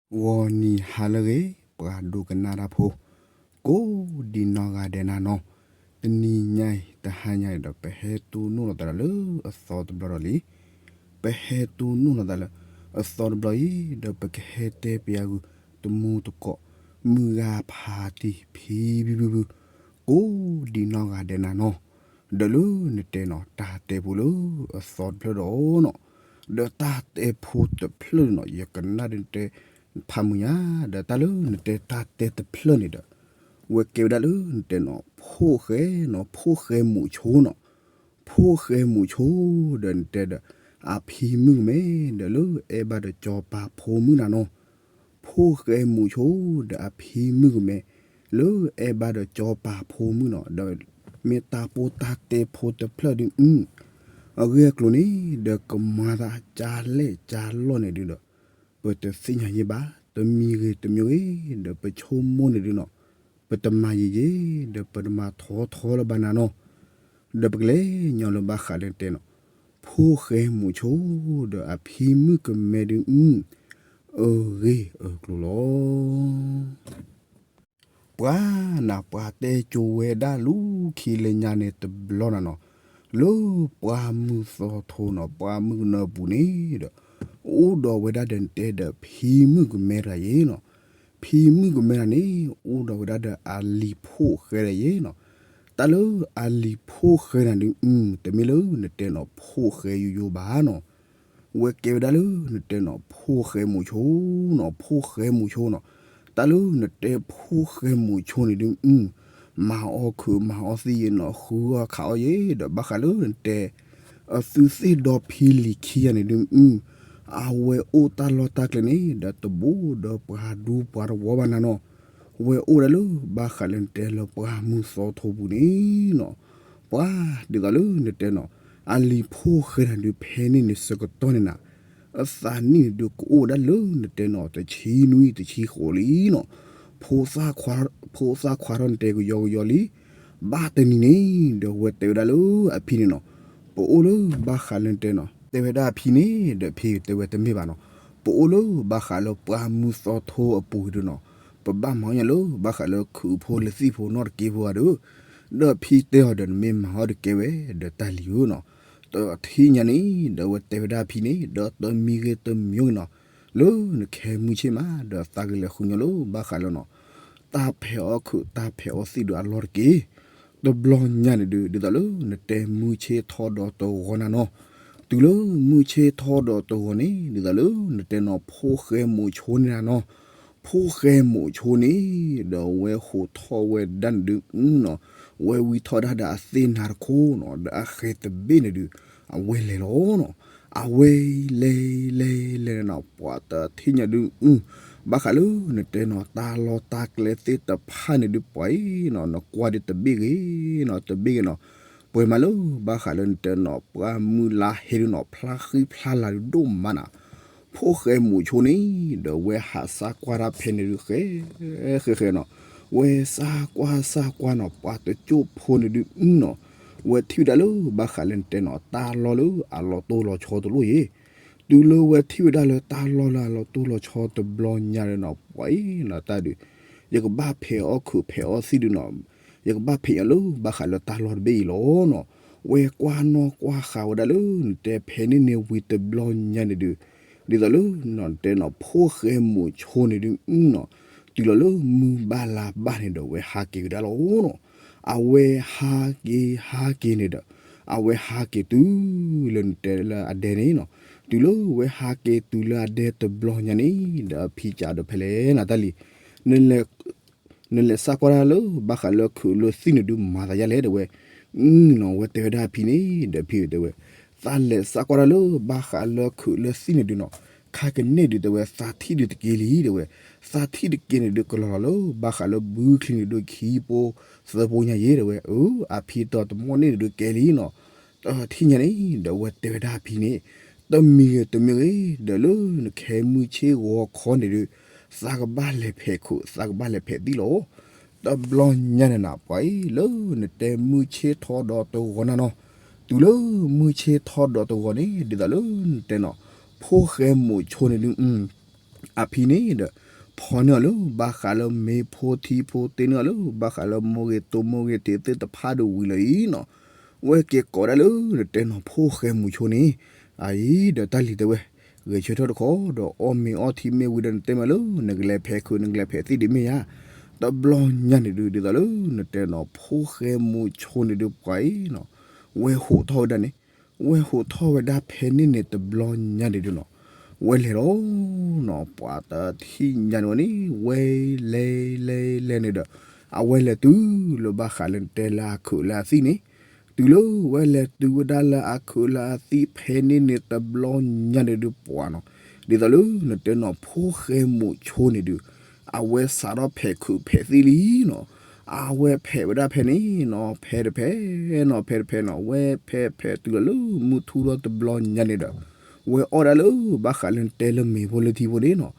ဂီၤနံၤဟါလၢအဂ့ၤ, ပှၤဒိကနၣ်တၢ်ဖိ, ကိးဒံနီၢ်ဂၤဒဲးနၤနီၤ, တနံၤညါအံၤ တဟါညါအံၤဒီး ပဟဲတိၢ်နီၣ်လိာ်သးဒီးလၢအသီတဘျီဒီးလံ. ပဟဲတိၢ်နီၣ်လိာ်သးလၢအသီတဘျီအံၤ ဒီးပကဟဲတဲပယၤဂုာ်တမူတကိး, မုၢ်ဂၤဖးတံၢ်ဖံဖံဖုဖု, ကိးဒံနီၢ်ဂၤဒဲးနၤနီၤ, ဒီးလၢနတဲနီၤ တၢ်တဲဖိလၢအသီတဖျၢၣ်ဒီးနီၤ, ဒီးတၢ်တဲဖိတဖျၢၣ်န့ၣ်နီၤ ယကနၣ်ဒုးနတဲ ဖးမုာ်ညါ, ဒီးတၢ်လၢနတဲတၢ်တဲတဖျၢၣ်န့ၣ်ဒီး ဝဲကဲဝဲဒၣ်လၢနတဲနီၤ ဖိၣ်ဃဲနီၤ, ဖိၣ်ဃဲမူးဆိနီၤ, ဖိၣ်ဃဲမူးဆိဒီးနတဲဒီး အဖံမုၣ်ကမဲ ဒီးလၢအဲၣ်ဘၣ်ဒီးစီၤပၤဖိမုၣ်နၤနီၤ, ဖိၣ်ဃဲမူးဆိဒီးအဖံမုၣ်ကမဲ လၢအဲၣ်ဘၣ်ဒီးစီၤပၤဖိမုၣ်နီၤ, ဒီးမ့ၢ်တၢ်ပိၢ်တၢ်တဲဖိတဖျၢၣ်ဒုး အဂ့ၢ်အကျိၤန့ၣ် ဒီးကမၤသးကၢလဲၣ်ကၢလီၢ်န့ၣ်ဒုးဒီး ပတသ့ၣ်ညါယဲဘၣ်, တမံၤဂ့ၤတမံၤဂ့ၤ ဒီးပဆိကမိၣ်န့ၣ်ဒုးနီၤ, ပတမၤယံာ်ယံာ် ဒီးပတမၤထီထီလၢၤဘၣ်နၤနီၤ, ဒီးပကလဲၤညီလၢဘၣ်ဃးလၢနတဲနီၤ, ဖိၣ်ဃဲမူးဆိ ဒီးအဖံမုၣ်ကမဲဒုး အဂ့ၢ်အကျိၤလီၤ. ပှၤနၤပှၤတဲကၠိဝဲဒၣ်လူၤခံလၢညါန့ၣ်တဘျီနၤနီၤ, လၢပှၢ်မုၢ်သီထိနီၤ ပှၢ်မုၢ်ကနၢအပူၤန့ၣ်ဒီး အိၣ်ဒီးဝဲဒၣ်ဒီးနတဲဒီးဖံမုၣ်ကမဲတဂၤယဲနီၤ, ဖံမုၣ်ကမဲတဂၤန့ၣ် အိၣ်ဒီးဝဲဒၣ်ဒီးအလံၤဖိၣ်ဃဲတဂၤယဲနီၤ, တၢ်လၢအလံၤဖိၣ်ဃဲနၤဒုး တမ့ၢ်လၢနတဲနီၤ ဖိၣ်ဃဲယိယိဘၣ်နီၤ, ဝဲကဲဝဲဒၣ်လၢနတဲနီၤ ဖိၣ်ဃဲမူးဆိနီၤ, ဖိၣ်ဃဲမူးဆိနီၤ, တၢ်လၢနတဲဖိၣ်ဃဲမူးဆိန့ၣ်ဒုး မၤအီၣ်ခုးမၤအီၣ်သံယဲနီၤ, ဃုအီၣ်ခးအီၣ်ယဲ ဒီးဘၣ်ဃးလၢနတဲ အသုသ့ၣ်ဒီဖံလံၤခံဂၤန့ၣ်ဒုး အဝဲအိၣ်တၢ်လီၢ်တၢ်ကျဲန့ၣ် ဒီးတဘိဒီးပှၤဒူပှၤတဝီဘၣ်နၤနီၤ, ဝဲအိၣ်ဒၣ်လၢဘၣ်ဃးလၢနတဲလၢပှၢ်မုၢ်သီထိပူၤန့ၣ်နီၤ, ပှၤဒ်သိးလၢနတဲနီၤ အလံၤဖိၣ်ဃဲနၤဒုး ဖဲန့ၣ်န့ၣ်ဆၢကတီၢ်န့ၣ်နၤ အသးနံၣ်န့ၣ်ဒုးကအိၣ်ဝဲဒၣ်လၢနတဲနီၤ တဆံနွံတဆံဃိးလံနီၤ, ဖိသၣ်ခွါထီၣ်နတဲကယီကယီလံ, ဘၣ်တနံၤန့ၣ် ဒီးဝဲတဲဝဲဒၣ်လၢအဖံန့ၣ်နီၤ, ပအိၣ်လၢဘၣ်ဃးလၢနတဲနီၤ တဲဝဲဒၣ်အဖံန့ၣ် ဒီးဖံတဲဝဲတမ့ၢ်ဘၣ်နီၤ, ပအိၣ်လၢဘၣ်ဃးလၢပှၢ်မုၢ်သီထိအပူၤဒုးနီၤ, ပဘၣ်မၤအီၣ်ညါလၢဘၣ်ဃးလၢခုးဖိလၢသံၣ်ဖိနီၢ်တက့ဖိဂၤဒီး, ဒီးဖံတဲအီၤဒီးနမ့ၢ်မၤအီၣ်တကဲဝဲ ဒီးတၢ်လံၤဧၢနီၤ, ဒီးထံၣ်ညါန့ၣ် ဒီးဝဲတဲဝဲဒၣ်အဖံန့ၣ် ဒီးတမံၤဂ့ၤတမံၤဂ့ၤနီၤ, လၢနခဲမုၢ်ဆ့ၣ်မး ဒီးသးကလဲၤဃုညီလၢဘၣ်ဃးလၢနီၤ တၢ်ဖဲးအီၣ်ခုးတၢ်ဖဲးအီၣ်သံၣ်ဒုးအလီၢ်တက့ၢ်, တဘျီညါန့ၣ်ဒုး ဒ်သိးလၢနတဲမုၢ်ဆ့ၣ်ထီဒီးတဂီၤနၤနီၤ, တုၤလၢမုၢ်ဆ့ၣ်ထီဒီးတဂီၤန့ၣ် ဒ်သိးလၢနတဲနီၤ ဖိၣ်ဃဲမူးဆိန့ၣ်နၤနီၤ, ဖိၣ်ဃဲမူးဆိန့ၣ် ဒီးဝဲဟိးထီၣ်ဝဲဒၣ်န့ၣ်ဒုးနီၤ, ဝဲဝံထီၣ်ဒၣ်ဒီးအသ့ၣ်နၤတခိၣ်နီၤ, ဒီးအဃဲၤတဘ့ၣ်န့ၣ်ဒုး အဝဲလဲၤလီၤနီၤ, အဝဲလဲၤလဲၤလဲၤနီၤ ပှၤတထံၣ်ညါဒုး ဘၣ်ဃးလၢနတဲနီၤ တၢ်လီၢ်တၢ်ကျဲသ့ၣ်တဖၣ်န့ၣ်ဒုး ပှၤအံၤနီၤ နကွၢ်ဒုးတဘ့ၣ်ဂ့ၤနီၤ တဘ့ၣ်ဂ့ၤနီၤ, ပှဲၤမးလၢဘၣ်ဃးလၢနတဲနီၤ ပှၢ်မုၢ်လါဟဲဒုးနီၤ ဖျါဃံဖျါလၤဒုးဒိၣ်မးနၤ, ဖိၣ်ဃဲမူးဆိန့ၣ် ဒီးဝဲဟးစၢ်ကွၢ်တၢ်ဖဲန့ၣ်ဒုး ဃဲ ဃဲဃဲနီၤ, ဝဲစၢ်ကွၢ်စၢ်ကွၢ်နီၤ ပှၤတကၠိၢ်ဖိန့ၣ်ဒုးနီၤ, ဝဲထံၣ်ဝဲဒၣ်လၢဘၣ်ဃးလၢနတဲနီၤ တၢ်လီၢ်လၢအလီၤတိၢ်လီၤဆီတလိၣ်ယဲ, တုၤလၢဝဲထံၣ်ဝဲဒၣ်လၢတၢ်လီၢ်လၢအလီၤတိၢ်လီၤဆီတဘျီညါဒီးနီၤ ပှၤအံၤနီၤ တၢ်ဒုး ယကဘၣ်ဖဲးအီၣ်ခုးဖဲးအီၣ်သံၣ်ဒုးနီၤ, ယကဘၣ်ဖဲးအီၣ်လၢဘၣ်ဃးလၢတၢ်လီၢ်တဘ့ၣ်အံၤလီၤနီၤ, ဝဲကွၢ်နီၣ်ကွၢ်ဃာ်ဝဲဒၣ်လၢနတဲဖဲန့ၣ်န့ၣ်ဝံၤတဘျီညါန့ၣ်ဒုး, ဒ်သိးလၢနတဲနီၤ ဖိၣ်ဃဲမူးဆိန့ၣ်ဒုးနီၤ, တုၤလီၤလၢမုၢ်ဘၣ်လါဘၣ်န့ၣ်ဒီး ဝဲဟးက့ၤကဒါလီၤနီၤ, အဝဲဟးက့ၤဟးက့ၤန့ၣ်ဒီး အဝဲဟးက့ၤတုၤလၢနတဲလၢအဒဲန့ၣ်နီၤ, တုၤလၢဝဲဟးက့ၤတုၤလၢအဒဲတဘျီညါန့ၣ် ဒီးအဖံစံးဒီးဖဲလဲၣ်နၤတၢ်လံၤ နလဲၤစၢ်ကွၢ်တၢ်လၢ ဘၣ်ဃးလၢခုးလၢသံၣ်န့ၣ်ဒုးမၤသးဒ်လဲၣ်တဲဝဲ, နီၤ ဝဲတဲဝဲဒၣ်အဖံန့ၣ် ဒီးဖံတဲဝဲ, သးလဲၤစၢ်ကွၢ်တၢ်လၢ ဘၣ်ဃးလၢခုးလၢသံၣ်န့ၣ်ဒုးနီၤ, ခါကန့ၣ်ဒုးတဲဝဲ သးထံၣ်ဒုးတက့ၢ်လံတဲဝဲ, သးထံၣ်တက့ၢ်န့ၣ်ဒုးကလီၤလီၤလၢ ဘၣ်ဃးလၢဘုချံန့ၣ်ဒုးခံပိသၢပိညါယဲတဲဝဲ, အဖံတီတမီၢ်န့ၣ်ဒုးကဲလံနီၤ, တထံၣ်ညါန့ၣ် ဒီးဝဲတဲဝဲဒၣ်အဖံန့ၣ်, တမံၤဂ့ၤတမံၤဂ့ၤ ဒီးလၢနခဲမုၢ်ဆ့ၣ်ဂီၤခီန့ၣ်ဒုး သးကဘၣ်လဲၤဖဲးခုး သးကဘၣ်လဲၤဖဲးသံၣ်လီၤ. တဘျီညါန့ၣ်နၤ ပှၤအံၤ လၢနတဲမုၢ်ဆ့ၣ်ထီဒီးတဂီၤနၤနီၤ, တုၤလၢမုၢ်ဆ့ၣ်ထီဒီးတဂီၤန့ၣ် ဒ်သိးလၢနတဲနီၤ ဖိၣ်ဃဲမိာ်ဆိန့ၣ်ဒုး အဖံန့ၣ်ဒီး ဖီၣ်န့ၢ်အီၤလၢဘၣ်ဃးလၢမ့ၤဖိထံဖိ တ့န့ၢ်အီၤလၢဘၣ်ဃးလၢမိၢ်ဂ့ၤတိၢ်မိၢ်ဂ့ၤတ့ၢ်သ့ၣ်တဖၣ်ဒီးဝံၤလီၤအံၤနီၤ, ဝဲက့ၤကိးဒၣ်လၢနတဲနီၤဖိၣ်ဃဲမူးဆိန့ၣ်, အအံၤဒီးတၢ်လံၤတဲဝဲ, ဂဲၤဆၢထၢၣ်တခီဒီးအီၣ်မ့ၤအီၣ်ထံမ့ၢ်ဝံၤဒီးနတဲမးလၢ နကလဲၤဖဲးခုး နကလဲၤဖဲးသံၣ်ဒ်မ့ၢ်ဧါ, တဘျီညါန့ၣ်ဒုး ဒ်သိးလၢနတဲနီၤဖိၣ်ဃဲမူးဆိန့ၣ်ဒုး ပှၤအံၤနီၤ, ဝဲဟိးထီၣ်ဝဲဒၣ်န့ၣ်, ဝဲဟိးထီၣ်ဝဲဒၣ်ဖဲန့ၣ်န့ၣ်တဘျီညါန့ၣ်ဒုးနီၤ, ဝဲလဲၤလီၤနီၤ, ပှၤတထံၣ်ညါန့ၣ်ဝဲန့ၣ် ဝဲလဲၤလဲၤလဲၤန့ၣ်ဒီး အဝဲလဲၤတုၤလၢဘၣ်ဃးလၢနတဲလၢအခုးလၢအသံၣ်န့ၣ်, တုၤလၢဝဲလဲၤတုၤဝဲဒၣ်လၢအခုးလၢအသံၣ်ဖဲန့ၣ်န့ၣ်တဘျီညါန့ၣ်ဒုး ပှၤနီၤ, ဒ်သိးလၢနတဲနီၤဖိၣ်ဃဲမူးဆိန့ၣ်ဒုး အဝဲစးထီၣ်ဖဲးခုးဖဲးသံၣ်လံနီၤ, အဝဲဖဲးဝဲဒၣ်ဖဲန့ၣ်နီၤ, ဖဲးတဖဲးနီၤ, ဖဲးတဖဲးနီၤ, ဝဲဖဲးဖဲးတုၤလီၤလၢမုၢ်ထူၣ်ထီၣ်တဘျီညါန့ၣ်ဒီး ဝဲအီၣ်ဒၣ်လၢဘၣ်ဃးလၢနတဲလၢမ့ၤဖိလၢထံဖိန့ၣ်နီၤ,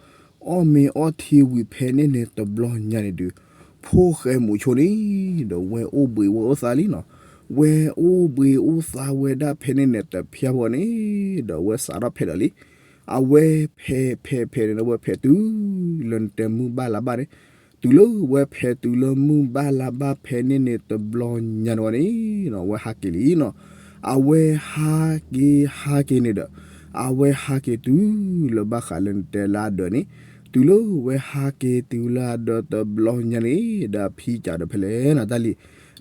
အီၣ်မ့ၤအီၣ်ထံဝံၤဖဲန့ၣ်န့ၣ်တဘျီညါန့ၣ်ဒုး ဖိၣ်ဃဲမူးဆိန့ၣ်ဒီး ဝဲအိၣ်ဘှံးဝဲအိၣ်သါလံနီၤ, ဝဲအိၣ်ဘှံးအိၣ်သါဝဲဒၣ်ဖဲန့ၣ်န့ၣ်တဖျါဘၣ်န့ၣ်ဒီး ဝဲစးထီၣ်ဖဲးဒီးလံ, အဝဲဖဲးဖဲးဖဲးန့ၣ်ဒီး ဝဲဖဲးတုၤလၢနတဲမုၢ်ဘၣ်လါဘၣ်န့ၣ်, တုၤလၢဝဲဖဲးတုၤလၢမုၢ်ဘၣ်လါဘၣ်ဖဲန့ၣ်န့ၣ်တဘျီညါန့ၣ်ဝဲန့ၣ်နီၤ, ဝဲဟးက့ၤလံနီၤ, အဝဲဟးက့ၤဟးက့ၤန့ၣ်ဒီး အဝဲဟးက့ၤတုၤလၢဘၣ်ဃးလၢနတဲလၢအဒၢးန့ၣ်, တုၤလၢဝဲဟးက့ၤတုၤလၢအဒၢးတဘျီညါန့ၣ်ဒီး အဖံကးဒီးဖဲလဲၣ်နီၤ တၢ်လံၤ,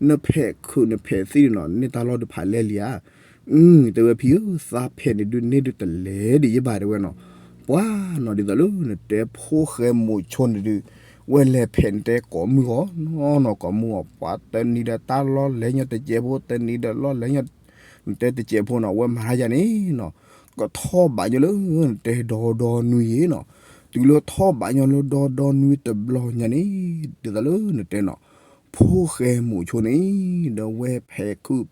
နဖဲးခုးနဖဲးသံၣ်န့ၣ်နီၤ န့ၢ်တၢ်လီၢ်တဖးလဲၢ်လံဧါ, တဲဝဲဖံဧၢ သးဖဲးန့ၣ်ဒုးန့ၢ်ဒုးတလဲၤဒ်ယဘၣ်တဲဝဲနီၤ, ပှၤနီၤ ဒ်သိးလၢနတဲဖိၣ်ဃဲမူးဆိန့ၣ်ဒုး ဝဲလဲၤဖဲးနတဲကိးမုၢ်ဂီၤနီၤနီၤ ကိးမုၢ်ဂီၤ ပှၤတနံၤဒီးတၢ်လီၢ်လဲၤညီတစဲးဖိ တနံၤဒီးလီၢ်လဲၤညီ နတဲတစဲးဖိနီၤ ဝဲမၤတၢ်ယၤန့ၣ်နီၤ, ကထီၣ်ဘးညီလၢနတဲဒီဒီနွံယံၤနီၤ, တုၤလၢထီၣ်ဘးညီလၢဒီဒီနွံတဘျီညါန့ၣ် ဒ်သိးလၢနတဲနီၤ ဖိၣ်ဃဲမူးဆိန့ၣ် ဒီးဝဲဖဲးခုး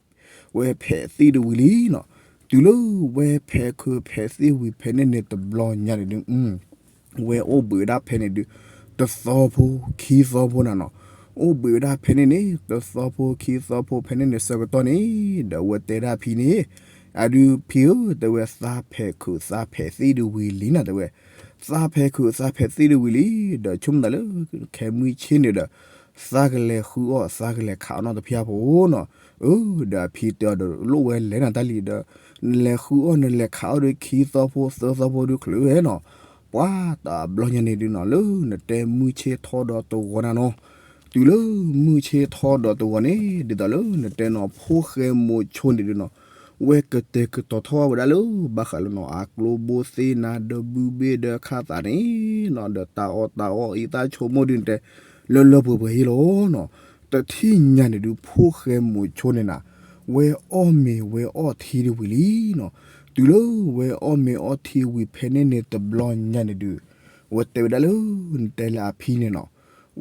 ဝဲဖဲးသံၣ်တဝံၤလံနီၤ, တုၤလၢဝဲဖဲးခုးဖဲးသံၣ်ဝံၤဖဲန့ၣ်န့ၣ်တဘျီညါန့ၣ်ဒုး ဝဲအိၣ်ဘှံးဝဲဒၣ်ဖဲန့ၣ်ဒုး တသီဖိခံသီဖိနၤနီၤ, အိၣ်ဘှံးဝဲဒၣ်ဖဲန့ၣ်န့ၣ် တသီဖိခံသီဖိဖဲန့ၣ်န့ၣ်ဆၢကတီၢ်န့ၣ် ဒီးဝဲတဲဒၣ်ဖံန့ၣ်, အဒုးဖံဧၢ တဲဝဲသးဖဲးခုးသးဖဲးသံၣ်ဒုးဝံၤလံနီၤ တဲဝဲ, သးဖဲးခုးသးဖဲးသံၣ်ဒုးဝံၤလံ, ဒီးဆိကမိၣ်သးလၢ ခဲမုၢ်ဆ့ၣ်န့ၣ်ဒီး သးကလဲၤဃုအီၣ်သးကလဲၤခးအီၣ်နီတဖျါဖိနီၤ, အၢ ဒီးအဖံတဲအီၤဒီးလိၣ်ဝဲလဲၤနၤတၢ်လံဒီး နလဲၤဃုအီၣ်နလဲၤခးအီၣ်ဒီးခံသီဖိသၢသီဖိဒုးချုးဝဲနီၤ, ပှၤတဘျီညါန့ၣ်ဒုးနီၤ လၢနတဲမုၢ်ဆ့ၣ်ထီၣ်ဒီးတဂီၤနၤနီၤ, တုၤလၢမုၢ်ဆ့ၣ်ထီၣ်ဒီးတဂီၤန့ၣ် ဒ်သိးလၢနတဲနီၤဖိၣ်ဃဲမူးဆိန့ၣ်ဒုးနီၤ, ဝဲကတဲာ်ကတီၤထီၣ်ဝဲဒၣ်လၢ ဘၣ်ဃးလၢနီၤအကျိဘိသ့ၣ်နၤဒီးဘုဘ့ၣ်ဒီးခၣ်သးန့ၣ်နီၤ ဒီးတၢ်အီၣ်တၢ်အီအံသၣ်ဆိကမိၣ်ဒုးနတဲ လၢလၢပှဲၤပှဲၤဟ့ၣ်လီၤနီၤ, တထံၣ်ညါန့ၣ်ဒုးဖိၣ်ဃဲမူးဆိန့ၣ်နၤ ဝဲအီၣ်မ့ၤဝဲအီၣ်ထံဒုးဝံၤလံနီၤ, တုၤလၢဝဲအီၣ်မ့ၤအီၣ်ထံဝံၤဖဲန့ၣ်န့ၣ်တဘျီညါန့ၣ်ဒုး ဝဲတဲဝဲဒၣ်လၢ နတဲလၢအဖံန့ၣ်နီၤ,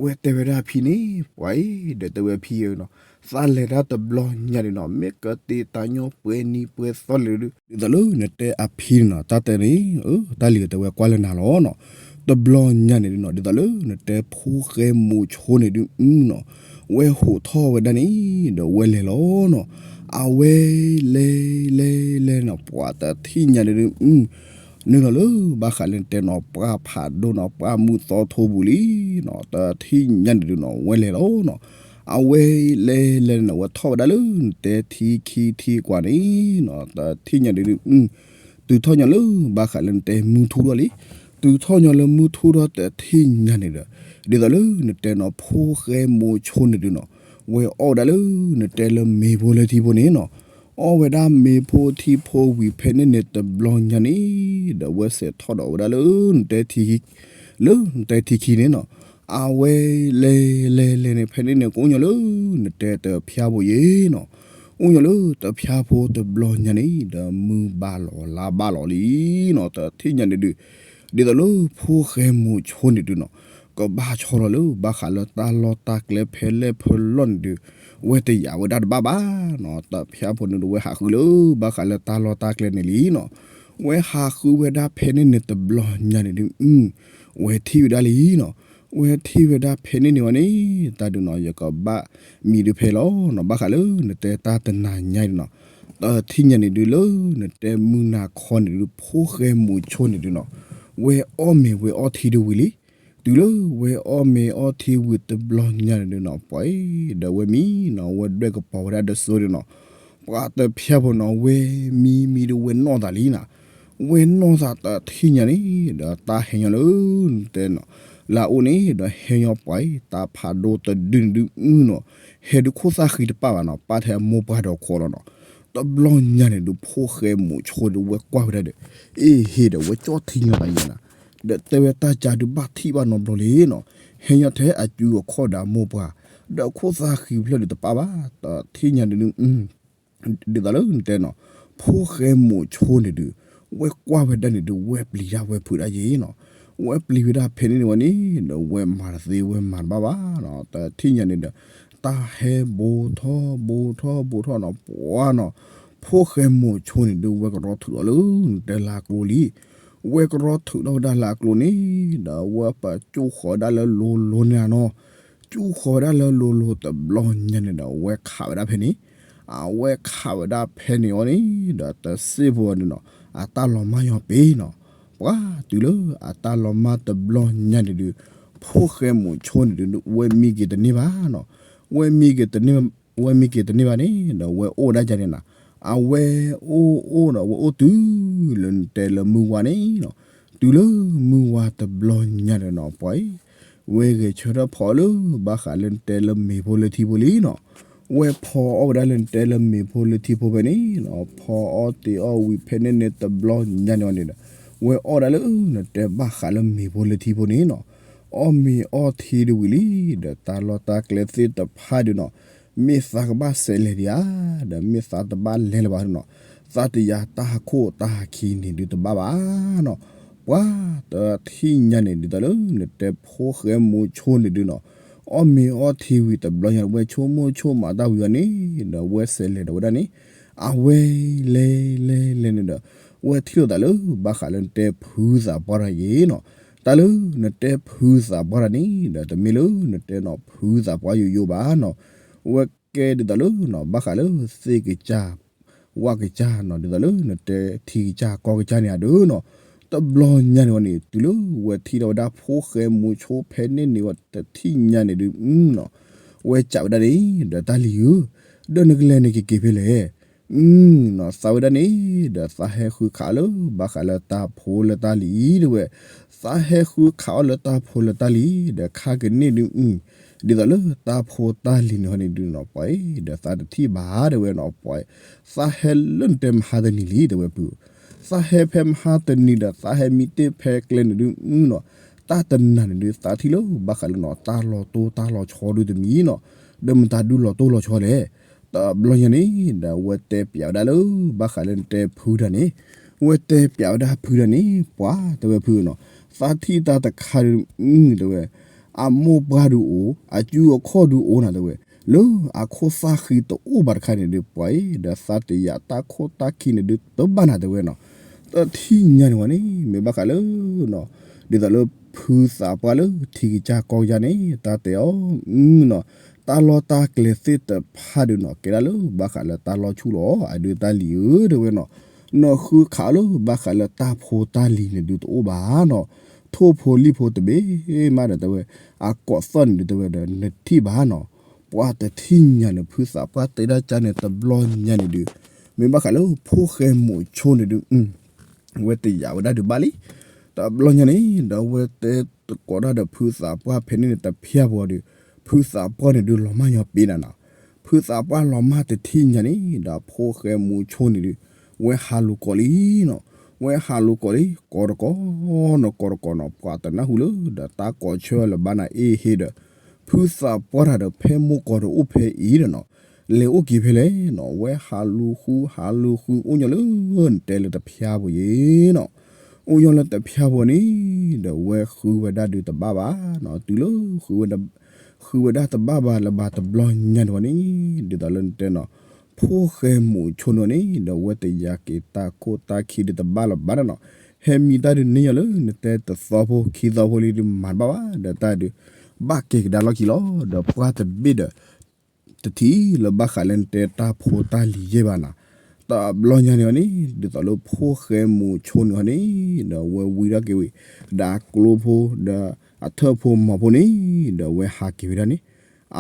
ဝဲတဲဝဲဒၣ်အဖံန့ၣ် ပှၤအံၤ ဒီးတဲဝဲဖံဧၢနီၤ, သးလဲၤတၢ်တဘျီညါန့ၣ်နီၤ မ့ၢ်ကတ့တၢ်ညီပှဲၤနံၤပှဲၤသီလဲၣ်ဒုး ဒ်သိးလၢနတဲအဖံန့ၣ်နီၤ တၢ်တဲန့ၣ် အၢ တၢ်လံၤတဲဝဲကွၢ်လၢနၤလီၤနီၤ, တဘျီညါန့ၣ်ဒုးနီၤ ဒ်သိးလၢနတဲဖိၣ်ဃဲမူးဆိန့ၣ်ဒုးနီၤ ဝဲဟိးထီၣ်ဝဲဒၣ်န့ၣ် ဒီးဝဲလဲၤလီၤနီၤ, အဝဲလဲၤလဲၤလဲၤနီၤ ပှၤတထံၣ်ညါန့ၣ်ဒုး နုာ်လီၤလၢ ဘၣ်ဃးလၢနတဲနီၤ ပှၢ်ဖးဒိၣ်နီၤ ပှၢ်မုၢ်သီထိပူၤလံနီၤ တထံၣ်ညါန့ၣ်ဒုးနီၤ ဝဲလဲၤလီၤနီၤ, အဝဲလဲၤလဲၤန့ၣ် ဝဲထီၣ်ဝဲဒၣ်လၢနတဲထံခံထံကွၢ်န့ၣ်နီၤ တထံၣ်ညါန့ၣ်ဒုး တုၤထီၣ်ညီလၢ ဘၣ်ဃးလၢနတဲမုၢ်ထူၣ်ထီၣ်လံ, တုၤထီၣ်ညီလၢမုၢ်ထူၣ်ထီၣ်တထံၣ်ညါန့ၣ်ဒီး ဒ်သိးလၢနတဲနီၤ ဖိၣ်ဃဲမူးဆိန့ၣ်ဒုးနီၤ ဝဲအီၣ်ဝဲဒၣ်လၢ နတဲလၢမ့ၤဖိလၢထံဖိန့ၣ်နီၤ, အီၣ်ဝဲဒၣ်မ့ၤဖိထံဖိဝံၤဖဲန့ၣ်န့ၣ်တဘျီညါန့ၣ် ဒီးဝဲစဲးထီၣ်ဒီးဝဲဒၣ်လၢ နတဲထံခံ လၢနတဲထံခံန့ၣ်နီၤ, အဝဲလဲၤလဲၤလဲၤန့ၣ် ဖဲန့ၣ်န့ၣ် ကအိၣ်ညီလၢ နတဲတဖျါဖိယံၤနီၤ, အိၣ်ညီလၢတဖျါဖိတဘျီညါန့ၣ် ဒီးမုၢ်ဘၣ်လီၤလါဘၣ်လီၤလံနီၤ တထံၣ်ညါန့ၣ်ဒုး ဒ်သိးလၢဖိၣ်ဃဲမူးဆိန့ၣ်ဒုးနီၤ ကဘၣ်ဆီလီၤလၢ ဘၣ်ဃးလၢတၢ်လီၢ်တၢ်ကျဲဖဲလဲၣ်ဖဲလဲၣ်န့ၣ်ဒုး ဝဲတယာ်ဝဲဒၣ်တဘၣ်ဘၣ်နီၤ, တဖျါဖိန့ၣ်ဒုး ဝဲဟးဃုလၢ ဘၣ်ဃးလၢတၢ်လီၢ်တၢ်ကျဲန့ၣ်လံနီၤ, ဝဲဟးဃုဝဲဒၣ်ဖဲန့ၣ်န့ၣ်တဘျီညါန့ၣ်ဒုး ဝဲထံၣ်ဝဲဒၣ်လံနီၤ, ဝဲထံၣ်ဝဲဒၣ်ဖဲန့ၣ်န့ၣ်ဝဲန့ၣ် တၢ်ဒုးနီၤ ယကဘၣ်မံၤဒုးဖဲလီၤနီၤ, ဘၣ်ဃးလၢနတဲတၢ်တနၤညါန့ၣ်နီၤ, တထံၣ်ညါန့ၣ်ဒုးလၢ နတဲမုၢ်နၤခီန့ၣ်ဒုး ဖိၣ်ဃဲမူးဆိန့ၣ်ဒုးနီၤ ဝဲအီၣ်မ့ၤဝဲအီထံတဝံၤလံ. တုၤလၢဝဲအီၣ်မ့ၤအီထံဝံၤတဘျီညါန့ၣ်ဒုးနီၤ ပှၤအံၤ ဒီးဝဲမံနီၤ ဝဲဒွဲၣ်ကပီၤဝဲဒၣ်ဒီးစိန့ၣ်နီၤ, ပှၤတဖျၢၣ်ဖိနီၤ ဝဲမံမံဒီးဝဲနီၢ်သးလံနီၤ, ဝဲနီၢ်သးတထံၣ်ညါန့ၣ် ဒီးတၢ်ဟဲညီလၢ နတဲနီၤ လၢအအိၣ်န့ၣ် ဒီးဟဲညီပှၤအံၤ တၢ်ဖးဒိၣ်တဒုန့ၣ်ဒုးအုၣ်နီၤ, ဟဲဒုးခိၣ်သၣ်ဃံတပၣ်ဘၣ်နီၤ ပၣ်ထဲအမိၢ်ပှၢ်ဒီးခိးလီၤနီၤ. တဘျီညါန့ၣ်ဒုး ဖိၣ်ဃဲမူးဆိန့ၣ်ဒုး ဝဲကွၢ်ဝဲဒၣ်ဒီး အ့ဟ့ဒီး ဝဲကၠီၣ်ထံညီသးယဲနီၤ, ဒီးတဲဝဲတၢ်ကါဒုးဘၣ်ထံၣ်ဘၣ်နီတဘျီလံနီၤ, ဟဲညီထဲအစုအခီၣ်ဒီးအမိၢ်ပှၢ်, ဒီးခိၣ်သၣ်ဃံဖျၢၣ်ဒုးတပၣ်ဘၣ်, တထံၣ်ညါန့ၣ်ဒုး ဒ်သိးလၢနတဲနီၤ, ဖိၣ်ဃဲမူးဆိန့ၣ်ဒုး ဝဲကွၢ်ဝဲဒၣ်န့ၣ်ဒုး ဝဲပျံၤတၢ်ဝဲဖုးတၢ်ယဲနီၤ, ဝဲပျံၤဝဲဒၣ်ဖဲန့ၣ်န့ၣ်ဝဲန့ၣ် ဒီးဝဲမၤတသ့ဝဲမၤတဘၣ်ဘၣ်နီၤ, တထံၣ်ညါန့ၣ်ဒီး တၢ်ဟဲဘူးထီၣ်ဘူးထီၣ်ဘူးထီၣ်နီၤ ပှၤနီၤ, ဖိၣ်ဃဲမူးဆိန့ၣ်ဒုး ဝဲကရီထုးထီၣ်လၢနတဲလၢအကျိလံ, ဝဲကရီထုးထီၣ်ဝဲဒၣ်လၢအကျိန့ၣ် ဒီးဝဲပကၠိၣ်ဃီၤဝဲဒၣ်လၢလိၤလိၤန့ၣ်နီၤ, ကၠိၣ်ဃီၤဝဲဒၣ်လၢလိၤလိၤတဘျီညါန့ၣ်ဒီး အဝဲခးဝဲဒၣ်ဖဲန့ၣ်, အဝဲခးဝဲဒၣ်ဖဲန့ၣ်အီၤန့ၣ် ဒီးတစ့ၢ်ဖိန့ၣ်နီၤ အတၢ်လီၤမၢ်ညီပ့ၤနီၤ, ပှၤတုၤလၢအတၢ်လီၤမၢ်တဘျီညါန့ၣ်ဒုး ဖိၣ်ဃဲမူးဆိန့ၣ်ဒုး ဝဲမံက့ၤတန့ၢ်ဘၣ်နီၤ, ဝဲမံက့ၤတန့ၢ် ဝဲမံက့ၤတန့ၢ်ဘၣ်န့ၣ် ဒီးဝဲအိၣ်ဝဲဒၣ်ယါန့ၣ်နီၤ, အဝဲအိၣ်အိၣ်ဒီးဝဲအိၣ်တုၤလၢနတဲလၢမုၢ်ဝါန့ၣ်နီၤ, တုၤလၢမုၢ်ဝါတဘျီညါန့ၣ်နီၤ ပှၤအံၤ ဝဲဂဲၤဆၢထၢၣ်ဖီအီၣ်လၢဘၣ်ဃးလၢနတဲလၢမ့ၤဖိလၢထံဖိလံနီၤ, ဝဲဖီအီၣ်ဝဲဒၣ်လၢနတဲလၢမ့ၤဖိလၢထံဖိဖဲန့ၣ်နီၤ, ဖီအီၣ်တ့ၢ်အီၣ်ဝံၤဖဲန့ၣ်န့ၣ်တဘျီညါန့ၣ်အီၤန့ၣ်ဒီး ဝဲအီၣ်ဒၣ်လၢနတဲဘၣ်ဃးလၢမ့ၤဖိလၢထံဖိန့ၣ်နီၤ, အီၣ်မ့ၤအီထံတဝံၤလံ, ဒီးတၢ်လီၢ်တၢ်ကျဲသ့ၣ်တဖၣ်ဒုးနီၤ, မ့ၢ်သးကဘၣ်ဆဲးလဲၤဒံးဧါ, ဒီးမ့ၢ်သးတဘၣ်လဲၤလၢၤဘၣ်နီၤ, သးတယာ်တၢ်ဟးခိၣ်တၢ်ဟးခံန့ၣ်ဒုးတဘၣ်ဘၣ်နီၤ, ပှၤတထံၣ်ညါန့ၣ်ဒုး တၢ်လၢနတဲဖိၣ်ဃဲမူးဆိန့ၣ်ဒုးနီၤ, အီၣ်မ့ၤအီထံဝံၤတဘျီညါ ဝဲဆိကမိၣ်ဆိကမးတၢ်ဝံၤအီၤန့ၣ် ဒီးဝဲဆဲးလဲၤဒီးဝဲဒၣ်န့ၣ်, အဝဲလဲၤလဲၤလဲၤန့ၣ်ဒီး ဝဲထံၣ်လိာ်သးလၢဘၣ်ဃးလၢနတဲဖုသးပှၢ်တၢ်ယဲနီၤ, တၢ်လၢနတဲဖုသးပှၢ်တၢ်န့ၣ် ဒီးတမ့ၢ်လၢနတဲနီၤဖုသးပှၢ်ယိယိဘၣ်နီၤ, ဝဲကဲဒ်သိးလၢနီၤ ဘၣ်ဃးလၢသ့ၣ်ကစၢ် ဝၣ်ကစၢ်နီၤ ဒ်သိးလၢနတဲထံကစၢ်ကီၢ်ကစၢ်န့ၣ်အဒုးနီၤ, တဘျီညါန့ၣ်ဝဲန့ၣ် တုၤလၢဝဲထံၣ်ထီၣ်ဝဲဒၣ်ဖိၣ်ဃဲမူးဆိဖဲန့ၣ်န့ၣ်ဝဲတထံၣ်ညါန့ၣ်ဒုးနီၤ, ဝဲစံးဝဲဒၣ်န့ၣ် ဒီးတၢ်လံၤဧၢ, ဒီးနကလဲၤနကက့ၤဖဲလဲၣ် နီၤ သးဝဲဒၣ်န့ၣ် ဒီးသးဟဲဃုခးအီၣ်လၢဘၣ်ဃးလၢတၢ်ဖိလၢတၢ်လံၤအံၤတဲဝဲ, သးဟဲဃုခးအီၣ်လၢတၢ်ဖိလၢတၢ်လံၤ ဒီးခါကန့ၣ်ဒုး ဒ်သိးလၢတၢ်ဖိတၢ်လံၤန့ၣ်ဟီန့ၣ်ဒုးနီၤ ပှၤအံၤ ဒီးသးတထံၣ်ဘၣ်တဲဝဲနီၤ ပှၤအံၤ, သးဟဲလၢနတဲမဟါတနံၤလံတဲဝဲဖု, သးဟဲဖဲမဟါတနံၤဒီး သးဟဲမံတ့ၢ်ဖဲကျဲန့ၣ်ဒုးနီၤ, တၢ်တနၤန့ၣ်ဒုး သးထံၣ်လၢဘၣ်ဃးလၢနီၤ တၢ်လီၤတိၢ်တၢ်လီၤဆီဒုးတမံၤနီၤ, ဒီးမတၤဒုးလီၤတိၢ်လီၤဆီလဲၣ် တဘျီညါန့ၣ် ဒီးဝဲတဲပျးဝဲဒၣ်လၢ ဘၣ်ဃးလၢနတဲဖုတၢ်န့ၣ်, ဝဲတဲပျးဝဲဒၣ်ဖုတၢ်န့ၣ် ပှၤတဲဝဲဖုနီၤ, သးထံၣ်တၢ်တခါဒုး တဲဝဲ, အမိၢ်ပှၢ်ဒုးအိၣ် အစုအခီၣ်ဒုးအိၣ်နၤတဲဝဲ, လၢအခိၣ်သၣ်ဃံတအိၣ်ဘၣ်တခါန့ၣ်ဒုး ပှၤအံၤ ဒီးသးတယာ်တၢ်ခိၣ်တၢ်ခံန့ၣ်ဒုး တဘၣ်နၤတဲဝဲနီၤ, တထံၣ်ညါန့ၣ်ဝဲန့ၣ် မ့ၢ်ဘၣ်ဃးလၢ ဒ်သိးလၢဖုသးပှၢ်လၢထံကစၢ်ကီၢ်ကစၢ်န့ၣ် တၢ်တဲအီၤနီၤ, တၢ်လီၢ်တၢ်ကျဲသ့ၣ်တဖၣ်ဒုးနီၤ ကဲဒၣ်လၢဘၣ်ဃးလၢတၢ်လီၤဆူၣ်လီၤ အဒုးတၢ်လံၤဧၢတဲဝဲနီၤ, နီၢ်ဃုခးအီၣ်လၢဘၣ်ဃးလၢတၢ်ဖိတၢ်လံၤန့ၣ်ဒုးတအိၣ်ဘၣ်နီၤ, ထိၣ်ဖိလံၣ်ဖိတဘ့ၣ်မးဒီးတဲဝဲ, အကိးသီၣ်န့ၣ်ဒုးတဲဝဲဒီး နထံၣ်ဘၣ်နီၤ, ပှၤတထံၣ်ညါန့ၣ် ဖုသးပှၢ်တဲဒၣ်ကၢ်န့ၣ်တဘျီညါန့ၣ်ဒုး, မ့ၢ်ဘၣ်ဃးလၢဖိၣ်ဃဲမူးဆိန့ၣ်ဒုး ဝဲတယာ်ဝဲဒၣ်ဒုးဘၣ်လံ, တဘျီညါန့ၣ် ဒီးဝဲတဲသကိးတၢ်ဒီးဖုသးပှၢ်ဖဲန့ၣ်န့ၣ်တဖျၢၣ်ဖိဒီး, ဖုသးပှၢ်န့ၣ်ဒုးလီၤမၢ်ညီပ့ၤနၤနီၤ, ဖုသးပှၢ်လီၤမၢ်တထံၣ်ညါန့ၣ် ဒီးဖိၣ်ဃဲမူးဆိန့ၣ်ဒုး, ဝဲဟးလူၤကိးလံနီၤ, ဝဲဟးလူၤကိးလံ ကိးတကိးနီၤ ကိးတကိးနီၤ ပှၤတနၢ်ဟူလၢ ဒီးတၢ်ကိးဆၢလၢၤဘၣ်နၤအ့ဟ့ဒီး, ဖုသးပှၢ်တၢ်ဒီးဖဲမိၢ်ကီးတအိၣ်ဖဲအံၤဒီးနီၤ, လဲၤအိၣ်က့ၤဖဲလဲၣ်နီၤ ဝဲဟးလူၤဃု ဟးလူၤဃု အိၣ်ညီလၢ နတဲလၢတဖျၢၣ်ဖိယဲနီၤ, အိၣ်ညီလၢတဖျၢၣ်ဖိန့ၣ်, ဒီးဝဲဃုဝဲဒၣ်ဒုးတဘၣ်ဘၣ်နီၤ တုၤလၢ ဃုဝဲဒၣ်တဘၣ်ဘၣ်လၢၤဘၣ်တဘျီညါန့ၣ်ဝဲန့ၣ်, ဒ်သိးလၢနတဲနီၤ, ဖိၣ်ဃဲမူးဆိန့ၣ်န့ၣ် ဒီးဝဲတယာ်က့ၤတၢ်ခိၣ်တၢ်ခံဒုးတဘၣ်လၢၤဘၣ်နီၤ, ဟဲမံတၢ်ဒုးန့ၢ်ညီလၢ နတဲတသီဖိခံသီဖိလံဒုးမၤတဘၣ်ဘၣ် ဒီးတၢ်ဒုး ဘၣ်က့ၤကဒါလီၢ်ခံလီၤ ဒီးပှၢ်တဘ့ၣ်ဒီး တထံၣ်လၢဘၣ်ဃးလၢနတဲတၢ်ဖိတၢ်လံၤယဲၢ်ဘၣ်နၤ, တဘျီညါန့ၣ်အီၤန့ၣ် ဒ်သိးလၢဖိၣ်ဃဲမူးဆိန့ၣ်အီၤန့ၣ် ဒီးဝဲဝံထီၣ်က့ၤဝံၤ ဒီးအကျိဖိ ဒီးအထၢၣ်ဖိမီၤဖိန့ၣ် ဒီးဝဲဟးက့ၤဝဲဒၣ်န့ၣ်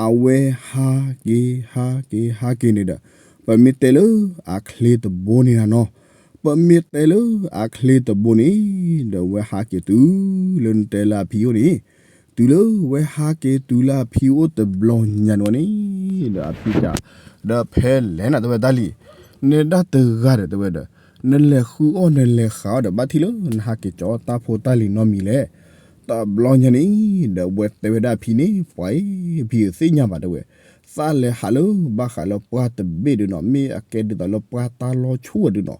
အဝဲဟးက့ၤ ဟးက့ၤ ဟးက့ၤန့ၣ်ဒီး ပမ့ၢ်တဲလၢအချ့တဘိန့ၣ်နီၤ, ပမ့ၢ်တဲလၢအချ့တဘိန့ၣ် ဒီးဝဲဟးက့ၤတုၤလၢနတဲလၢအဖံအိၣ်န့ၣ်, တုၤလၢဝဲဟးက့ၤတုၤလၢအဖံအိၣ်တဘျီညါန့ၣ်အီၤန့ၣ် ဒီးအဖံစံး ဒီးဖဲလဲၣ်နတဲဝဲတၢ်လံၤ, နဒၣ်တဂၤဒီးတဲဝဲဒီး နလဲၤဃုအီၣ်နလဲၤဃုအီၣ်ဒီး ဘၣ်ထံၣ်လၢနဟးက့ၤကၠီတၢ်ဖိတၢ်လံၤနီတမံၤလဲၣ်. တဘျီညါန့ၣ် ဒီးဝဲတဲဝဲဒၣ်အဖံန့ၣ် ပှၤအံၤ ဖံဧၢ သ့ၣ်ညါဘၣ်တဲဝဲ, သးလဲၤဟးလၢဘၣ်ဃးလၢပှၢ်တဘ့ၣ်ဒုးနီၤ, မ့ၢ်အကဲဒ်သိးလၢပှၢ်တၢ်လီၢ်ဆူၣ်ဝဲဒုးနီၤ,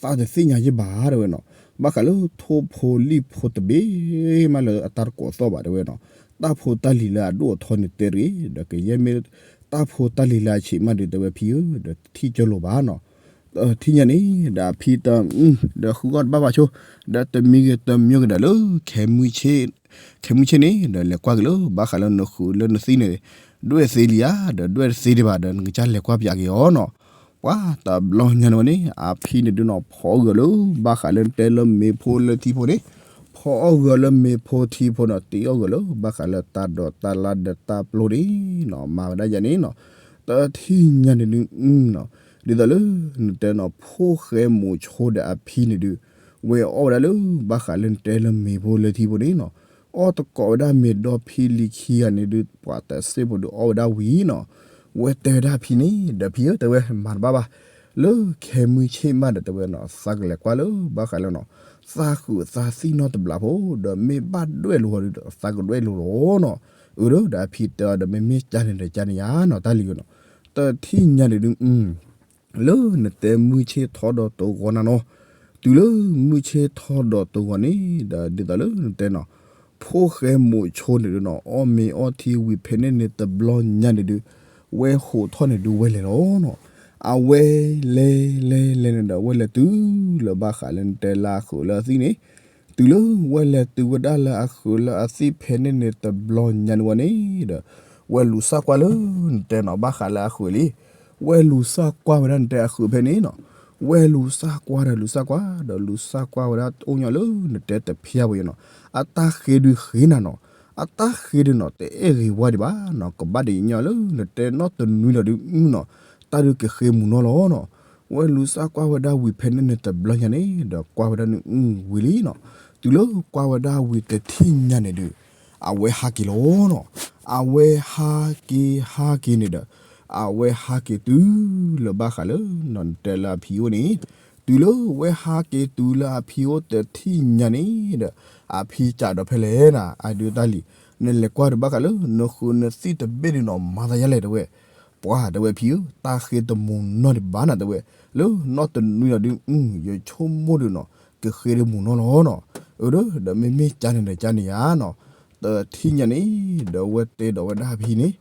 သးတသ့ၣ်ညါယဲၢ်ဘၣ်တဲဝဲနီၤ, ဘၣ်ဃးလၢထိၣ်ဖိလံၣ်ဖိတဘ့ၣ်မးလၢအတၢ်တကိးသီၣ်ဘၣ်တဲဝဲနီၤ, တၢ်ဖိတၢ်လံၤလၢအဒိၣ်အထီန့ၣ်တဲတဂ့ၤ, ဒီးကယဲၢ်မ့ၢ်တၢ်ဖိတၢ်လံၤလၢအဆံးမးဒုးတဲဝဲဖံဧၢ ဒီးတထံၣ်ကၠီလိာ်ဘၣ်နီၤ. တထံၣ်ညါန့ၣ် ဒီးအဖံတ ဒီးဃုအီၣ်တဘၣ်ဘၣ်ဆိ, ဒီးတမံၤဂ့ၤတမံၤဂ့ၤဒီးလၢ ခဲမုၢ်ဆ့ၣ်န့ၣ် ဒီးလဲၤကွၢ်က့ၤလၢဘၣ်ဃးလၢနဃုလၢနသံန့ၣ် ဒွဲၣ်သ့လံဧါ, ဒီးဒွဲၣ်တသ့ဒံးဘၣ်ဒီး နကစၢ်လဲၤကွၢ်ပၠးက့ၤအီၤနီၤ. ပှၤတဘျီညါန့ၣ်ဝဲန့ၣ် အဖံန့ၣ်ဒုးနီၤ ဖီအီၣ်ဂၢၢ်လၢ ဘၣ်ဃးလၢနတဲလၢမ့ၤဖိလၢထံဖိန့ၣ်, ဖီအီၣ်ဂၢၢ်လၢမ့ၤဖိထံဖိနီၤ, တ့အီၣ်ဂၢၢ်လၢဘၣ်ဃးလၢတၢ်ဒိးတၢ်လၢဒီးတၢ်ပျိန့ၣ်နီၤ, မၤဝဲဒၣ်ယၤန့ၣ်နီၤ. တထံၣ်ညါန့ၣ်ဒုး ဒ်သိးလၢနတဲနီၤ ဖိၣ်ဃဲမူးဆိဒီးအဖံန့ၣ်ဒုး ဝဲအီၣ်ဝဲဒၣ်လၢ ဘၣ်ဃးလၢနတဲလၢမ့ၤဖိလၢထံဖိန့ၣ်နီၤ, အီၣ်တကိးဝဲဒၣ်မ့ၤဒီဖံလံၤခံဂၤန့ၣ်ဒုး ပှၤတစ့ၢ်ဖိဒုးအီၣ်ဝဲဒၣ်ဝံၤနီၤ. ဝဲတဲဝဲဒၣ်ဖံန့ၣ် ဒီးဖံဧၢ တဲဝဲမၤတဘၣ်ဘၣ်, လၢခဲမုၢ်ဆ့ၣ်မးဒီးတဲဝဲနီၤ သးကလဲၤကွၢ်လၢဘၣ်ဃးလၢနီၤ သးဃုာ်သးသံၣ်နီၣ်တဘျီဖိ, ဒီးမ့ၢ်ဘၣ်ဒွဲၣ်လိာ်အီၤဒုးဒီး သးကဒွဲၣ်လိာ်လီၤနီၤ. အၢ ဒီးအဖံတဲအီၤဒီး မ့မ့ၢ်ကန့ၣ်ဒီးကန့ၣ်ယါနီၤ တၢ်လံၤဧၢနီၤ. တထံၣ်ညါန့ၣ်ဒုး လၢနတဲမုၢ်ဆ့ၣ်ထီဒီးတဂီၤနၤနီၤ, တုၤလၢမုၢ်ဆ့ၣ်ထီဒီးတဂီၤန့ၣ် ဒီးဒ်သိးလၢနတဲနီၤ ဖိၣ်ဃဲမူးဆိန့ၣ်ဒုးနီၤ အီၣ်မ့ၤအီထံဝံၤဖဲန့ၣ်န့ၣ်တဘျီညါန့ၣ်ဒုး ဝဲဟိးထီၣ်န့ၣ်ဒုးဝဲလဲၤလီၤနီၤ. အဝဲလဲၤလဲၤလဲၤန့ၣ်ဒီး ဝဲလဲၤတုၤလၢဘၣ်ဃးလၢနတဲလၢအဃုာ်လၢအသံၣ်န့ၣ်, တုၤလၢဝဲလဲၤတုၤဝဲဒၣ်လၢအဃုာ်လၢအသံၣ်ဖဲန့ၣ်န့ၣ်တဘျီညါန့ၣ်ဝဲန့ၣ်ဒီး ဝဲလူၤစၢ်ကွၢ်လၢနတဲနီၤ ဘၣ်ဃးလၢအဃုာ်လံ. ဝဲလူၤစၢ်ကွၢ်ဝဲဒၣ်နတဲအဃုာ်ဖဲန့ၣ်နီၤ, ဝဲလူၤစၢ်ကွၢ်ဒီးလူၤစၢ်ကွၢ် ဒီးလူၤစၢ်ကွၢ်ဝဲဒၣ်အိၣ်ညီလၢနတဲတဖျါဖိယဲနီၤ, အတၢ်ဃ့ဒုးဃ့နၤနီၤ, အတၢ်ဃ့ဒုးနီၤ တအဲၣ်ဂ့ၤဝါဒံးဘၣ်နီၤ, ကဘၣ်ဒံးညီလၢနတဲနီတနွံဒီးဒုးနီၤ တၢ်ဒုးကဃ့မုာ်နီၤလီၤနီၤ. ဝဲလူၤစၢ်ကွၢ်ဝဲဒၣ်ဝံၤဖဲန့ၣ်န့ၣ်တဘျီညါန့ၣ် ဒီးကွၢ်ဝဲဒၣ်န့ၣ်ဝံၤလံနီၤ, တုၤလၢကွၢ်ဝဲဒၣ်ဝံၤတထံၣ်ညါန့ၣ်ဒုး အဝဲဟးက့ၤလီၤနီၤ. အဝဲဟးက့ၤဟးက့ၤန့ၣ်ဒီး အဝဲဟးက့ၤတုၤလၢဘၣ်ဃးလၢနီၤ နတဲလၢအဖံအိၣ်န့ၣ်, တုၤလၢဝဲဟးက့ၤတုၤလၢအဖံအိၣ်တထံၣ်ညါန့ၣ်ဒီး အဖံစံးဒီးဖဲလဲၣ်နၤ အဒုးတၢ်လံၤ, နလဲၤကွၢ်တဘၣ်ဃးလၢ နဃုာ်နသံၣ်တဘ့ၣ်ဒုးနီၤ မၤသးယါလဲၣ်တဲဝဲ, ပှၤတဲဝဲဖံဧၢ တၢ်ဃ့တမုာ်နီတဘ့ၣ်ဘၣ်နၤတဲဝဲ, လၢနီတနွံဒီးဒုး ယဆိကမိၣ်ဒုးနီၤ ကဃ့ဒုးမုာ်နီၤလီၤနီၤ. အၢ ဒီးမ့မ့ၢ်ကန့ၣ်ဒီးကန့ၣ်ယါနီၤ, တထံၣ်ညါန့ၣ် ဒီးဝဲတဲဒီးဝဲဒၣ်အဖံန့ၣ်,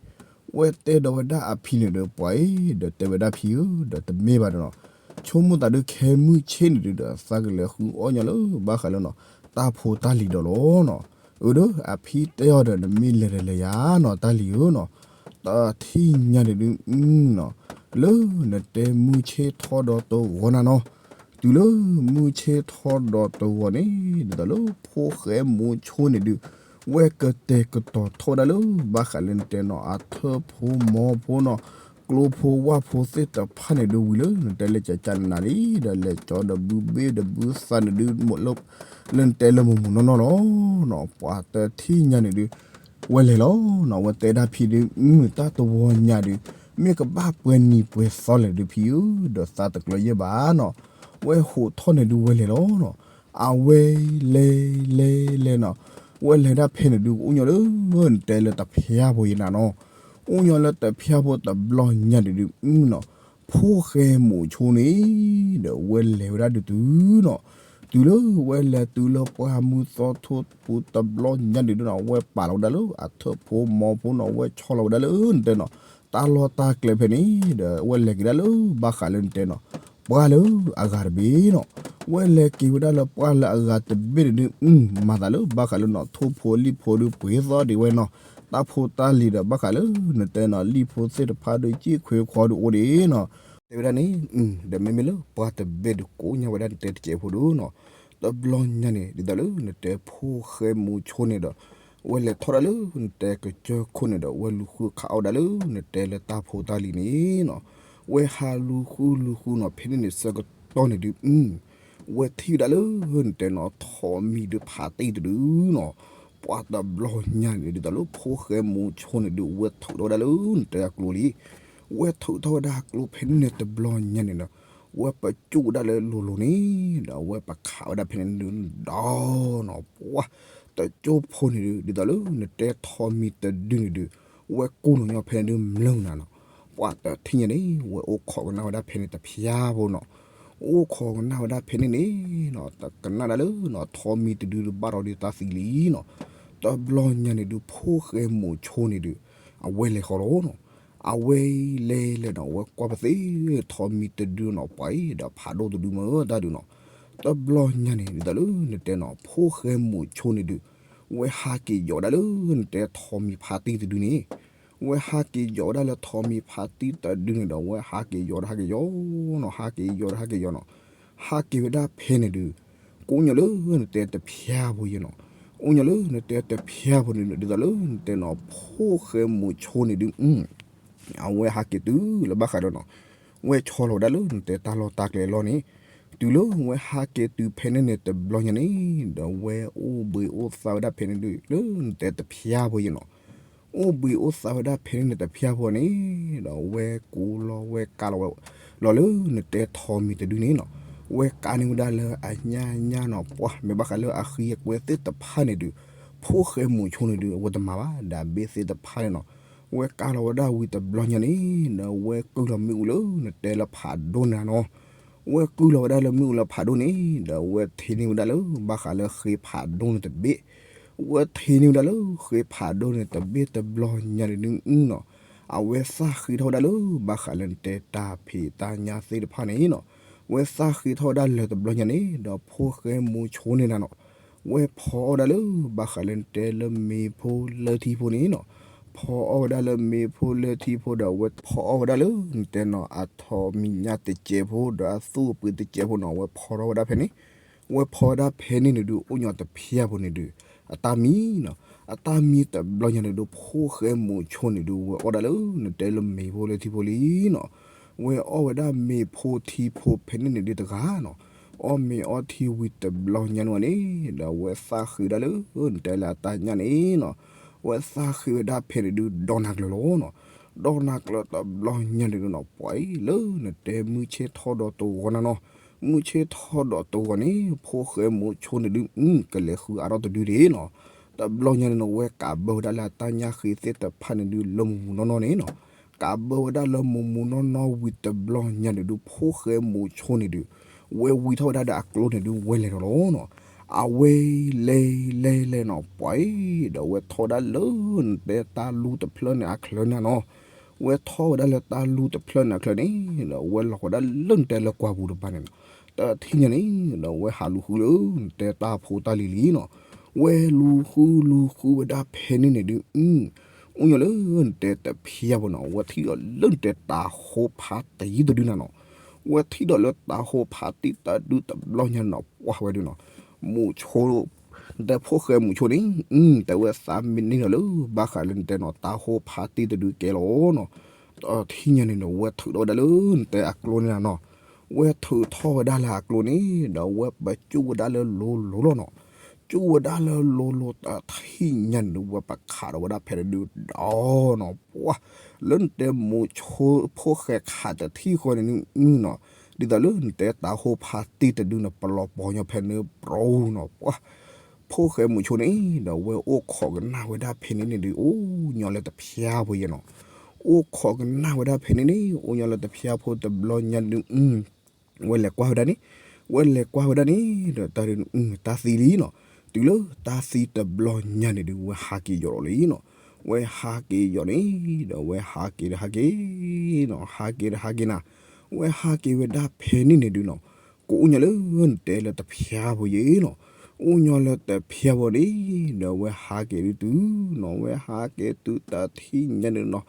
ဝဲတဲဒီးဝဲဒၣ်အဖံန့ၣ်ဒီး ပှၤအံၤ ဒီးတဲဝဲဒၣ်ဖံဧၢ ဒီးတမ့ၢ်ဘၣ်ဒီးနီၤ, ဆိကမိၣ်သးဒုးခဲမုၢ်ဆ့ၣ်န့ၣ်ဒုးဒီး သးကလဲၤဃုအီၣ်ညီလၢဘၣ်ဃးလၢနီၤ တၢ်ဖိတၢ်လံၤဒီးလီၤနီၤ. အၢ ဒီးအဖံတဲအီၤဒီး နမ့ၢ်လဲၤဒီးလဲၤယါနီၤ တၢ်လံၤဧၢနီၤ, တထံၣ်ညါန့ၣ်ဒုးနီၤ, လၢနတဲမုၢ်ဆ့ၣ်ထီဒီးတဂီၤနၤနီၤ, တုၤလၢမုၢ်ဆ့ၣ်ထီဒီးတဂီၤန့ၣ် ဒ်သိးလၢဖိၣ်ဃဲမူးဆိန့ၣ်ဒုး ဝဲကတဲာ်ကတီၤထီၣ်ဝဲဒၣ်လၢ ဘၣ်ဃးလၢနတဲနီၤ အထၢၣ်ဖိမီၤဖိနီၤ, ကျိဖိဝၣ်ဖိသ့ၣ်တဖၣ်န့ၣ်ဒုးဝံၤလၢ နတဲလဲၤကကနၤလံ ဒီးလဲၤကၠီဒီးဘုဘ့ၣ်ဒီးဘုသးန့ၣ်ဒုး လၢနတဲလၢမုာ်မုာ်နီၢ်နီၢ်လီၤနီၤ. ပှၤတထံၣ်ညါန့ၣ်ဒုး ဝဲလဲၤလီၤနီၤ, ဝဲတဲဒၣ်ဖံဒုး တၢ်တဝီညါဒုး မ့ၢ်ကဘၣ်ပှဲၤနံၤပှဲၤသီလဲၣ်ဒုးဖံဧၢ ဒီးသးတကျၢၤယဲၢ်ဘၣ်နီၤ, ဝဲဟိးထီၣ်န့ၣ်ဒုးဝဲလဲၤလီၤနီၤ. အဝဲလဲၤလဲၤလဲၤနီၤ, ဝဲလဲၤဒၣ်ဖဲန့ၣ်ဒုး အိၣ်ညီလၢ နတဲလၢတဖၠၣ်ဖိယဲၢ်နၤနီၤ, အိၣ်ညီလၢတဖၠၣ်ဖိတဘျီညါန့ၣ်ဒုးနီၤ, ဖိၣ်ဃဲမူးဆိန့ၣ် ဒီးဝဲလဲၤဝဲဒၣ်ဒုးတုၤနီၤ, တုၤလၢဝဲလဲၤတုၤလၢပှၢ်မုၢ်သီထိပူၤတဘျီညါန့ၣ်ဒုးနီၤ ဝဲပာ်လီၤဝဲဒၣ်လၢအထၢၣ်ဖိမီၤဖိနီၤ, ဝဲဆီလီၤဝဲဒၣ်လၢနတဲနီၤ တၢ်လီၢ်တၢ်ကျဲဖဲန့ၣ်ဒီး ဝဲလဲၤက့ၤဒၣ်လၢဘၣ်ဃးလၢနတဲနီၤ ပှၢ်လၢအဂၤတဘ့ၣ်နီၤ, ဝဲလဲၤက့ၤဝဲဒၣ်လၢပှၢ်လၢအဂၤတဘ့ၣ်န့ၣ်ဒုး မၤသးလၢဘၣ်ဃးလၢနီၤ ထိၣ်ဖိလံၣ်ဖိဒုးပှ့ၤသီဒံးဝဲနီၤ, တၢ်ဖိတၢ်လံၤဒီးဘၣ်ဃးလၢနတဲနီၤ လံၣ်ဖိသ့ၣ်တဖၣ်ဒုး ကံၣ်ခွ့ခွီဒုးအိၣ်ဒံးနီၤ တဲဝဲဒၣ်န့ၣ်, ဒီးမ့မ့ၢ်လၢပှၤတဘ့ၣ်ဒုးကိးညါဝဲဒၣ်နတဲတစဲးဖိဒုးနီၤ, တဘျီညါန့ၣ် ဒ်သိးလၢနတဲဖိၣ်ဃဲမူဆိန့ၣ်ဒီး, ဝဲလဲၤထီၣ်ဒၣ်လၢနတဲကစၢၢ်ခိၣ်န့ၣ်ဒီး ဝဲလူၤဃုခးအီၣ်ဒၣ်လၢနတဲလၢတၢ်ဖိတၢ်လံၤန့ၣ်နီၤ, ဝဲဟးလူၤဃုလူၤဃုနီၤ ဖဲန့ၣ်န့ၣ်ဆၢကတီၢ်န့ၣ်ဒုး ဝဲထံၣ်ဝဲဒၣ်လၢနတဲနီၤ ထိးမံၤဒုးဖးတံၢ်တဒုနီၤ, ပှၤတဘျီညါန့ၣ် ဒ်သိးလၢဖိၣ်ဃဲမူဆိန့ၣ်ဒုး ဝဲထုးထီၣ်ဝဲဒၣ်လၢနတဲအကျိလံ, ဝဲထုးထီၣ်ဝဲဒၣ်အကျိဖဲန့ၣ်န့ၣ်တဘျီညါန့ၣ်ဒီး, ဝဲပကၠူၣ်ဝဲဒၣ်လၢလိၤလိၤန့ၣ်, ဒီးဝဲပခးဝဲဒၣ်ဖဲန့ၣ်ဒုးဒီနီၤ, ပှၤတကၠိဖိန့ၣ်ဒုး ဒ်သိးလၢနတဲထိးမံၤတဒုန့ၣ်ဒုး, ဝဲကူၣ်လီၤညီဖဲန့ၣ်ဒုးမျၢနၤနီၤ, ပှၤတထံၣ်ညါန့ၣ် ဝဲအိၣ်ခိးကနၣ်ဝဲဒၣ်ဖဲန့ၣ်တဖျါဖိနီၤ, အိၣ်ခိးကနၣ်ဝဲဒၣ်ဖဲန့ၣ်န့ၣ်နီၤ တကနၣ်ဒၣ်လၢနီၤ ထိးမံၤတဒုဘၣ်ဒီးဒုးတၢ်သံလံနီၤ, တဘျီညါန့ၣ်ဒုး ဖိၣ်ဃဲမူဆိန့ၣ်ဒုး, အဝဲလဲၤဃီလီၤနီၤ, အဝဲလဲၤလဲၤနီၤ ဝဲကွၢ်ပသ့ ထိးမံၤတဒုနီၤ ပှၤအံၤဒီးဖးဒိၣ်တဒုမ့ၢ်တၢ်ဒုးနီၤ, တဘျီညါန့ၣ် ဒ်သိးလၢနတဲနီၤ ဖိၣ်ဃဲမူဆိန့ၣ်ဒုး, ဝဲဟးက့ၤယီၤဒၣ်လၢနတဲထိးမံၤဖးတံၢ်တဒုန့ၣ်, ဝဲဟးက့ၤယီၤဝဲဒၣ်လၢထိးမံၤဖးတံၢ်တဒုန့ၣ်ဒီး ဝဲဟးက့ၤယီၤတဟးက့ၤယီၤနီၤ ဟးက့ၤယီၤတဟးက့ၤယီၤနီၤ, ဟးက့ၤဝဲဒၣ်ဖဲန့ၣ်ဒုး, ကအိၣ်ညီလၢနတဲတဖျါဖိယဲနီၤ, အိၣ်ညီလၢနတဲတဖျါဖိန့ၣ်ဒုး ဒ်သိးလၢနတဲနီၤ ဖိၣ်ဃဲမူဆိန့ၣ်ဒုး အဝဲဟးက့ၤတုၤလၢဘၣ်ဃးဒီးနီၤ, ဝဲဆီလီၤဝဲဒၣ်လၢနတဲတၢ်လီၢ်တၢ်ကျဲအလီၢ်န့ၣ်, တုၤလၢဝဲဟးက့ၤတုၤဖဲန့ၣ်န့ၣ်တဘျီညါန့ၣ်, ဒီးဝဲအိၣ်ဘှံးအိၣ်သါဝဲဒၣ်ဖဲန့ၣ်ဒုး လၢနတဲတဖျါဖိယဲနီၤ, အိၣ်ဘှံးအိၣ်သါဝဲဒၣ်ဖဲန့ၣ်န့ၣ်တဖျါဖိန့ၣ်, ဒီးဝဲကူလီၤဝဲကးလီၤဝဲ, လီၤလၢနတဲထိးမံၤတဒုန့ၣ်နီၤ, ဝဲကးန့ၢ်ဝဲဒၣ်လၢအညၣ်ညၣ်နီၤ ပှၤမ့ၢ်ဘၣ်ဃးလၢအဃံအကွဲသ့ၣ်တဖၣ်န့ၣ်ဒုး, ဖိၣ်ဃဲမူဆိန့ၣ်ဒုး အဝဲတမၤဘၣ် ဒၣ်ဘ့ၣ်သ့ၣ်တဖၣ်န့ၣ်နီၤ, ဝဲကးလီၤဝဲဒၣ်ဝံၤတဘျီညါန့ၣ်, ဒီးဝဲကုၢ်လီၤမ့ၣ်အူလၢနတဲလၢဖးဒိၣ်န့ၣ်နီၤ, ဝဲကုၢ်လီၤဝဲဒၣ်လၢမ့ၣ်အူလၢဖးဒိၣ်န့ၣ်, ဒီးဝဲထံၣ်န့ၢ်ဝဲဒၣ်လၢဘၣ်ဃးလၢဃ့ဖးဒိၣ်န့ၣ်တဘ့ၣ်, ဝဲထံၣ်န့ၢ်ဝဲဒၣ်လၢဃ့ဖးဒိၣ်န့ၣ်တဘ့ၣ်တဘျီညါန့ၣ်ဒုးနီၤ, အဝဲသၣ်ဃ့ထီၣ်ဝဲဒၣ်လၢဘၣ်ဃးလၢနတဲတၢ်ဖံးတၢ်ညၣ်သ့ၣ်တဖၣ်န့ၣ်နီၤ, ဝဲသၣ်ဃ့ထီၣ်ဝဲဒၣ်လၢတဘျီညါန့ၣ် ဒီးဖိၣ်ဃဲမူဆိန့ၣ်နၤနီၤ, ဝဲဖီအီၣ်ဝဲဒၣ်လၢဘၣ်ဃးလၢနတဲလၢမ့ၤဖိလၢထံဖိန့ၣ်နီၤ, ဖီအီၣ်ဝဲဒၣ်လၢမ့ၤဖိလၢထံဖိဒီး ဝဲဖီအီၣ်ဝဲဒၣ်လၢနတဲနီၤ အထိးမံၤညၣ်တစဲးဖိ ဒီးအသူၣ်အပှ့ၤတစဲးဖိနီၤ ဝဲဖီထီၣ်ဝဲဒၣ်ဖဲန့ၣ်, ဝဲဖီဝဲဒၣ်ဖဲန့ၣ်န့ၣ်ဒုး အိၣ်ညီတဖျါဖိန့ၣ်ဒုး, အတၢ်မံနီၤ, အတၢ်မံတဘျီညါန့ၣ်ဒုး ဖိၣ်ဃဲမူဆိန့ၣ်ဒုး ဝဲအီၣ်ဒၣ်လၢနတဲလၢမ့ၤဖိလၢထံဖိလံနီၤ, ဝဲအီၣ်ဝဲဒၣ်မ့ၤဖိထံဖိဖဲန့ၣ်န့ၣ်ဒုးတဂၤနီၤ, အီၣ်မ့ၤအီထံဝံၤတဘျီညါန့ၣ်ဝဲန့ၣ်, ဒီးဝဲသၣ်ဃ့ဒၣ်လၢနတဲလၢအတၢ်ညၣ်န့ၣ်နီၤ, ဝဲသၣ်ဃ့ဝဲဒၣ်ဖဲန့ၣ်ဒုး ဒီနၤကျၢၤလီၤနီၤ, ဒီနၤကျၢၤတဘျီညါန့ၣ်ဒုးနီၤ ပှၤအံၤလၢနတဲမုၢ်ဆ့ၣ်ထီၣ်ဒီးတဂီၤနၤနီၤ, မုၢ်ဆ့ၣ်ထီၣ်ဒီးတဂီၤန့ၣ် ဖိၣ်ဃဲမူဆိန့ၣ်ဒုး ကလဲၤဃုအါထီၣ်တဒုဒ့နီၤ, တဘျီညါန့ၣ်နီၤ ဝဲကးဘၢဝဲဒၣ်လၢအတၢ်ညၣ်ဃ့သ့ၣ်တဖၣ်န့ၣ်ဒုး လၢမူးမူးနီၢ်နီၢ်န့ၣ်နီၤ, ကးဘၢဝဲဒၣ်လၢမူးမူးနီၢ်နီၢ်ဝံၤတဘျီညါန့ၣ်ဒုး ဖိၣ်ဃဲမူဆိန့ၣ်ဒုး ဝဲဝံထီၣ်ဝဲဒၣ်ဒီးအကျိန့ၣ်ဒုး ဝဲလဲၤထီၣ်လီၤနီၤ, အဝဲလဲၤလဲၤလဲၤနီၤ ပှၤအံၤ ဒီးဝဲထီၣ်ဝဲဒၣ်လၢနတဲတၢ်လူၢ်တဖျၢၣ်န့ၣ်အချၢန့ၣ်နီၤ, ဝဲထီၣ်ဝဲဒၣ်လၢတၢ်လူၢ်တဖျၢၣ်န့ၣ်အချၢန့ၣ် ဒီးဝဲလီၤဃီၤဒၣ်လၢနတဲလၢကွၢ်ပူၤတပၤန့ၣ်နီၤ, တထံၣ်ညါန့ၣ် ဒီးဝဲဟးလူၤဃုလၢနတဲတၢ်ဖိတၢ်လံၤလံနီၤ, ဝဲလူၤဃုလူၤဃုဝဲဒၣ်ဖဲန့ၣ်န့ၣ်ဒုး အိၣ်ညီလၢနတဲတဖျါဖိနီၤ ဝဲထံၣ်ဒီးလၢနတဲတၤဟိဖးတံၢ်တဒုနၤနီၤ, ဝဲထံၣ်ဒီးလၢတၤဟိဖးတံၢ်တဒုတဘျီညါနီၤ ပှၤဝဲဒုးနီၤ, မူဆိ နတဲဖိၣ်ဃဲမူဆိန့ၣ် တဲဝဲသးမ့ၢ်န့ၢ်ဒီးလၢ ဘၣ်ဃးလၢနတဲနီၤ တၤဟိဖးတံၢ်တဒုကဲလီၤနီၤ, တထံၣ်ညါန့ၣ်ဒီး ဝဲထုးထီၣ်ဝဲဒၣ်လၢနတဲအကျိန့ၣ်နၤနီၤ, ဝဲထုးထီၣ်ဝဲဒၣ်လၢအကျိန့ၣ် ဒီးဝဲပကၠူၣ်ဝဲဒၣ်လၢလိၤလိၤလီၤနီၤ, ကၠူၣ်ဝဲဒၣ်လၢလိၤလိၤတထံၣ်ညါန့ၣ်ဒီး ဝဲပခးဒီးဝဲဒၣ်ဖဲတဒုဒီးနီၤ ပှၤ လၢနတဲမူဆိဖိၣ်ဃဲခးတထံၣ်ဃီန့ၣ်နီၤ, ဒ်သိးလၢနတဲတၤဟိဖးတံၢ်တဒုန့ၣ် ပလီၤပီၤညီဖဲန့ၣ်ပျီနီၤ ပှၤ ဖိၣ်ဃဲမူဆိန့ၣ် ဒီးဝဲအိၣ်ခိးကနၣ်ဝဲဒၣ်ဖဲန့ၣ်န့ၣ်ဒုး အိၣ်ညီလၢတဖျါဖိယဲနီၤ, အိၣ်ခိးကနၣ်ဝဲဒၣ်ဖဲန့ၣ်န့ၣ် အိၣ်ညီလၢတဖျါဖိတဘျီညါဒုး ဝဲလဲၤကွၢ်ဝဲဒၣ်န့ၣ်, ဝဲလဲၤကွၢ်ဝဲဒၣ်န့ၣ် ဒီးတၢ်ဒုး တၢ်သံလံနီၤ, တုၤလၢတၢ်သံတဘျီညါန့ၣ်ဒုး ဝဲဟးက့ၤယီၤလီၤလံနီၤ, ဝဲဟးက့ၤယီၤန့ၣ် ဒီးဝဲဟးက့ၤဒီးဟးက့ၤနီၤ, ဟးက့ၤဒီးဟးက့ၤနၤ, ဝဲဟးက့ၤဝဲဒၣ်ဖဲန့ၣ်န့ၣ်ဒုးနီၤ, ကအိၣ်ညီလၢနတဲလၢတဖျါဖိယဲနီၤ, အိၣ်ညီလၢတဖျါဖိန့ၣ် ဒီးဝဲဟးက့ၤဒုးတုၤနီၤ, ဝဲဟးက့ၤတုၤတထံၣ်ညါန့ၣ်နီၤ,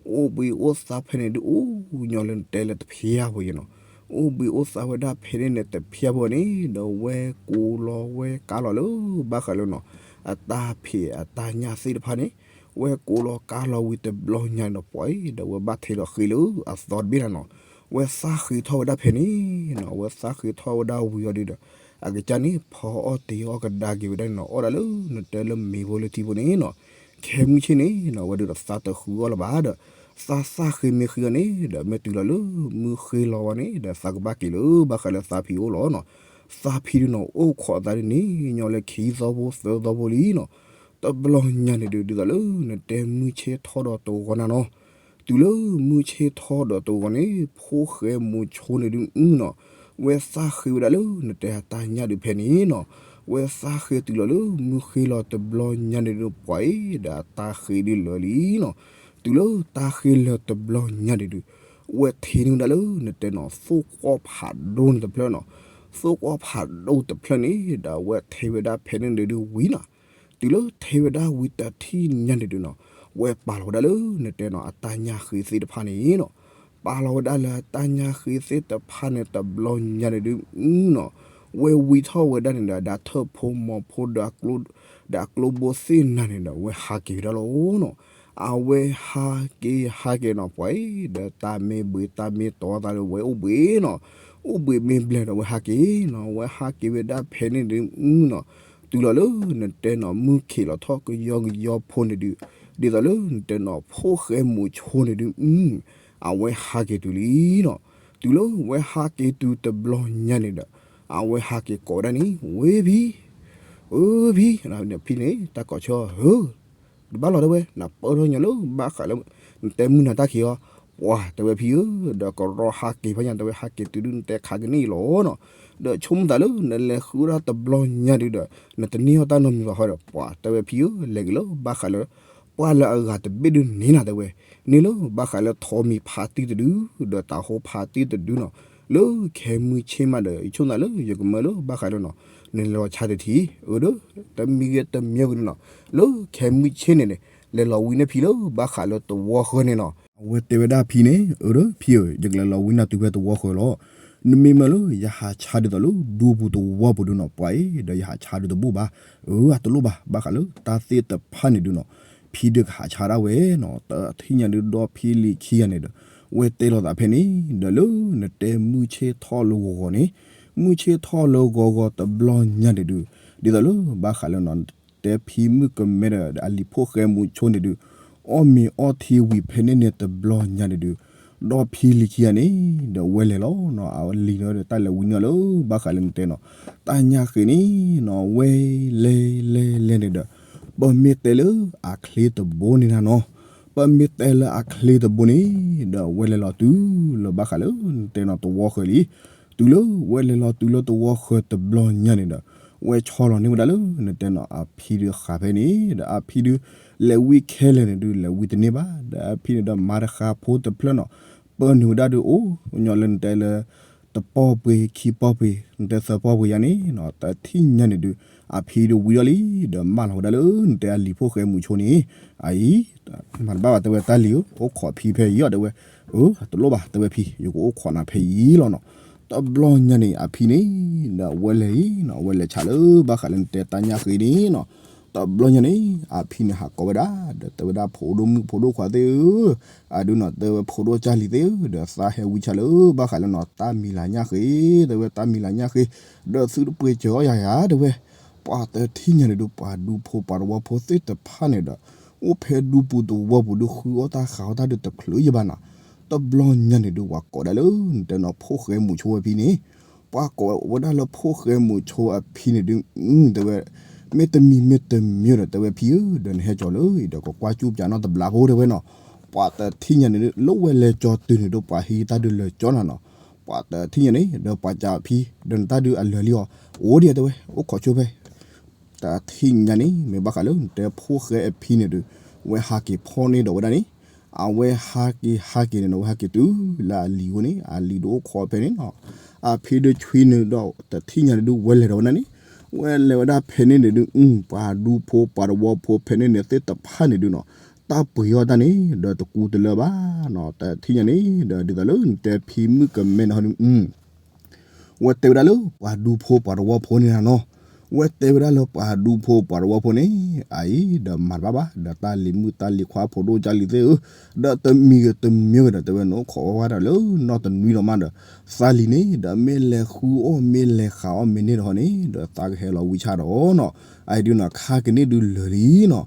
အိၣ်ဘှံးအိၣ်သါဖဲန့ၣ်ဒုး အိၣ်ညီလၢနတဲလၢတဖျါဖိယဲနီၤ, အိၣ်ဘှံးအိၣ်သါဝဲဒၣ်ဖဲန့ၣ်န့ၣ်တဖျါဖိန့ၣ် ဒီးဝဲကိးလီၤဝဲကါလီၤလၢဘၣ်ဃးလၢနီၤ အတၢ်ဖံးအတၢ်ညၣ်သ့ၣ်တဖၣ်န့ၣ်, ဝဲကိးလီၤကါလီၤဝံၤတဘျီညါန့ၣ်ဒီး ပှၤအံၤဒီးဝဲဘၣ်ထဲးလီၤဃ့လၢအသီတဘ့ၣ်လီၤနီၤ, ဝဲသးဃ့ထီၣ်ဝဲဒၣ်ဖဲန့ၣ်နီၤ, ဝဲသးဃ့ထီၣ်ဝဲဒၣ်ဝံၤအီၤဒုးဒီး အကစၢ်န့ၣ် ဖီအီၣ်တ့ၤအီၣ်ကဒါက့ၤဝဲဒၣ်န့ၣ်နီၤ, အီၣ်ဒၣ်လၢနတဲလၢမ့ၤဖိလၢထံဖိန့ၣ်နီၤ, ခဲမုၢ်ဆ့ၣ်န့ၣ်နီၤ ဝဲဒုးဒီးသးတဃုအီၣ်လၢၤဘၣ်ဒီး သးသးဃ့မ့ၢ်ဃ့အီၤန့ၣ်ဒီး မ့ၢ်တုၤလီၤလၢမုၢ်ဃ့လီၤဝဲန့ၣ်ဒီး သးကဘၣ်က့ၤလၢဘၣ်ဃးလၢသးဖံအိၣ်လီၤနီၤ, သးဖံဒုးနီၤ အိၣ်ခိးအသးဒ်န့ၣ် ညီလၢခံသီဖိသၢသီဖိလံနီၤ, တဘျီညါန့ၣ်ဒုး ဒ်သိးလၢနတဲမုၢ်ဆ့ၣ်ထီၣ်ဒီးတဂီၤနၤနီၤ, တုၤလၢမုၢ်ဆ့ၣ်ထီၣ်ဒီးတဂီၤန့ၣ် ဖိၣ်ဃဲမူၤဆိန့ၣ်ဒုးနီၤ, ဝဲသးဃ့ဝဲဒၣ်လၢနတဲအတၢ်ညၣ်ဒုးဖဲန့ၣ်နီၤ, ဝဲသးဃ့တုၤလီၤလၢမုၢ်ဃ့လီၤတဘျီညါန့ၣ်ဒုး ပှၤအံၤဒီးအတၢ်ဃ့ဒုးလၢာ်လံနီၤ, တုၤလၢတၢ်ဃ့လၢာ်တဘျီညါန့ၣ်ဒုး ဝဲထဲးန့ၢ်ဝဲဒၣ်လၢနတဲနီၤ သိၣ်ကီၢ်ဖးဒိၣ်န့ၣ်တဖျၢၣ်နီၤ, သိၣ်ကီၢ်ဖးဒိၣ်တဖျၢၣ်န့ၣ်ဒီး ဝဲထဲးဝဲဒၣ်ဖဲန့ၣ်န့ၣ်ဒုးဝံၤနီၤ, တုၤလၢထဲးဝဲဒၣ်ဝံၤတထံၣ်ညါန့ၣ်ဒုးနီၤ, ဝဲပာ်လီၤဝဲဒၣ်လၢနတဲနီၤ အတၢ်ညၣ်ဃ့သ့ၣ်တဖၣ်န့ၣ်နီၤ, ပာ်လီၤဝဲဒၣ်လၢအတၢ်ညၣ်ဃ့သ့ၣ်တဖၣ်န့ၣ်တဘျီညါန့ၣ်ဒုးနီၤ, ဝဲဝံထီၣ်ဝဲဒၣ်န့ၣ်ဒီး ဒၣ်ထၢၣ်ဖိမီၤဖိဒီးအကျိ ဒီးအကျိဘိသ့ၣ်နၤန့ၣ်ဒီး ဝဲဟးက့ၤဝဲဒၣ်လီၤနီၤ, အဝဲဟးက့ၤဟးက့ၤနီၤ ပှၤအံၤဒီးတၢ်မ့ၢ်ဘှံးတၢ်မ့ၢ်တီၤသးဒီး ဝဲအိၣ်ဘှံးနီၤ, အိၣ်ဘှံးမ့ၢ်ဘျဲၣ်ဒီး ဝဲဟးက့ၤနီၤ, ဝဲဟးက့ၤဝဲဒၣ်ဖဲန့ၣ်ဒုးနီၤ, တုၤလီၤလၢနတဲနီၤ မုၢ်ခံးလီၤထီၣ်ကယီကယီဖိန့ၣ်ဒုး, ဒ်သိးလၢနတဲနီၤ ဖိၣ်ဃဲမူၤဆိန့ၣ်ဒုး အဝဲဟးက့ၤတုၤလံနီၤ, တုၤလၢဝဲဟးက့ၤတုၤတဘျီညါန့ၣ်ဒီး အဝဲဟးက့ၤကိးဝဲဒၣ်န့ၣ် ဝဲဖံ, အၢဖံ, ဖံန့ၣ် တၢ်ကိးဆၢ ဧၢ တဘၣ်လီၤတဲဝဲ နပၢၢ်ထီၣ်ညီလၢဘၣ်ဃးလၢ နတဲမုၢ်နၤတၢ်ခံးအီၤ, ပှၤတဲဝဲဖံဧၢ, ဒီးကရီဟးက့ၤဖဲညါ တဲဝဲဟးက့ၤတုၤဒုး နတဲခးကန့ၢ်လီၤနီၤ, ဒီးဆိကမိၣ်သးလၢနလဲၤဃုဝဲဒၣ်တဘျီညါဒုးဒီး နတန့ၢ်အီၣ်တၢ်နီတမံၤဘၣ်ဃီဒီး ပှၤတဲဝဲဖံဧၢ လဲၤက့ၤလၢဘၣ်ဃးလၢ ပှၢ်လၢအဂၤတဘ့ၣ်ဒုးန့ၣ်နၤတဲဝဲ, န့ၣ်လၢဘၣ်ဃးလၢထိးမံၤဖးတံၢ်တဒု ဒီးတၤဟိဖးတံၢ်တဒုနီၤ, လၢခဲမုၢ်ဆ့ၣ်မးဒီး ယဆိကမိၣ်သးလၢယကမၢလၢဘၣ်ဃးလၢနီၤ, နလဲၤလီၤဆါတထံၣ် အၢဒီး တမံၤဂ့ၤတမံၤဂ့ၤန့ၣ်နီၤ, လၢခဲမုၢ်ဆ့ၣ်န့ၣ်န့ၣ် လဲၤလီၤဝံန့ၢ်ဖံလၢဘၣ်ဃးလၢတဝီဃၢၤန့ၣ်နီၤ, အဝဲတဲဝဲဒၣ်ဖံန့ၣ် အၢဒီးဖံဧၢ ယကလဲၤလီၤဝံနၤတုၤဖဲတဝီဃၢၤလီၤ, နမ့ၢ်မၢလၢယဟးဆါဒ်သိးလၢဒူပူၤတဝီပူၤဒုနီၤ ပှၤအံၤဒီးယဟးဆါဒုတဘူၣ်ဘၣ်, အၢ အတလိၣ်ဘၣ် ဘၣ်ဃးလၢတၢ်သ့ၣ်တဖၣ်န့ၣ်ဒုနီၤ, ဖံဒုးကဟးဆါဒၣ်ဝဲနီၤ, တထံၣ်ညါဒုဒီဖံလံၤခံဂၤန့ၣ်ဒီး ဝဲတဲလီၤသးဖဲန့ၣ် ဒီးလၢနတဲမုၢ်ဆ့ၣ်ထီၣ်လၢဂီၤဂီၤန့ၣ်, မုၢ်ဆ့ၣ်ထီၣ်လၢဂီၤဂီၤတဘျီညါန့ၣ်ဒုး, ဒ်သိးလၢဘၣ်ဃးလၢနီၤ တဲဖံမုၣ်ကမဲဒီးအလံၤဖိၣ်ဃဲမူၤဆိန့ၣ်ဒုး, အီၣ်မ့ၤအီထံဝံၤဖဲန့ၣ်န့ၣ်တဘျီညါန့ၣ်ဒုး, ဒီဖံလံၤခံဂၤန့ၣ် ဒီးဝဲလဲၤလီၤနီၤ, အဝဲလံၤန့ၣ်ဒီးတၢ်လဲၤဝံန့ၢ်အီၤလၢဘၣ်ဃးလၢနတဲနီၤ, တၢ်ညၣ်ဃ့န့ၣ်နီၤ ဝဲလဲၤလဲၤလဲၤလဲၤန့ၣ်ဒီး, ပမ့ၢ်တဲလၢအချ့တဘိန့ၣ်နၤနီၤ, ပမ့ၢ်တဲလၢအချ့တဘိန့ၣ် ဒီးဝဲလဲၤလီၤတုၤလၢဘၣ်ဃးလၢနတဲနီၤတဝီဃၢၤလံ, တုၤလၢဝဲလဲၤလီၤတုၤလၢတဝီဃၢၤတဘျီညါန့ၣ်ဒီး, ဝဲဆီလီၤန့ၢ်ဝဲဒၣ်လၢနတဲနီၤအဖံဒုးဃာ်ဖဲန့ၣ် ဒီးအဖံဒုး လဲၤဝံခဲလၢာ်န့ၣ်ဒုး လဲၤဝံတန့ၢ်ဘၣ်, ဒီးအဖံန့ၣ်ဒီးမၤတဃာဖိတဖျၢၣ်နီၤ, ပၢနုာ်ဝဲဒၣ်ဒုးအိၣ်ညီလၢနတဲလၢ တပီၢ်ပှ့ၤခံပီၢ်ပှ့ၤ နတဲသၢပီၢ်ပှ့ၤယါန့ၣ်နီၤ, တထံၣ်ညါန့ၣ်ဒုး အဖံဒုးဝံထီၣ်လံ, ဒီးမၢလီၤဝဲဒၣ်လၢနတဲအလံၤဖိၣ်ဃဲမူၤဆိန့ၣ်, အအံၤ မၤတဘၣ်ဘၣ်တဲဝဲတၢ်လံၤဧၢ, အိၣ်ခိးဖံဖဲအံၤအီၤတဲဝဲ, အၢ တလိၣ်ဘၣ်တဲဝဲဖံ ယကအိၣ်ခိးနၤဖဲအံၤလီၤနီၤ, တဘျီညါန့ၣ် အဖံန့ၣ် ဒီးဝဲလဲၤအံၤနီၤ, ဝဲလဲၤဆါလၢဘၣ်ဃးလၢနတဲတၢ်ညၣ်ဃ့န့ၣ်နီၤ, တဘျီညါန့ၣ် အဖံန့ၣ်ဟးကိးဝဲဒၣ် ဒီးတဲဝဲဒၣ်ဖိဒိၣ်မုၣ်ဖိဒိၣ်ခွါသ့ၣ်ဧၢ, အဒုနီၤ တဲဝဲဖိဒိၣ်ကၢ်လံၤသ့ၣ်ဧၢ, ဒီးသးဟဲဝံဆါလၢဘၣ်ဃးလၢနီၤ တၢ်မံၤလၤညၣ်ဃ့, တဲဝဲတၢ်မံၤလၤညၣ်ဃ့, ဒီးသုတပှ့ၤစၢၤအီၣ်ယၤယၤတဲဝဲ, ပှၤတထံၣ်ညါန့ၣ်ဒုး ပှၤဒူဖိပှၤတဝီဖိသ့ၣ်တဖၣ်န့ၣ်ဒီး အိၣ်ဖဲဒူပူၤတဝီပူၤဒုး ဃုအီၣ်တၢ်ဃးအီၣ်တၢ်ဒုးတချုးယဘၣ်နီၤ, တဘျီညါန့ၣ်ဒုး ပှၤကိးဒၣ်လၢနတဲနီၤဖိၣ်ဃဲမူၤဆိအဖံန့ၣ်, ပှၤကိးဝဲဒၣ်လၢဖိၣ်ဃဲမူၤဆိအဖံန့ၣ်ဒုး, တဲဝဲ, မ့တမံၤမ့တမံၤဒီးတဲဝဲဖံဧၢ, ဒီးနဟဲကၠီၤလၢအံၤဒီးကကွၢ်စူၣ်ပၠးနီတဘျီဖိတဲဝဲနီၤ, ပှၤတထံၣ်ညါန့ၣ်ဒုး လၢဝဲလဲၤကၠီၤတုၤန့ၣ်ဒုး ပှၤဟံးတၢ်ဒုးလၢာ်ကၠီနၤနီၤ, ပှၤတထံၣ်ညါန့ၣ် ဒီးပှၤကးဖံ, ဒီးနတၢ်ဒုးအလၢာ်လံအီၤ, အိၣ်ဒံးတဲဝဲ, အိၣ်ခိးဆိဖဲ တထံၣ်ညါန့ၣ် မ့ၢ်ဘၣ်ဃးလၢနတဲဖိၣ်ဃဲအဖံန့ၣ်ဒုး, ဝဲဟးက့ၤဖီၣ်န့ၢ်ဒီးဝဲဒၣ်န့ၣ်, အဝဲဟးက့ၤဟးက့ၤန့ၣ်နီၤ ဝဲဟးက့ၤတုၤလၢအလံၤအအိၣ်န့ၣ် အလံၤဒုးအိၣ်ခိးဖဲန့ၣ်နီၤ, အဖံဒုးဆွံနုာ်ဒီးတထံၣ်ညါန့ၣ်ဒုး ဝဲလဲၤဒီးဝဲဒၣ်န့ၣ်, ဝဲလဲၤဝဲဒၣ်ဖဲန့ၣ်န့ၣ်ဒုး ပှၤဒူဖိပှၤတဝီဖိဖဲန့ၣ်န့ၣ်သ့ၣ်တဖၣ်န့ၣ်ဒုးနီၤ, တၢ်ပှ့ၤအီၣ်တၢ်န့ၣ် ဒီးတကူတလၢဘၣ်နီၤ. တထံၣ်ညါန့ၣ် ဒီးဒ်သိးလၢနတဲဖံမုၣ်ကမဲန့ၣ်ဟီဒုး ဝဲတဲဝဲဒၣ်လၢပှၤဒူဖိပှၤသဝီဖိန့ၣ်နီၤ, ဝဲတဲဝဲဒၣ်လၢပှၤဒူဖိပှၤသဝီဖိန့ၣ် အအံၤဒီးမၤတဘၣ်ဘၣ်, ဒီးတၢ်လံၤမုၣ်တၢ်လံၤခွါဖိဒိၣ်ကၢ်လံၤသ့ၣ်ဧၢ, ဒီးတမံၤဂ့ၤတမံၤဂ့ၤဒီး တဲဝဲနအိၣ်ခိးဝဲဒၣ်လၢနီၢ်တနွံလီၤမးဒီး သးလံၤန့ၣ် ဒီးမ့ၢ်လဲၤဃုအီၣ်မ့ၢ်လဲၤဃးအီၣ်မ့ၢ်န့ၣ်တဟီန့ၣ် ဒီးသးကဟဲလီၤဝံဆၣ်ဒီးနီၤ, အအံၤဒုးနီၤ ခါကန့ၣ်ဒုးလၢာ်လံနီၤ.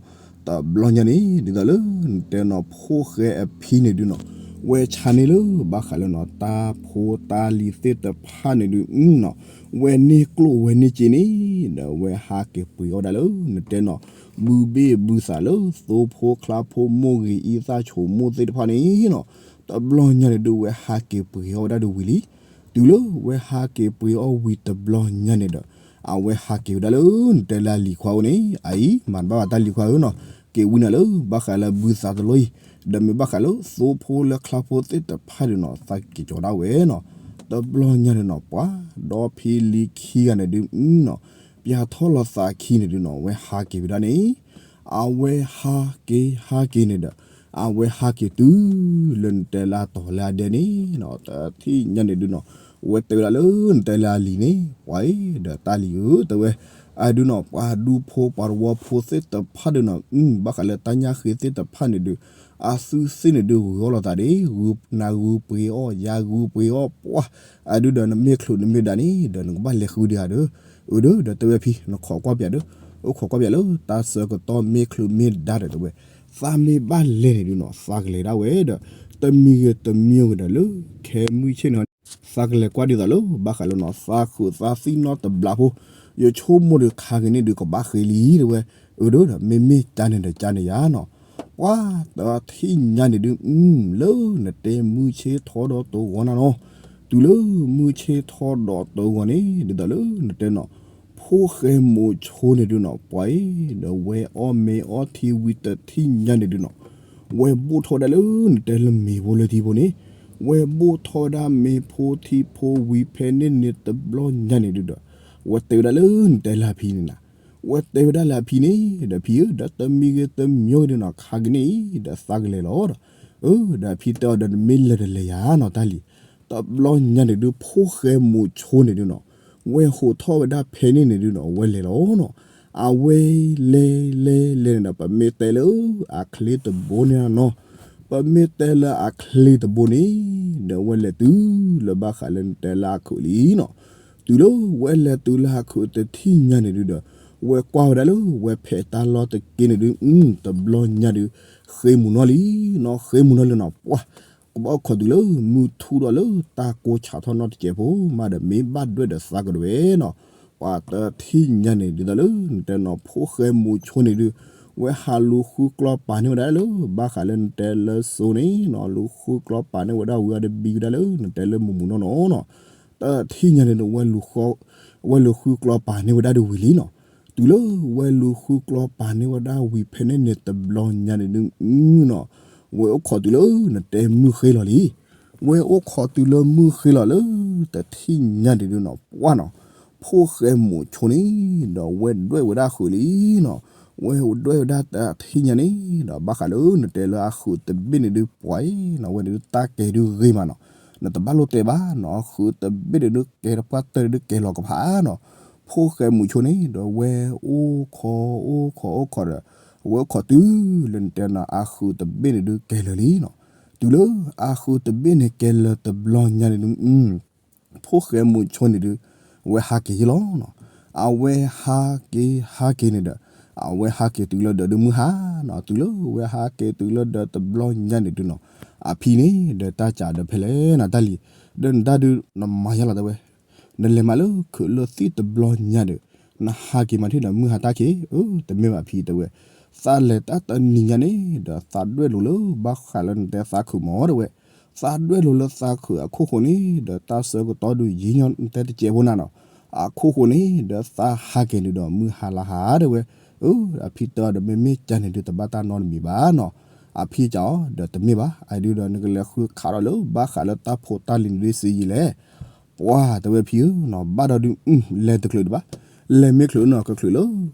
တဘျီညါန့ၣ် ဒ်သိးလၢနတဲနီၤ ဖိၣ်ဃဲအဖံန့ၣ်ဒုးနီၤ, ဝဲဆါန့ၢ်လၢဘၣ်ဃးလၢနီၤ တၢ်ဖိတၢ်လံၤသ့ၣ်တဖၣ်န့ၣ်ဒုးနီၤ, ဝဲန့ၢ်ကျိၣ်ဝဲန့ၢ်စ့န့ၣ် ဒီးဝဲဟးက့ၤပှ့ၤအီၣ်ဝဲဒၣ်လၢနတဲနီၤ ဘုဘ့ၣ်ဘုသးလၢသိဖိချါဖိမိၢ်ဂ့ၤအံသၣ်ဆိမိၣ်သ့ၣ်တဖၣ်န့ၣ်နီၤ, တဘျီညါန့ၣ်ဒုး ဝဲဟးက့ၤပှ့ၤအီၣ်ဝဲဒၣ်ဒုးဝံၤလံ. တုၤလၢဝဲဟးက့ၤပှ့ၤအီၣ်ဝံၤတဘျီညါန့ၣ်ဒီး အဝဲဟးက့ၤဝဲဒၣ်လၢနတဲလၢအလံၤခွါအိၣ်န့ၣ် အအံၤ မၤတဘၣ်ဘၣ်တၢ်လံၤခွါဧၢနီၤ, က့ၤဝံန့ၣ်လၢဘၣ်ဃးလၢဘုသးတလိၣ်အံၤ, ဒီးမ့ၢ်ဘၣ်ဃးလၢသိဖိလၢချါဖိသ့ၣ်တဖၣ်ဒုးနီၤ သးက့ၤကၠီၤဒၣ်ဝဲနီၤ. တဘျီညါန့ၣ်နီၤ ပှၤဒီဖံလံၤခံဂၤန့ၣ်ဒုးနီၤ ပၠးထီၣ်လီၤသးခံန့ၣ်ဒုးနီၤ ဝဲဟးက့ၤဝဲဒၣ်န့ၣ် အဝဲဟးက့ၤဟးက့ၤန့ၣ်ဒီး အဝဲဟးက့ၤတုၤလၢနတဲလၢအတီၤလၢအဒဲန့ၣ်နီၤ, တထံၣ်ညါန့ၣ်ဒုးနီၤ ဝဲတဲဝဲဒၣ်လၢနတဲလၢအလံၤန့ၣ် ပှၤအံၤဒီးတၢ်လံၤဧၢ တဲဝဲ, အဒုးနီၤ ပှၤဒူဖိပှၤသဝီဖိသ့ၣ်တဖၣ်ဒုးနီၤ ဘၣ်ဃးလၢတၢ်ညၣ်ဃ့သ့ၣ်တဖၣ်န့ၣ်ဒုး အသူသ့ၣ်န့ၣ်ဒုးဂုာ်အီၣ်လိာ်သးဒ် နၤဂုာ်ပှ့ၤအီၣ် ယၤဂုာ်ပှ့ၤအီၣ် ပှၤ အဒုးဒီးနမ့ၢ်ချုးနမ့ၢ်ဒါန့ၣ် ဒီးနကဘၣ်လဲၤဃုဒံးဧါဒီး, အဒုးဒီးတဲဝဲဖံ နခိးကွၢ်ပၠးဒီး အိၣ်ခိးကွၢ်ပၠးလၢတၢ်ဆၢကတီၢ်မ့ၢ်ချုးမ့ၢ်ဒါဒီးတဲဝဲ, သးမ့ၢ်ဘၣ်လဲၤန့ၣ်ဒုးနီၤ သးကလဲၤဒၣ်ဝဲဒီး တမံၤဂ့ၤတမံၤဂ့ၤဒီးလၢ ခဲမုၢ်ဆ့ၣ်န့ၣ် သးကလဲၤကွၢ်ဒ်သိးလၢ ဘၣ်ဃးလၢနီၤ သးခုးသးသံနီတဘျီဖိ, ယဆိကမိၣ်ဒီးခါက့ၤန့ၣ်ဒုးကဘၣ်ဃ့လံတဲဝဲ, အဒုးဒီး မ့မ့ၢ်ကါန့ၣ်ဒီးကါန့ၣ်ယါနီၤ, ပှၤတထံၣ်ညါန့ၣ်ဒုး လၢနတဲမုၢ်ဆ့ၣ်ထီဒီးတဂီၤနၤနီၤ, တုၤလၢမုၢ်ဆ့ၣ်ထီဒီးတဂီၤန့ၣ် ဒ်သိးလၢနတဲနီၤ ဖိၣ်ဃဲမိၤဆိန့ၣ်ဒုးနီၤ ပှၤအံၤ ဒီးဝဲအီၣ်မ့ၤအီထံဝံၤတထံၣ်ညါန့ၣ်ဒုးနီၤ, ဝဲဘိၣ်ထီၣ်ဝဲဒၣ်လၢနတဲလၢမ့ၤဖိလၢထံဖိန့ၣ်, ဝဲဘိၣ်ထီၣ်ဝဲဒၣ်မ့ၤဖိထံဖိဝံၤဖဲန့ၣ်န့ၣ်တဘျီညါန့ၣ်ဒုးဒီး, ဝဲတဲဝဲဒၣ်လၢနတဲလၢအဖံန့ၣ်နီၤ, ဝဲတဲဝဲဒၣ်လၢအဖံန့ၣ် ဒီးဖံဧၢ ဒီးတမံၤဂ့ၤတမံၤဂ့ၤဒုးနီၤ ခါက့ၤန့ၣ်အံၤ ဒီးသးကလဲၤလီၤဒီး, အၢ ဒီးအဖံတဲအီၤဒီးနမ့ၢ်လဲၤတလဲၤယါနီၤတၢ်လံၤ, တဘျီညါန့ၣ်ဒုး ဖိၣ်ဃဲမိၤဆိန့ၣ်ဒုးနီၤ ဝဲဟိးထီၣ်ဝဲဒၣ်ဖဲန့ၣ်န့ၣ်ဒုးနီၤ ဝဲလဲၤလီၤနီၤ, အဝဲလဲၤလဲၤလဲၤန့ၣ်ဒီး ပမ့ၢ်တဲလၢအချ့တဘိန့ၣ်နီၤ, ပမ့ၢ်တဲလၢအချ့တဘိန့ၣ် ဒီးဝဲလဲၤတုၤလၢဘၣ်ဃးလၢနတဲလၢအခုးလံနီၤ, တုၤလၢဝဲလဲၤတုၤလၢအခုးတထံၣ်ညါန့ၣ်ဒုးဒီး, ဝဲကွၢ်ဝဲဒၣ်လၢဝဲဖဲးတၢ်လီၢ်တက့ၢ်န့ၣ်ဒုး တဘျီညါဒုး ဃ့မုၢ်နီၢ်လံနီၤ, ဃ့မုၢ်နီၢ်လံနီၤ, ပှၤ ကဘၣ်အိၣ်ခိးတုၤလၢမုၢ်ထူၣ်ဒီးလၢတၢ်ကိၢ်ဆးထီၣ်နီတစဲးဖိမးဒီး မ့ၢ်ဘၣ်ဒွဲၣ်ဒီးသးကဒိးဝဲနီၤ, ပှၤတထံၣ်ညါန့ၣ် ဒ်သိးလၢနတဲနီၤ ဖိၣ်ဃဲမိၤဆိန့ၣ်ဒုး ဝဲဟးလူၤဃုကျီပာ်န့ၢ်ဝဲဒၣ်လၢ ဘၣ်ဃးလၢနတဲလၢစိန့ၣ်နီၤ, လူၤဃုကျီပာ်န့ၢ်ဝဲဒၣ်ဝံၤအီၤဒီး ဘံဝဲဒၣ်လၢနတဲလၢမုၢ်မုၢ်နီၢ်နီၢ်နီၤ, တထံၣ်ညါန့ၣ်ဒီး ဝဲလူၤဃုကျီပာ်န့ၢ်ဝဲဒၣ်ဒုးဝံၤလံနီၤ, တုၤလၢဝဲလူၤဃုကျီပာ်န့ၢ်ဝဲဒၣ်ဝံၤဖဲန့ၣ်န့ၣ်တဘျီညါန့ၣ်ဒုးနီၤ, ဝဲအိၣ်ခိးတုၤလၢနတဲမုၢ်ဃ့လီၤလံ, ဝဲအိၣ်ခိးတုၤလၢမုၢ်ဃ့လီၤလၢ တထံၣ်ညါန့ၣ်ဒုးနီၤ ပှၤနီၤ, ဖိၣ်ဃဲမိၤဆိန့ၣ်ဒီး ဝဲဒွဲၣ်ဝဲဒၣ်ဃုးလံနီၤ, ဝဲဒွဲၣ်ဝဲဒၣ်တထံၣ်ညါန့ၣ်ဒီး ဘၣ်ဃးလၢနတဲလၢအဃုးတဘ့ၣ်န့ၣ်ဒုး ပှၤအံၤနီၤ, ဝဲန့ၣ်ဒုးတၢ်ကဲဒုးဂ့ၤမးနီၤ, နတဘၣ်လိၣ်တဲဘၣ်နီၤ, အဃုးတဘ့ၣ်န့ၣ်ဒုးကဲတပှၢ်တၢၢ်န့ၣ်ဒုးကဲလီၤကဖးနီၤ, ဖိၣ်ဃဲမိၤဆိန့ၣ်ဒီး ဝဲအိၣ်ခိးအိၣ်ခိးအိၣ်ခိးဒီး ဝဲအိၣ်ခိးတုၤလၢနတဲနီၤ အဃုးတဘ့ၣ်န့ၣ်ဒုးကဲလၢာ်လံနီၤ, တုၤလၢအဃုးတဘ့ၣ်န့ၣ်ကဲလၢာ်တဘျီညါန့ၣ်ဒုး ဖိၣ်ဃဲမိၤဆိန့ၣ်ဒုး ဝဲဟးက့ၤယ့ၢ်လီၤနီၤ, အဝဲဟးက့ၤဟးက့ၤန့ၣ်ဒီး အဝဲဟးက့ၤတုၤလၢဒၢးဒုးမုၢ်ဟါနီၤ, တုၤလၢဝဲဟးက့ၤတုၤလၢဒၢးတဘျီညါန့ၣ်ဒုးနီၤ, အဖံန့ၣ်ဒီးတၢ်စံးဒီးဖဲလဲၣ်နီၤ တၢ်လံၤ, ဒီးနတၢ်ဒုးနမၤယါလီၤတဲဝဲ နလဲၤမးလၢခုးလၢသံၣ်တဘျီညါဒီး နဟးက့ၤမးထံၣ်ဒီးမုၢ်ဟါတၢ်က့ၤ, အၢ တမ့ၢ်ဘၣ်ဖံတဲဝဲ, သးလဲၤတၢ်တနံၤညါန့ၣ်ဒီး သးဒွဲၣ်လိာ်လၢဘၣ်ဃးလၢနတဲသးခုးမးတဲဝဲ, သးဒွဲၣ်လိာ်လၢသးခုးအခိၣ်ဃိန့ၣ်ဒီး တၢ်ဆၢကတီၢ်ဒုးယံာ်ညီနတဲတစဲးဖိနၤနီၤ, အခိၣ်ဃိန့ၣ်ဒီး သးဟးက့ၤန့ၣ်ဒီး မုၢ်ဟါလါဟါတဲဝဲ, အၢ အဖံတဲအီၤဒီး မ့မ့ၢ်ကၢန့ၣ်ဒုး တဘၣ်တၢ်နီတမံၤဘၣ်နီၤ, အဖံစံးအီၤဒီး တမ့ၢ်ဘၣ်, အဒုးဒီး နကလဲၤဃုခးဒီးလၢဘၣ်ဃးလၢတၢ်ဖိတၢ်လံၤန့ၣ်ဒုးစ့ယံာ်လဲၣ် ပှၤတဲဝဲဖံဧၢနီၤ, ဘၣ်ဒီးဒုး လဲၤတချုးဒံးဘၣ်, လဲၤမ့ၢ်ချုးနီၤ ကချုးလၢ ဒ်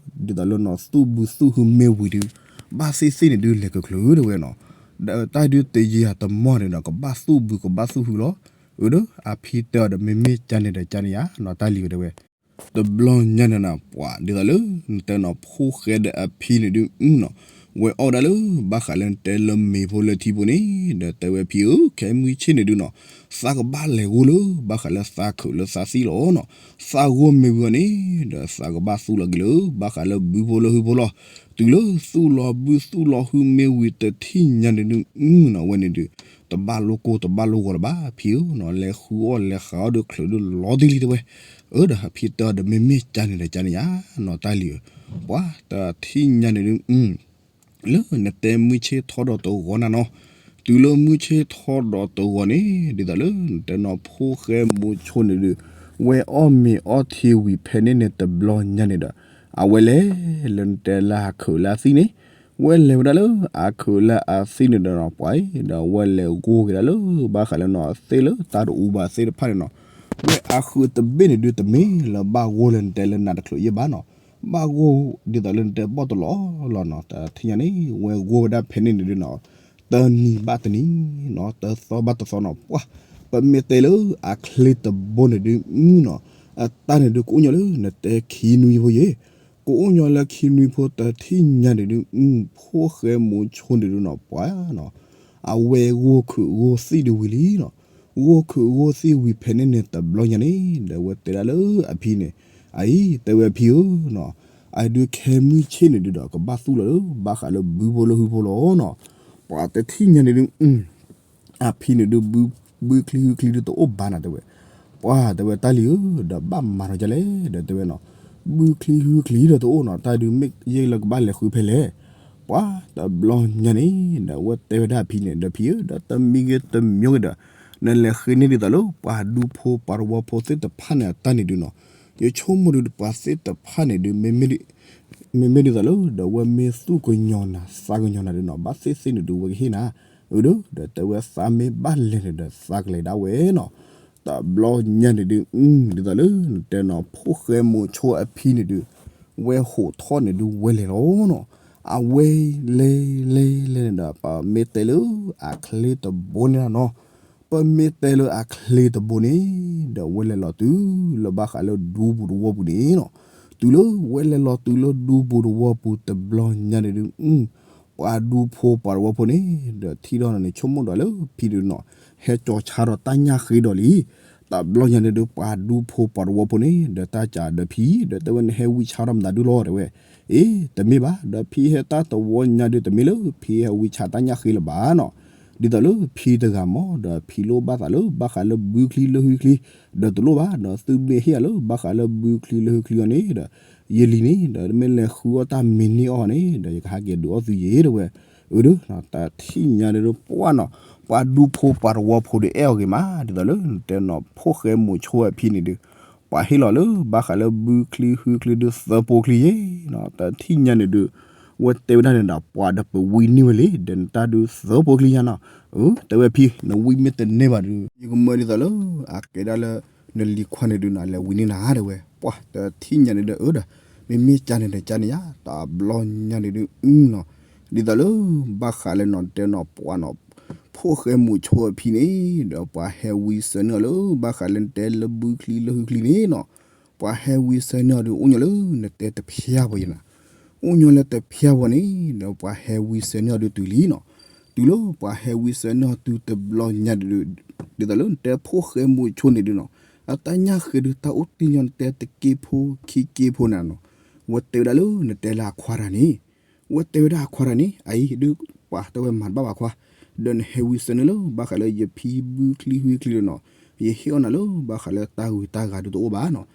သိးလၢနီၤ သူၣ်ဘုသူၣ်ဟုမ့ၢ်ဝံၤဒုး ဘၣ်သ့ၣ်သ့ၣ်န့ၣ်ဒုးလဲၤကချုးတဲဝဲနီၤ, ဒီးတၢ်ဒုးတယံာ်တမီၢ်န့ၣ်ဒီး ကဘၣ်သူၣ်ဘုကဘၣ်သူၣ်ဟုလီၤ. အၢဒီးအဖံတဲအီၤဒီး မ့မ့ၢ်ကန့ၣ်ဒီးကန့ၣ်ယါနီၤ တၢ်လံၤတဲဝဲ တဘျီညါန့ၣ်နီၤ ပှၤဒ်သိးလၢ နတဲနီၤ ဖိၣ်ဃဲဒီးအဖံန့ၣ်ဒုးနီၤ, ဝဲအီၣ်ဝဲဒၣ်လၢ ဘၣ်ဃးလၢနတဲလၢမ့ၤဖိလၢထံဖိန့ၣ်, ဒီးတဲဝဲဖံဧၢ, ခဲမုၢ်ဆ့ၣ်န့ၣ်ဒုးနီၤ, သးကဘၣ်လဲၤဂိၢ်လၢ ဘၣ်ဃးလၢသးခုးလၢသးသံလီၤနီၤ, သးဂိၢ်မ့ၢ်ဝံၤအီၤန့ၣ်, ဒီးသးကဘၣ်သူၣ်လီၤက့ၤလၢ ဘၣ်ဃးလၢဘုဖိလၢဟုဖိလီၤ, တုၤလၢသူၣ်လီၤဘုသူၣ်လီၤဟုမ့ၢ်ဝံၤတထံၣ်ညါန့ၣ်ဒုးနီၤ ဝဲန့ၣ်ဒုး တဘၣ်လိၣ်ကိၢ်တဘၣ်လိၣ်ဂီၤလၢၤဘၣ် ဖံဧၢနီၤ, လဲၤဃုအီၣ်လဲၤဃုအီၣ်ဒီးချုးဒုးလီၤတံၢ်လံတဲဝဲ, အၢဒီးအဖံတဲအီၤဒီး မ့မ့ၢ်ကန့ၣ်ဒီးကန့ၣ်ယါနီၤ တၢ်လံၤဧၢ, ပှၤတထံၣ်ညါန့ၣ်ဒုး လၢနတဲမုၢ်ဆ့ၣ်ထီၣ်ဒီးတဂီၤနၤနီၤ, တုၤလၢမုၢ်ဆ့ၣ်ထီၣ်ဒီးတဂီၤန့ၣ်, ဒ်သိးလၢနတဲနီၤ ဖိၣ်ဃဲမိၤဆိန့ၣ်ဒုး, ဝဲအီၣ်မ့ၤအီထံဝံၤဖဲန့ၣ်န့ၣ်တဘျီညါန့ၣ်ဒီး, အဝဲလဲၤလၢနတဲလၢအခုးလၢအသံန့ၣ်, ဝဲလဲၤဝဲဒၣ်လၢအခုးလၢအသံန့ၣ်ဒီးနီၤ ပှၤအံၤဒီးဝဲလဲၤဂိၢ်က့ၤဒၣ်လၢ ဘၣ်ဃးလၢနီၤ သ့ၣ်လၢတၢ်တအူဘၣ်သ့ၣ်တဖၣ်န့ၣ်နီၤ, ဝဲအခုးတဘ့ၣ်န့ၣ်ဒုးတမ့ၢ်လၢဘၣ်ဂိၢ်လၢနတဲလၢနၤတချုးယဲၢ်ဘၣ်နီၤ, ဘၣ်ဂိၢ်ဒ်သိးလၢနတဲဘီၣ်တလီၤလီၤနီၤ, တထံၣ်ညါန့ၣ် ဝဲဂိၢ်ဝဲဒၣ်ဖဲန့ၣ်န့ၣ်ဒုးနီၤ, တနံၤဘၣ်တနံၤနီၤ, တသီဘၣ်တသီနီၤ, ပှၤ ပမ့ၢ်တဲလၢအချ့တဘိန့ၣ်ဒုးနီၤ, အတၢ်န့ၣ်ဒုးကအိၣ်ညီလၢနတဲခံနွံဖိယဲၢ်, ကအိၣ်ညီလၢခံနွံဖိတထံၣ်ညါန့ၣ်ဒုး, ဖိၣ်ဃဲမိၤဆိန့ၣ်ဒုးနီၤ ပှၤနီၤ, အဝဲဂိၢ်ခုးဂိၢ်သံၣ်ဒုးဝံၤလံနီၤ, ဂိၢ်ခုးဂိၢ်သံၣ်ဝံၤဖဲန့ၣ်န့ၣ်တဘျီညါန့ၣ် ဒီးဝဲတဲဒၣ်လၢအဖံန့ၣ်, အအံၤတဲဝဲအဖံဧၢနီၤ, အဒုးခဲမုၢ်ဆ့ၣ်န့ၣ်ဒုးဒီး ကဘၣ်သူၣ်လီၤလၢ ဘၣ်ဃးလၢဘုဖိလၢဟုဖိလီၤနီၤ, ပှၤတထံၣ်ညါန့ၣ်ဒုး အဖံန့ၣ်ဒုး ဘုချံဟုချံဒုးတအိၣ်ဘၣ်နီၤတဲဝဲ, ပှၤတဲဝဲတၢ်လံၤဧၢ, ဒီးဘၣ်မၤထီၣ်ဒ်လဲၣ် ဒီးတဲဝဲနီၤ, ဘုချံဟုချံဒီးတအိၣ်နီၤ, တၢ်ဒုးမ့ၢ်ယဲၢ်လၢကဘၣ်လဲၤဃုဖဲလဲၣ်, ပှၤတဘျီညါန့ၣ် ဒီးဝဲတဲဝဲဒၣ်အဖံန့ၣ် ဒီးဖံဧၢ ဒီးတမံၤဂ့ၤတမံၤဂ့ၤဒီး, နလဲၤဃ့န့ၢ်ဒ်သိးလၢ ပှၤဒူဖိပှၤတဝီဖိသ့ၣ်တဖၣ်န့ၣ်အတၢ်န့ၣ်ဒုးနီၤ, ယဆိကမိၣ်ဒုးပှၤသ့ၣ်တဖၣ်န့ၣ်ဒုး မ့မ့ၢ်ဒ်သိးလၢ ဒီးဝဲမ့ၢ်သူၣ်ကညီၤနၤ သးကညီၤနၤဒုးနီၤ ဘၣ်သ့ၣ်သ့ၣ်န့ၣ်ဒုးဝဲကဟ့ၣ်နၤ, အၢဒီး ဒီးတဲဝဲသးမ့ၢ်ဘၣ်လဲၤန့ၣ်ဒီး သးကလဲၤဒၣ်ဝဲနီၤ, တဘျီညါန့ၣ်ဒုး ဒ်သိးလၢ နတဲနီၤ ဖိၣ်ဃဲမိၤဆိအဖံန့ၣ်ဒုး ဝဲဟိးထီၣ်န့ၣ်ဒုးဝဲလဲၤလီၤနီၤ, အဝဲလဲၤလဲၤလဲၤန့ၣ်ဒီး ပမ့ၢ်တဲလၢအချ့တဘိန့ၣ်နီၤ, ပမ့ၢ်တဲလၢအချ့တဘိန့ၣ် ဒီးဝဲလဲၤလီၤတုၤ လၢဘၣ်ဃးလၢဒူပူၤတဝီပူၤန့ၣ်နီၤ, တုၤလၢဝဲလဲၤလီၤတုၤလၢဒူပူၤတဝီပူၤတဘျီညါန့ၣ်ဒုး ပှၤဒူဖိပှၤတဝီဖိန့ၣ် ဒီးထံၣ်ထီၣ်န့ၣ် ဆိကမိၣ်ဒီးလၢဖံဒုးနီၤ ဟဲကၠီၤဆါဒီးတၢ်ညၣ်ဃ့ဒီးလံ, တဘျီညါန့ၣ်ဒုး ပှၤဒူဖိပှၤတဝီဖိန့ၣ် ဒီးတၢ်ကးဒီးဖံ ဒီးတဲဝဲ နဟဲဝံဆါထီၣ်မတၤဒုလီၤ တဲဝဲ, အ့ တမ့ၢ်ဘၣ် ဒီးဖံဟဲတၢ်တဝီညါဒုး တမ့ၢ်လၢဖံဟဲဝံဆါတၢ်ညၣ်ဃ့လၢၤဘၣ်နီၤ, ဒ်သိးလၢဖံတဂၤမ့ၢ် ဒီးဖံလိၣ်ဘၣ်သးလၢဘၣ်ဃးလၢဘုချံလၢဟုချံ ဒီးတလိၣ်ဘၣ်နီၤ, သုမ့ၢ်ဟ့ၣ်အီၤလၢ ဘၣ်ဃးလၢဘုချံလၢဟုချံအီၤန့ၣ်ဒီး ယလံၤန့ၣ် ဒီးမ့ၢ်လဲၤဃုအီၣ်တၢ်မ့ၤန့ၢ်အီၤန့ၣ် ဒီးယကဟးက့ၤဒုးအီၣ်သုယ့ၤ တဲဝဲ, အၢဒီး တထံၣ်ညါန့ၣ်ဒုး ပှၤနီၤ ပှၤဒူဖိပှၤတဝီဖိဒီးအဲၣ်အီၤဂ့ၤမး ဒ်သိးလၢ နတဲနီၤ ဖိၣ်ဃဲမိၤဆိအဖံန့ၣ်ဒုး ပှၤဟ့ၣ်လီၤလၢ ဘၣ်ဃးလၢဘုချံဟုချံဒုးသၢပိချံယ့ၤနီၤ, တထံၣ်ညါန့ၣ်ဒုး ဝဲတဲဝဲဒၣ်န့ၣ်ဒီး ပှၤဒီးပဝံန့ၢ်ဝဲလံ ဒီးနတၢ်ဒုးသၢပိချံညါနီၤ, အၢ တဲဝဲဖံ နဝံမ့ၢ်တန့ၢ်ဘၣ်ဒုး ယကမၢဒ်သိးလၢ အကဲဒၣ်လၢ နလံၤခွါန့ၣ်ဒုးနီၤ လဲၤဝံန့ၢ်နၤ တဲဝဲ, ပှၤတထံၣ်ညါန့ၣ်ဒီး အၢဒီး မ့မ့ၢ်ကန့ၣ်ဒီးကန့ၣ်ယါ တဘျီညါန့ၣ်ဒုးနီၤ, ဒ်သိးလၢ ဘၣ်ဃးလၢနီၤ တဲနီၤ ပှၤနီၤ ဖိၣ်ဃဲမိၤဆိအဖံန့ၣ် ဒီးပှၤဟဲဝံဆၢန့ၢ်အီၤလၢ ဘၣ်ဃးလၢနတဲလၢဘုချံလၢဟုချံန့ၣ်နီၤ, ပှၤဟဲဝံဆၢန့ၢ်အီၤဒုး အိၣ်ညီလၢနတဲတဖျါဝဲယဲနီၤ, အိၣ်ညီလၢတဖျါဝဲန့ၣ် ဒီးပှၤဟဲဝံဆၢန့ၢ်အီၤဒုးတုၤလံနီၤ, တုၤလၢပှၤဟဲဝံဆၢန့ၢ်အီၤတုၤတဘျီညါဒုး ဒ်သိးလၢနတဲဖိၣ်ဃဲမိၤဆိန့ၣ်ဒုးနီၤ, အတၢ်ညၣ်ဃ့ဒုး တၢ်အိၣ်တ့ၢ်ညီ နတဲတက့ဖိခံက့ဖိန့ၣ်နီၤ, ဝဲတဲဝဲဒၣ်လၢနတဲလၢအခွါတဂၤန့ၣ်, ဝဲတဲဝဲဒၣ်အခွါတဂၤန့ၣ် အအံၤဒုး ပှၤတဲဝဲမၤတဘၣ်ဘၣ်ခွါ, ဒီးနဟဲဝံဆၢန့ၢ်လၢ ဘၣ်ဃးလၢယဖံဘုချံဟုချံလီၤနီၤ, ယဟ့ၣ်အီၣ်နၤလၢ ဘၣ်ဃးလၢတၢ်ဂုၤတၢ်ဂၤဒုးတအိၣ်ဘၣ်နီၤ,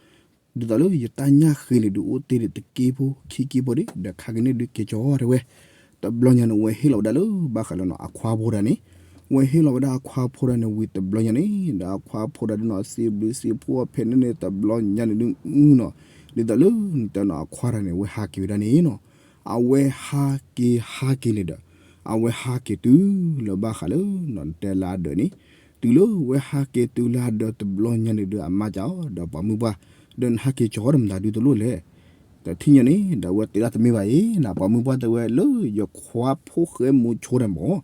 ဒ်သိးလၢယတၢ်ညၣ်ဃ့န့ၣ်ဒုး အိၣ်တ့ၢ်ဒံးတက့ဖိခံက့ဖိဒံး ဒီးခါက့ၤန့ၣ်ဒုးက့ၤကီတဲဝဲ, တဘျီညါန့ၣ် ဝဲဟ့ၣ်လီၤဝဲဒၣ်လၢ ဘၣ်ဃးလၢနီၤ အခွါဖိတဂၤန့ၣ်, ဝဲဟ့ၣ်လီၤဝဲဒၣ်အခွါဖိတဂၤန့ၣ်ဝံၤတဘျီညါန့ၣ် ဒီးအခွါဖိတဂၤဒုးနီၤ စံးဘျုးစံးဖှိၣ်ဖဲန့ၣ်န့ၣ် တဘျီညါန့ၣ်ဒုးနီၤ, ဒ်သိးလၢနတဲနီၤ အခွါတဂၤန့ၣ် ဝဲဟးက့ၤဝဲဒၣ်န့ၣ်နီၤ, အဝဲဟးက့ၤဟးက့ၤန့ၣ်ဒီး အဝဲဟဲက့ၤတုၤလၢဘၣ်ဃးလၢနီၤ နတဲလၢအဒၢးန့ၣ်, တုၤလၢဝဲဟးက့ၤတုၤလၢအဒၢးတဘျီညါန့ၣ်ဒုး အမါကၠီဒီးပှၤမုၢ်ပှၢ်, ဒီးနဟးက့ၤကၠီဒီးမတၤဒုးတလိၣ်လဲၣ်, တထံၣ်ညါန့ၣ် ဒီးအဝဲတဲဒၣ်တမ့ၢ်ဘၣ်အံၤ နပှၤမုၢ်ပှၢ်တဲဝဲလၢယခွါဖိၣ်ဃဲမိၤဆိန့ၣ်မ့ၢ်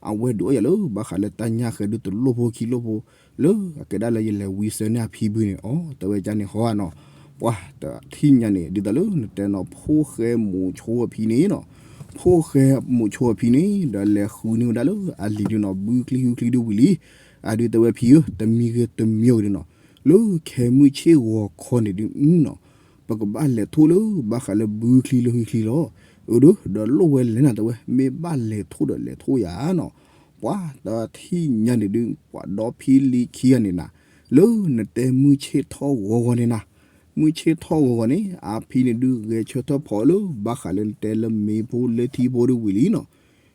အဝဲဒုးအီၣ်ယၤလၢ ဘၣ်ဃးလၢတၢ်ညၣ်ဃဲၤဒုတလိၣ်ဖိခံလိၣ်ဖိ လၢအကဲဒၣ်လၢယလဲၤဝံဆၢန့ၢ်အဖံဘုန့ၣ် အီ တဲဝဲကန့ၣ်ဟီဧါနီၤ. ပှၤတထံၣ်ညါန့ၣ် ဒ်သိးလၢနတဲနီၤ ဖိၣ်ဃဲမိၤဆိအဖံန့ၣ်နီၤ, ဖိၣ်ဃဲမိၤဆိအဖံန့ၣ် ဒီးလဲၤဃုန့ၢ်ဝဲဒၣ်လၢအလံၤဒုနီၤ ဘုချံဟုချံဒုဝံၤလံ. အဒုးတဲဝဲဖံဧၢ တမံၤဂ့ၤတမံၤဂ့ၤဒုနီၤ လၢခဲမုၢ်ဆ့ၣ်ဂီၤခီန့ၣ်ဒု ပကဘၣ်လဲၤ ထိၣ်လၢ ဘၣ်ဃးလၢဘုချံလၢဟုချံလီၤ. အၢ ဒီးလိၣ်ဝဲလဲၣ်နၤ တဲဝဲ မ့ၢ်ဘၣ်လဲၤထိၣ်ဒီးလဲၤထိၣ်ယၤနီၤ. ပှၤတထံၣ်ညါန့ၣ်ဒု ပှၤဒီဖံလံၤခံဂၤန့ၣ်နၤ လၢနတဲမုၢ်ဆ့ၣ်ထီၣ်ဂီၤဂီၤန့ၣ်နၤ, မုၢ်ဆ့ၣ်ထီၣ်ဂီၤဂီၤန့ၣ် အဖံန့ၣ်ဒု ဂဲၤဆၢထၢၣ်ဖီလၢ ဘၣ်ဃးလၢနတဲလၢမ့ၤဖိလၢထံဖိဒုဝံၤလံနီၤ.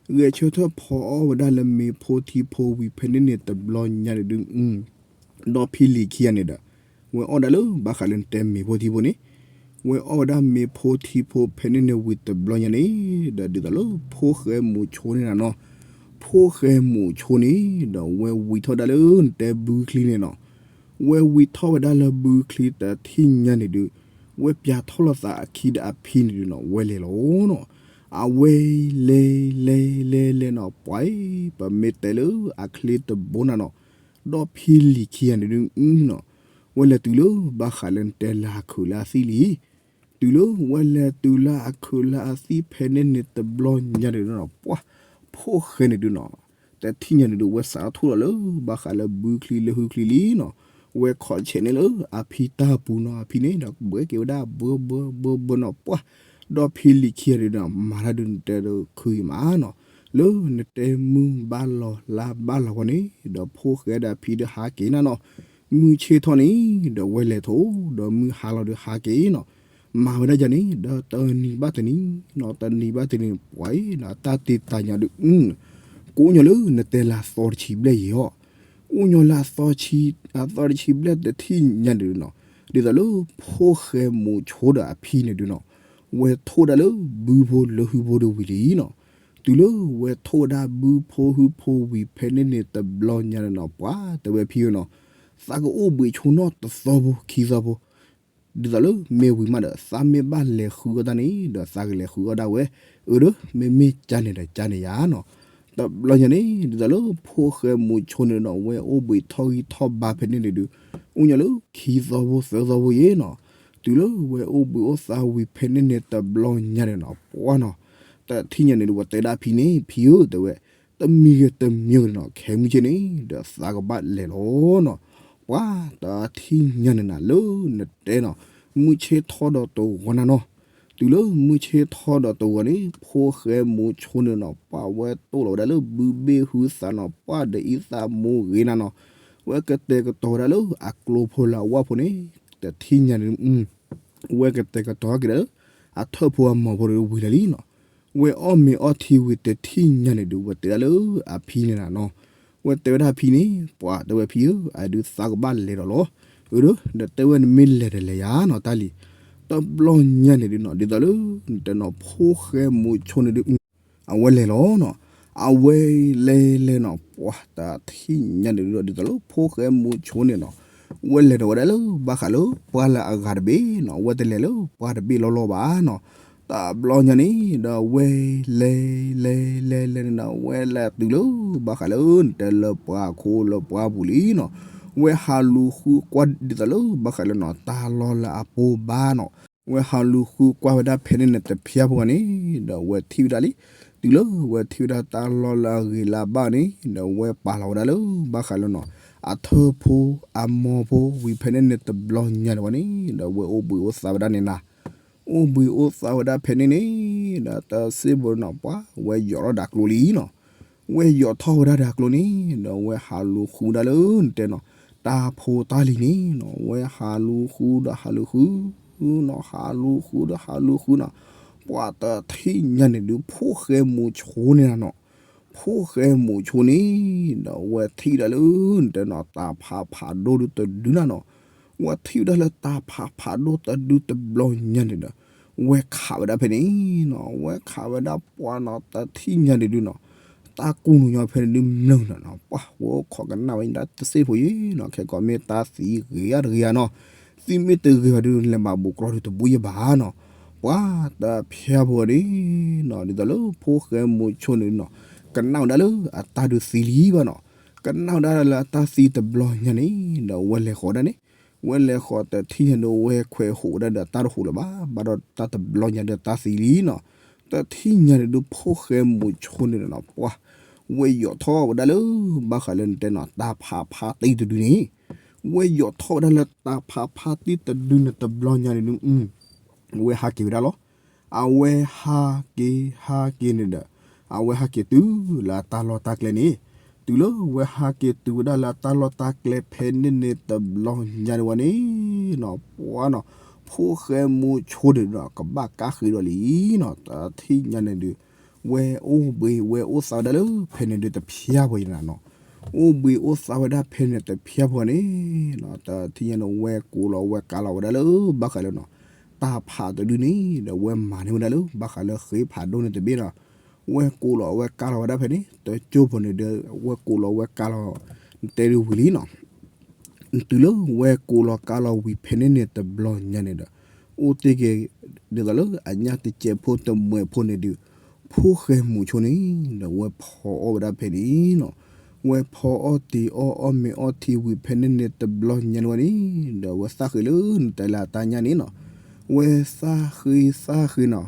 ဂဲၤဆၢထၢၣ်ဖီအီၣ်ဝဲဒၣ်လၢမ့ၤဖိထံဖိဝံၤဖဲန့ၣ်န့ၣ်တဘျီညါန့ၣ်ဒု ဒီဖံလံၤခံဂၤန့ၣ်ဒီး ဝဲအီၣ်ဒၣ်လၢ ဘၣ်ဃးလၢနတဲမ့ၤဖိထံဖိန့ၣ်, ဝဲအီၣ်ဝဲဒၣ်မ့ၤဖိထံဖိဖဲန့ၣ်န့ၣ်ဝံၤတဘျီညါန့ၣ် ဒီးဒ်သိးလၢဖိၣ်ဃဲမိၤဆိန့ၣ်နၤနီၤ, ဖိၣ်ဃဲမိၤဆိန့ၣ် ဒီးဝဲဝံထီၣ်ဒၣ်လၢနတဲဘုချံန့ၣ်နီၤ, ဝဲဝံထီၣ်ဝဲဒၣ်လၢဘုချံတထံၣ်ညါန့ၣ်ဒု ဝဲပၠးထီၣ်လိာ်သးအခံဒီးအဖံန့ၣ်ဒုနီၤ ဝဲလဲၤလီၤနီၤ. အဝဲလဲၤလဲၤလဲၤလဲၤနီၤ ပှၤအံၤ ပမ့ၢ်တဲလၢအချ့တဘိနၤနီၤ, ဒီဖံလံၤခံဂၤန့ၣ်ဒုနီၤ, ဝဲလဲၤတုၤလၢဘၣ်ဃးလၢနတဲလၢအခုးလၢအသံၣ်လံ, တုၤလၢဝဲလဲၤတုၤလၢအခုးလၢအသံၣ်ဖဲန့ၣ်န့ၣ်တဘျီညါန့ၣ်ဒုနီၤ ပှၤ ဖိၣ်ဃဲန့ၣ်ဒုနီၤ, တထံၣ်ညါန့ၣ်ဒု ဝဲစးထီၣ်ထိၣ်လီၤလၢ ဘၣ်ဃးလၢဘုချံလၢဟုချံလံနီၤ, ဝဲခီၣ်ဆဲးန့ၣ်လၢအဖံတၢ်ပူၤနီၤ, အဖံန့ၣ်ဒီးဘှဲက့ၤဝဲဒၣ်ဘၢဘၢဘၢဘၢနီၤ ပှၤ ဒီဖံလံၤခံဂၤဒုနီၤ မၤတၢ်ဒုနတဲဒုခုအံၤမးနီၤ, လၢနတဲမုၢ်ဘၣ်လီၤလါဘၣ်လီၤဂီၤန့ၣ် ဒီးဖိၣ်ဃဲဒီးအဖံဒုဟးက့ၤနၤနီၤ, မုၢ်ဆ့ၣ်ထီၣ်န့ၣ် ဒီးဝဲလဲၤထိၣ် ဒီးမုၢ်ဟါလီၤဒုဟးက့ၤနီၤ, မၤဝဲဒၣ်ယၤန့ၣ် ဒီးတနံၤဘၣ်တနံၤနီၤ, တနံၤဘၣ်တနံၤ ပှၤအံၤနီၤ တၢ်တ့တၢ်ညါဒု ကအိၣ်ညီလၢနတဲလၢအသီတဆံဘျဲၣ်ယံၤအီၤ, အိၣ်ညီလၢအသီတဆံ, အသီတဆံဘျဲၣ်တထံၣ်ညါန့ၣ်ဒုနီၤ, ဒ်သိးလၢဖိၣ်ဃဲမိၤဆိဒီးအဖံန့ၣ်ဒုနီၤ, ဝဲထိၣ်ဒၣ်လၢဘုဖိလၢဟုဖိဒုဝံၤလံနီၤ, တုၤလၢဝဲထိၣ်ဝဲဒၣ်ဘုဖိဟုဖိဝံၤဖဲန့ၣ်န့ၣ်တဘျီညါန့ၣ်နီၤ ပှၤတဲဝဲဖံဧၢနီၤ, သးကအိၣ်ဘှံးဆိနီၣ်တသီဖိခံသီဖိ ဒ်သိးလၢမ့ၢ်ဝံၤမးဒီး သးမ့ၢ်ဘၣ်လဲၤဃုအီၣ်တၢ်န့ၣ် ဒီးသးကလဲၤဃုအီၣ်ဒၣ်ဝဲ, အၢ ဒီးမ့မ့ၢ်ကန့ၣ်ဒီးကန့ၣ်ယၤနီၤ, တဘျီညါန့ၣ် ဒ်သိးလၢဖိၣ်ဃဲမိၤဆိန့ၣ်နီၤ ဝဲအိၣ်ဘှံးထီၣ်ဂံၢ်ထီၣ်ဘါဖဲန့ၣ်န့ၣ်ဒု အိၣ်ညီလၢခံသီဖိသၢသီဖိယံၤနီၤ, တုၤလၢဝဲအိၣ်ဘှံးအိၣ်သါဝံၤဖဲန့ၣ်န့ၣ်တဘျီညါန့ၣ်နီၤ ပှၤနီၤ, တထံၣ်ညါန့ၣ်ဒု ဝဲတဲဒၣ်ဖံန့ၣ် ဖံဧၢ တဲဝဲ, တမံၤဂ့ၤတမံၤဂ့ၤနီၤ ခဲမုၢ်ဆ့ၣ်န့ၣ် ဒီးသးကဘၣ်လဲၤလီၤနီၤ, ပှၤတထံၣ်ညါန့ၣ်နၤလၢနတဲနီၤ, မုၢ်ဆ့ၣ်ထီၣ်ဒီးတဂီၤနၤနီၤ, တုၤလၢမုၢ်ဆ့ၣ်ထီၣ်ဒီးတဂီၤန့ၣ် ဖိၣ်ဃဲမိၤဆိန့ၣ်နီၤ ပှၤဝဲတိၢ်လီၤဝဲဒၣ်လၢဘုဘ့ၣ်ဟုသးနီၤ ပှၤဒီးအံသးမိၢ်ဂ့ၤနၤနီၤ, ဝဲကတဲာ်ကတီၤဝဲဒၣ်လၢအကျိဖိလၢအဝၣ်ဖိန့ၣ် တထံၣ်ညါန့ၣ် ဝဲကတဲာ်ကတီၤက့ၤဒၣ်လၢ အထၢၣ်ဖိအမီၤဖိဒီးဝံၤလၢာ်လံနီၤ, ဝဲအီၣ်မ့ၤအီထံဝံၤတထံၣ်ညါန့ၣ်ဒု ဝဲတဲဒၣ်လၢအဖံန့ၣ်နၤနီၤ, ဝဲတဲဝဲဒၣ်ဖံန့ၣ် ပှၤတဲဝဲဖံဧၢ အဒုသးကဘၣ်လဲၤဒီးလီၤ, အၢ ဒီး ဒီးတဲဝဲနမ့ၢ်လဲၤဒီးလဲၤယၤနီၤ တၢ်လံၤ, တဘျီညါန့ၣ်ဒုနီၤ ဒ်သိးလၢ နတဲနီၤ ဖိၣ်ဃဲမိၤဆိန့ၣ်ဒု အဝဲလဲၤလီၤနီၤ, အဝဲလဲၤလဲၤနီၤ ပှၤတထံၣ်ညါန့ၣ်ဒုဒီး ဒ်သိးလၢဖိၣ်ဃဲမိၤဆိန့ၣ်နီၤ, ဝဲလဲၤဒီးဝဲဒၣ်လၢဘၣ်ဃးလၢပှၢ်လၢအဂၤတဘ့ၣ်နီၤ, ဝဲတလဲၤလၢပှၢ်တဘ့ၣ်လီၤလီၤဘၣ်နီၤ, တဘျီညါန့ၣ် ဒီးဝဲလဲၤလဲၤလဲၤလဲၤန့ၣ်ဒီး ဝဲလဲၤတုၤလၢဘၣ်ဃးလၢနတဲလၢပှၢ်ခိၣ်လၢပှၢ်ပူၤလံနီၤ, ဝဲဟးလူၤဃုကွၢ်ဒ်သိးလၢဘၣ်ဃးလၢနီၤ တၢ်လီၢ်လၢအပိၢ်ဘါနီၤ, ဝဲဟးလူၤဃုကွၢ်ဝဲဒၣ်ဖဲန့ၣ်န့ၣ်တဖျၢၣ်ဖိန့ၣ် ဒီးဝဲထံၣ်ဝဲဒၣ်လံ, တုၤလၢဝဲထံၣ်ဝဲဒၣ်တၢ်လီၢ်လၢအဂ့ၤလၢအဘၣ်န့ၣ် ဒီးဝဲပာ်လီၤဝဲဒၣ်လၢဘၣ်ဃးလၢနီၤ အထၢၣ်ဖိအမီၤဖိဝံၤဖဲန့ၣ်န့ၣ်တဘျီညါန့ၣ်ဝဲန့ၣ် ဒီးဝဲအိၣ်ဘှံးအိၣ်သါဝဲဒၣ်န့ၣ်နၤ အိၣ်ဘှံးအိၣ်သါဝဲဒၣ်ဖဲန့ၣ်န့ၣ် ဒီးတၢ်စ့ၢ်ဖိနီၤ ပှၤဝဲယိးထီၣ်ဒီးအကျိလံနီၤ, ဝဲယိးထီၣ်ဝဲဒၣ်ဒီးအကျိန့ၣ် ဒီးဝဲဟးလူၤဃုဒၣ်လၢနတဲနီၤ တၢ်ဖိတၢ်လံၤန့ၣ်နီၤ, ဝဲဟးလူၤဃုဒီးဟးလူၤဃုနီၤ, ဟးလူၤဃုဒီးဟးလူၤဃုနီၤ, ပှၤတထံၣ်ညါန့ၣ်ဒုး ဖိၣ်ဃဲမိၤဆိန့ၣ်နၤနီၤ, ဖိၣ်ဃဲမိၤဆိန့ၣ် ဒီးဝဲထံၣ်ဒၣ်လၢနတဲနီၤ တၢ်ဖးဖးဒိၣ်ဒုတဒုနၤနီၤ, ဝဲထံၣ်ဝဲဒၣ်လၢတၢ်ဖးဖးဒိၣ်တဒုတဘျီညါန့ၣ်ဒီး ဝဲခးဝဲဒၣ်ဖဲန့ၣ်နီၤ, ဝဲခးဝဲဒၣ်ပှၤနီၤ တထံၣ်ညါန့ၣ်ဒုနီၤ, တၢ်ကူၣ်နူာ်ညီဖဲန့ၣ်ဒုမျၢၢ်နီၤနီၤ, ပှၤဝဲအိၣ်ခိးကနၣ်ဝဲဒၣ်တစ့ၢ်ဖိယံၤနီၤ, ခဲကိးမ့ၢ်တၢ်သံဂ့ၤဧါတဂ့ၤဧါနီၤ, သံမ့ၢ်တဂ့ၤဘၣ်ဒု လဲၤဘၣ်ဘူးကြီဒုတဘူးယံၤဘၣ်နီၤ, ပှၤတဖျါဖီန့ၣ်နီၤ ဒ်သိးလၢဖိၣ်ဃဲမူးဆိန့ၣ်နီၤ ကနၣ်ဝဲဒၣ်လၢအတၢ်ဒုးသံလံဘၣ်နီၤ. ကနၣ်ဝဲဒၣ်လၢအတၢ်သံတဘျီညါန့ၣ် ဒီးဝဲလဲၤဃီၤဒၣ်န့ၣ် ဝဲလဲၤဃီၤတထံၣ်ညါဒုး ဝဲခွဲးဟိးဝဲဒၣ်ဒီးတၢ်တဟူးလၢၤဘၣ်, ဘၣ်ဒီးတၢ်တဘျီညါဒီးတၢ်သံလံနီၤ. တထံၣ်ညါန့ၣ်ဒုး ဖိၣ်ဃဲမူးဆိန့ၣ်နီၤ ပှၤ ဝဲယိးထီၣ်ဝဲဒၣ်လၢ ဘၣ်ဃးလၢနတဲနီၤ တၢ်ဖးဖါတံၢ်တဒုန့ၣ် ဝဲယိးထီၣ်ဝဲဒၣ်လၢတၢ်ဖးဖါတံၢ်တဒုန့ၣ်တဘျီညါန့ၣ်ဒုး ဝဲဟးက့ၤဝဲဒၣ်လီၤ. အဝဲဟးက့ၤ ဟးက့ၤန့ၣ်ဒီး အဝဲဟးက့ၤတုၤလၢအတၢ်လီၢ်တၢ်ကျဲန့ၣ်, တုၤလၢဝဲဟးက့ၤတုၤဝဲဒၣ်လၢအတၢ်လီၢ်တၢ်ကျဲဖဲန့ၣ်န့ၣ်တဘျီညါန့ၣ်ဝဲန့ၣ်နီၤ ပှၤနီၤ ဖိၣ်ဃဲမူးဆိန့ၣ်ဒီး ကဘၣ်ကါဃ့ဒီးလံနီၤ. တထံၣ်ညါန့ၣ်ဒုး ဝဲအိၣ်ဘှံး ဝဲအိၣ်သးဝဲဒၣ်လၢဖဲန့ၣ်ဒုးတဖျါဖီယနၤနီၤ. အိၣ်ဘှံးအိၣ်သးဝဲဒၣ်ဖဲန့ၣ်တဖျါဖီန့ၣ်နီၤ တထံၣ်ညါန့ၣ် ဝဲကိးလီၤဝဲကါလီၤဝဲဒၣ်လၢ ဘၣ်ဃးလၢနီၤ တၢ်ဖးတဒုန့ၣ်ဒီး ဝဲမၤန့ၢ်ဝဲဒၣ်လၢ ဘၣ်ဃးလၢဃ့ဖးဒိၣ်န့ၣ်တဘ့ၣ်နီၤ. ဝဲကိးလီၤဝဲကါလီၤဝဲဒၣ်ဖဲန့ၣ် တကၠိဖိန့ၣ်ဒီး ဝဲကိးလီၤဝဲကါလီၤ နတဲဒုးဝံၤလံနီၤ. တုၤလၢဝဲကိးလီၤကါလီၤဝံၤဖဲန့ၣ်န့ၣ်တဘျီညါန့ၣ်ဒီး အိၣ်တ့ၢ်က့ၤ ဒ်သိးလၢအညၣ်တစဲးဖိတမှဲးဖိန့ၣ်ဒုး ဖိၣ်ဃဲမူးဆိန့ၣ်ဒီး ဝဲဖီအီၣ်ဝဲဒၣ်ဖဲန့ၣ်နီၤ. ဝဲဖီအီၣ်တ့ၤအီၣ် အီၣ်မ့ၤအီထံဝံၤဖဲန့ၣ်န့ၣ်တဘျီညါန့ၣ်ဝဲန့ၣ်ဒီး ဝဲသၣ်ဃ့လၢနတဲလၢအတၢ်ညၣ်န့ၣ်နီၤ. ဝဲသၣ်ဃ့သၣ်ဃ့နီၤ